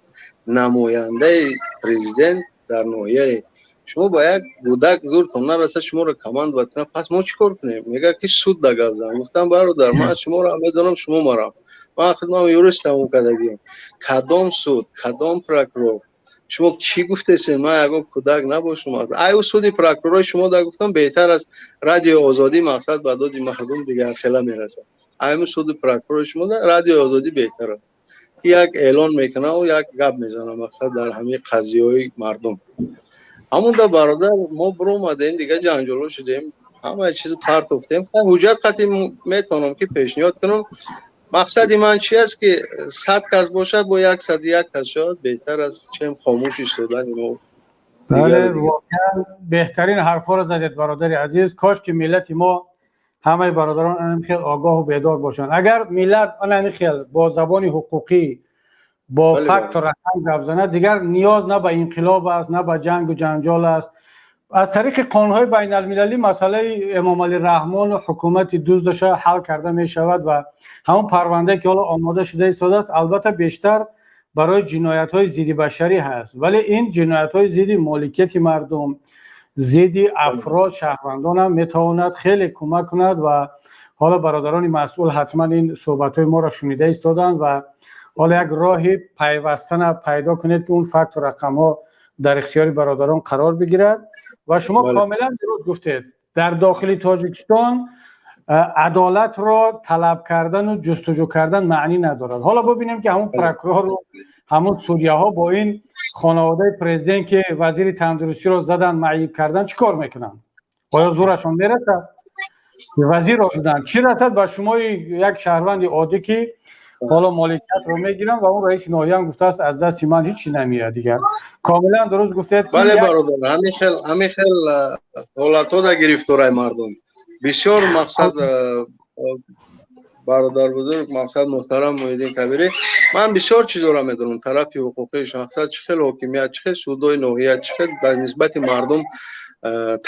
намояндаи президент дар ноҳияи шумо, ба як гудак зуртон нараса, шуморо командовать кунам, пас мо чӣ кор кунем? Мега, ки суд да гап зан. Гуфтам, бародар, ман шуморо медонам, шумо марам, ман худмам юрист тамом кардагиам. Кадом суд, кадом прокурор, шумо чӣ гуфтесен? Ман ягон кӯдак набошам. Ай ӯ суди прокурори шумо да, гуфтам, беҳтар аст Радиои Озодӣ, мақсад, ба доди мардум дигар хела мерасад. Айму суди прокурори шумо да Радиои Озодӣ беҳтар аст, ки як эълон мекунаву як гап мезана, мақсад, дар ҳамин қазияҳои мардум. Ҳамонда, бародар, мо биромадем, дигар ҷанҷоло шудем, ҳамаи чиз партофтем. Ҳуҷҷат қатъи метавонам ки пешниҳод кунам. Мақсади ман чи аст, ки 100 кас бошад, бо 101 кас шавад, беҳтар аст, чем хомӯш истодани мо.
Бале, воқеан беҳтарин ҳарфҳоро задед, бародари азиз. Кош ки миллати мо, ҳамаи бародарон анами хел огоҳу бедор бошанд. Агар миллат анами хел бо забони ҳуқуқӣ, бо факту рақам гап занад, дигар ниёз на ба инқилоб аст, на ба ҷангу ҷанҷол аст. Аз тариқи қонунҳои байналмилалӣ масъалаи Эмомалӣ Раҳмону ҳукумати дуздаша ҳал карда мешавад. Ва ҳамон парвандае, ки ҳоло омода шуда истодааст, албатта, бештар барои ҷиноятҳои зидди башарӣ ҳаст, вале ин ҷиноятҳои зидди моликияти мардум, зидди афрод, шаҳрвандонам метавонад хеле кӯмак кунад. Ва Ҳоло бародарони масъул ҳатман ин суҳбатҳои моро шунида истоданд ва ҳоло як роҳи пайвастана пайдо кунед, ки он факту рақамҳо дар ихтиёри бародарон қарор бигирад. Ва шумо комилан дуруст гуфтед, дар дохили Тоҷикистон адолатро талаб кардану ҷустуҷӯ кардан маънӣ надорад. Ҳоло бубинем, ки ҳамун прокурору ҳамун судяҳо бо ин хонаводаи президент, ки вазири тандурустиро задан, маъиб кардан, чӣ кор мекунанд? Оё зӯрашон мерасад? Вазирро задан, чӣ расад ба шумои як шаҳрванди оддӣ, ки ҳоло моликиятро мегирам? Ва он раиси ноҳияам гуфтааст, аз дасти ман ҳеҷ чӣ намеояд дигар. Комилан дуруст гуфтед.
Бале, бародар, ҳамин хел ҳолатҳо да гирифторай мардум бисёр. Мақсад, бародар бузург, мақсад, муҳтарам Муҳиддин Кабирӣ, ман бисёр чизоро медонам тарафи ҳуқуқиш. Мақсад, чӣ хел ҳокимият, чӣ хел судои ноҳия, чӣ хел дар нисбати мардум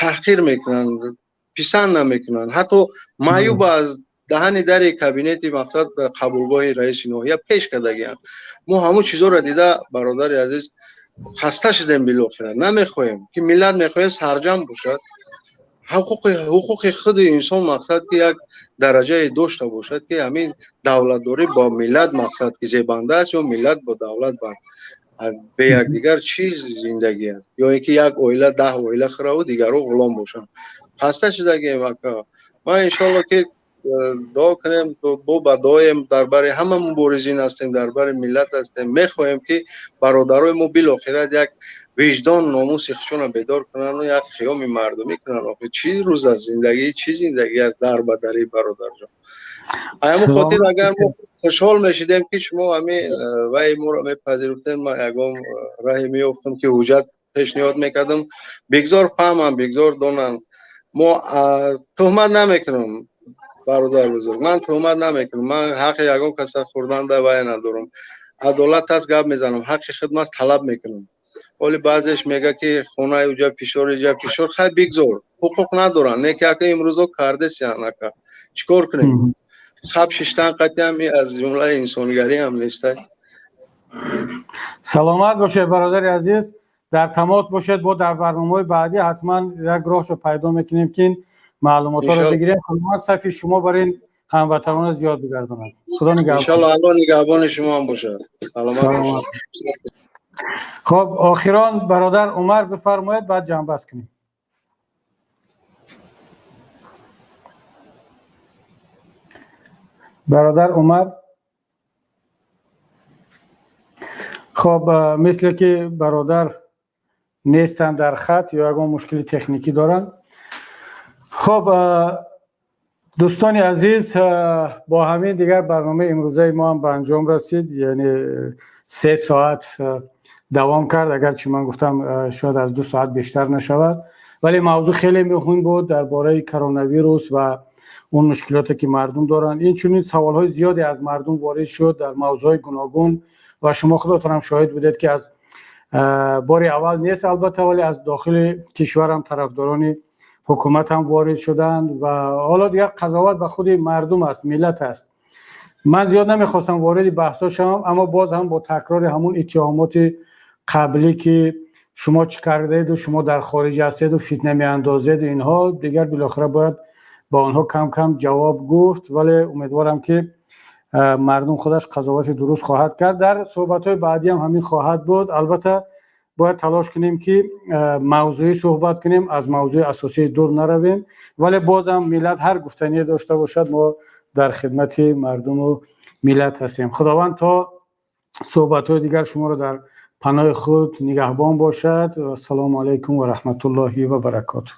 таҳқир мекунанд, писанд намекунанд. Ҳатто маъюб аз даҳани дари кабинети, мақсад, қабулгоҳи раиси ноҳия пеш кардагианд. Мо ҳамун чизоро дида, бародари азиз, хаста шудем. Билохира намехоҳем, ки миллат мехоҳем сарҷам бошад, ҳуқуқи худи инсон, мақсад, ки як дараҷае дошта бошад, ки ҳамин давлатдорӣ бо миллат, мақсад, ки зебанда аст ё миллат бо давлат банд. Бе якдигар чӣ зиндагӣ аст? Ё ин ки як оила 10 оила хӯраву дигарҳо ғулом бошанд. Хаста шудагием, ака. Ман иншоалло, ки дуо кунем, бо ба дуоем, дар бари ҳама муборизин ҳастем, дар бари миллат ҳастем. Мехоҳем, ки бародарои мо билохират як виҷдон, номуси худшонро бедор кунанду як қиёми мардумӣ кунанд. Охир чӣ рӯз аст зиндагӣ, чӣ зиндагӣ аст дар ба дарӣ, бародарҷон? Ҳамин хотир, агар мо хушҳол мешидем, ки шумо ҳамин вай моро мепазируфтем, ман ягон раҳе меёфтам, ки ҳуҷҷат пешниҳод мекардам. Бигзор фаҳмам, бигзор донанд. Мо туҳмат намекунам, бародар бузург, ман туҳмат намекунам. Ман ҳаққи ягон каса хӯрданда вай надорам. Адолат аст, гап мезанам, ҳаққи хидмат талаб мекунам. Оли баъзеш мега, ки хонаи уҷа фишор, иҷа фишор. Хай, бигзор, ҳуқуқ надоранд. Не ки ака, имрӯзо кардесиян, ака, чӣ кор кунем? Хаб шиштан қатъиам аз ҷумлаи инсонгарӣ ҳам нестай.
Саломат бошед, бародари азиз, дар тамос бошед. Бо дар барномаҳои баъдӣ ҳатман як роҳшо пайдо мекунем, ки ин маълумотҳоро бигирем. Худованд сафи шумо бар ин ҳамватанона зиёд бигардонад. Худо нигаҳбон.
Иншалло, Аллоҳ нигаҳбони шумо ҳам бошад. Саломат бошед.
Хоб, охирон бародар Умар, бифармоед, баъд ҷамъбаст кунем. Бародар Умар. Хоб, мисле ки бародар нестанд дар хат ё ягон мушкили техникӣ доранд. Хоб, дӯстони азиз, бо ҳамин дигар барномаи имрӯзаи мо ҳам ба анҷом расид, яъне 3 соат давом кард. Агарчи ман гуфтам, шояд аз 2 соат бештар нашавад, вале мавзӯъ хеле муҳим буд дар бораи коронавирус ва он мушкилоте, ки мардум доранд. Инчунин саволҳои зиёде аз мардум ворид шуд дар мавзӯъҳои гуногун ва шумо худотон шоҳид будед, ки аз бори аввал нест, албатта, вале аз дохили кишварам тарафдорони ҳукумат ҳам ворид шуданд. Ва ҳоло дигар қазоват ба худи мардум аст, миллат аст. Ман зиёд намехостам вориди баҳсҳо шавам, аммо боз ҳам бо такрори ҳамун иттиҳомоти қаблӣ, ки шумо чӣ кардаеду, шумо дар хориҷ ҳастеду фитна меандозеду инҳо, дигар билохира бояд ба онҳо кам кам ҷавоб гуфт. Вале умедворам, ки мардум худаш қазовати дуруст хоҳад кард. Дар суҳбатҳои баъдӣ ҳам ҳамин хоҳад буд. Албатта, бояд талош кунем, ки мавзӯӣ суҳбат кунем, аз мавзӯи асосӣ дур наравем. Вале бозам миллат ҳар гуфтание дошта бошад, мо дар хидмати мардуму миллат ҳастем. Худованд то суҳбатҳои дигар шуморо дар паноҳи худ нигаҳбон бошад. Ассалому алайкум ва раҳматуллоҳи ва баракотуҳ.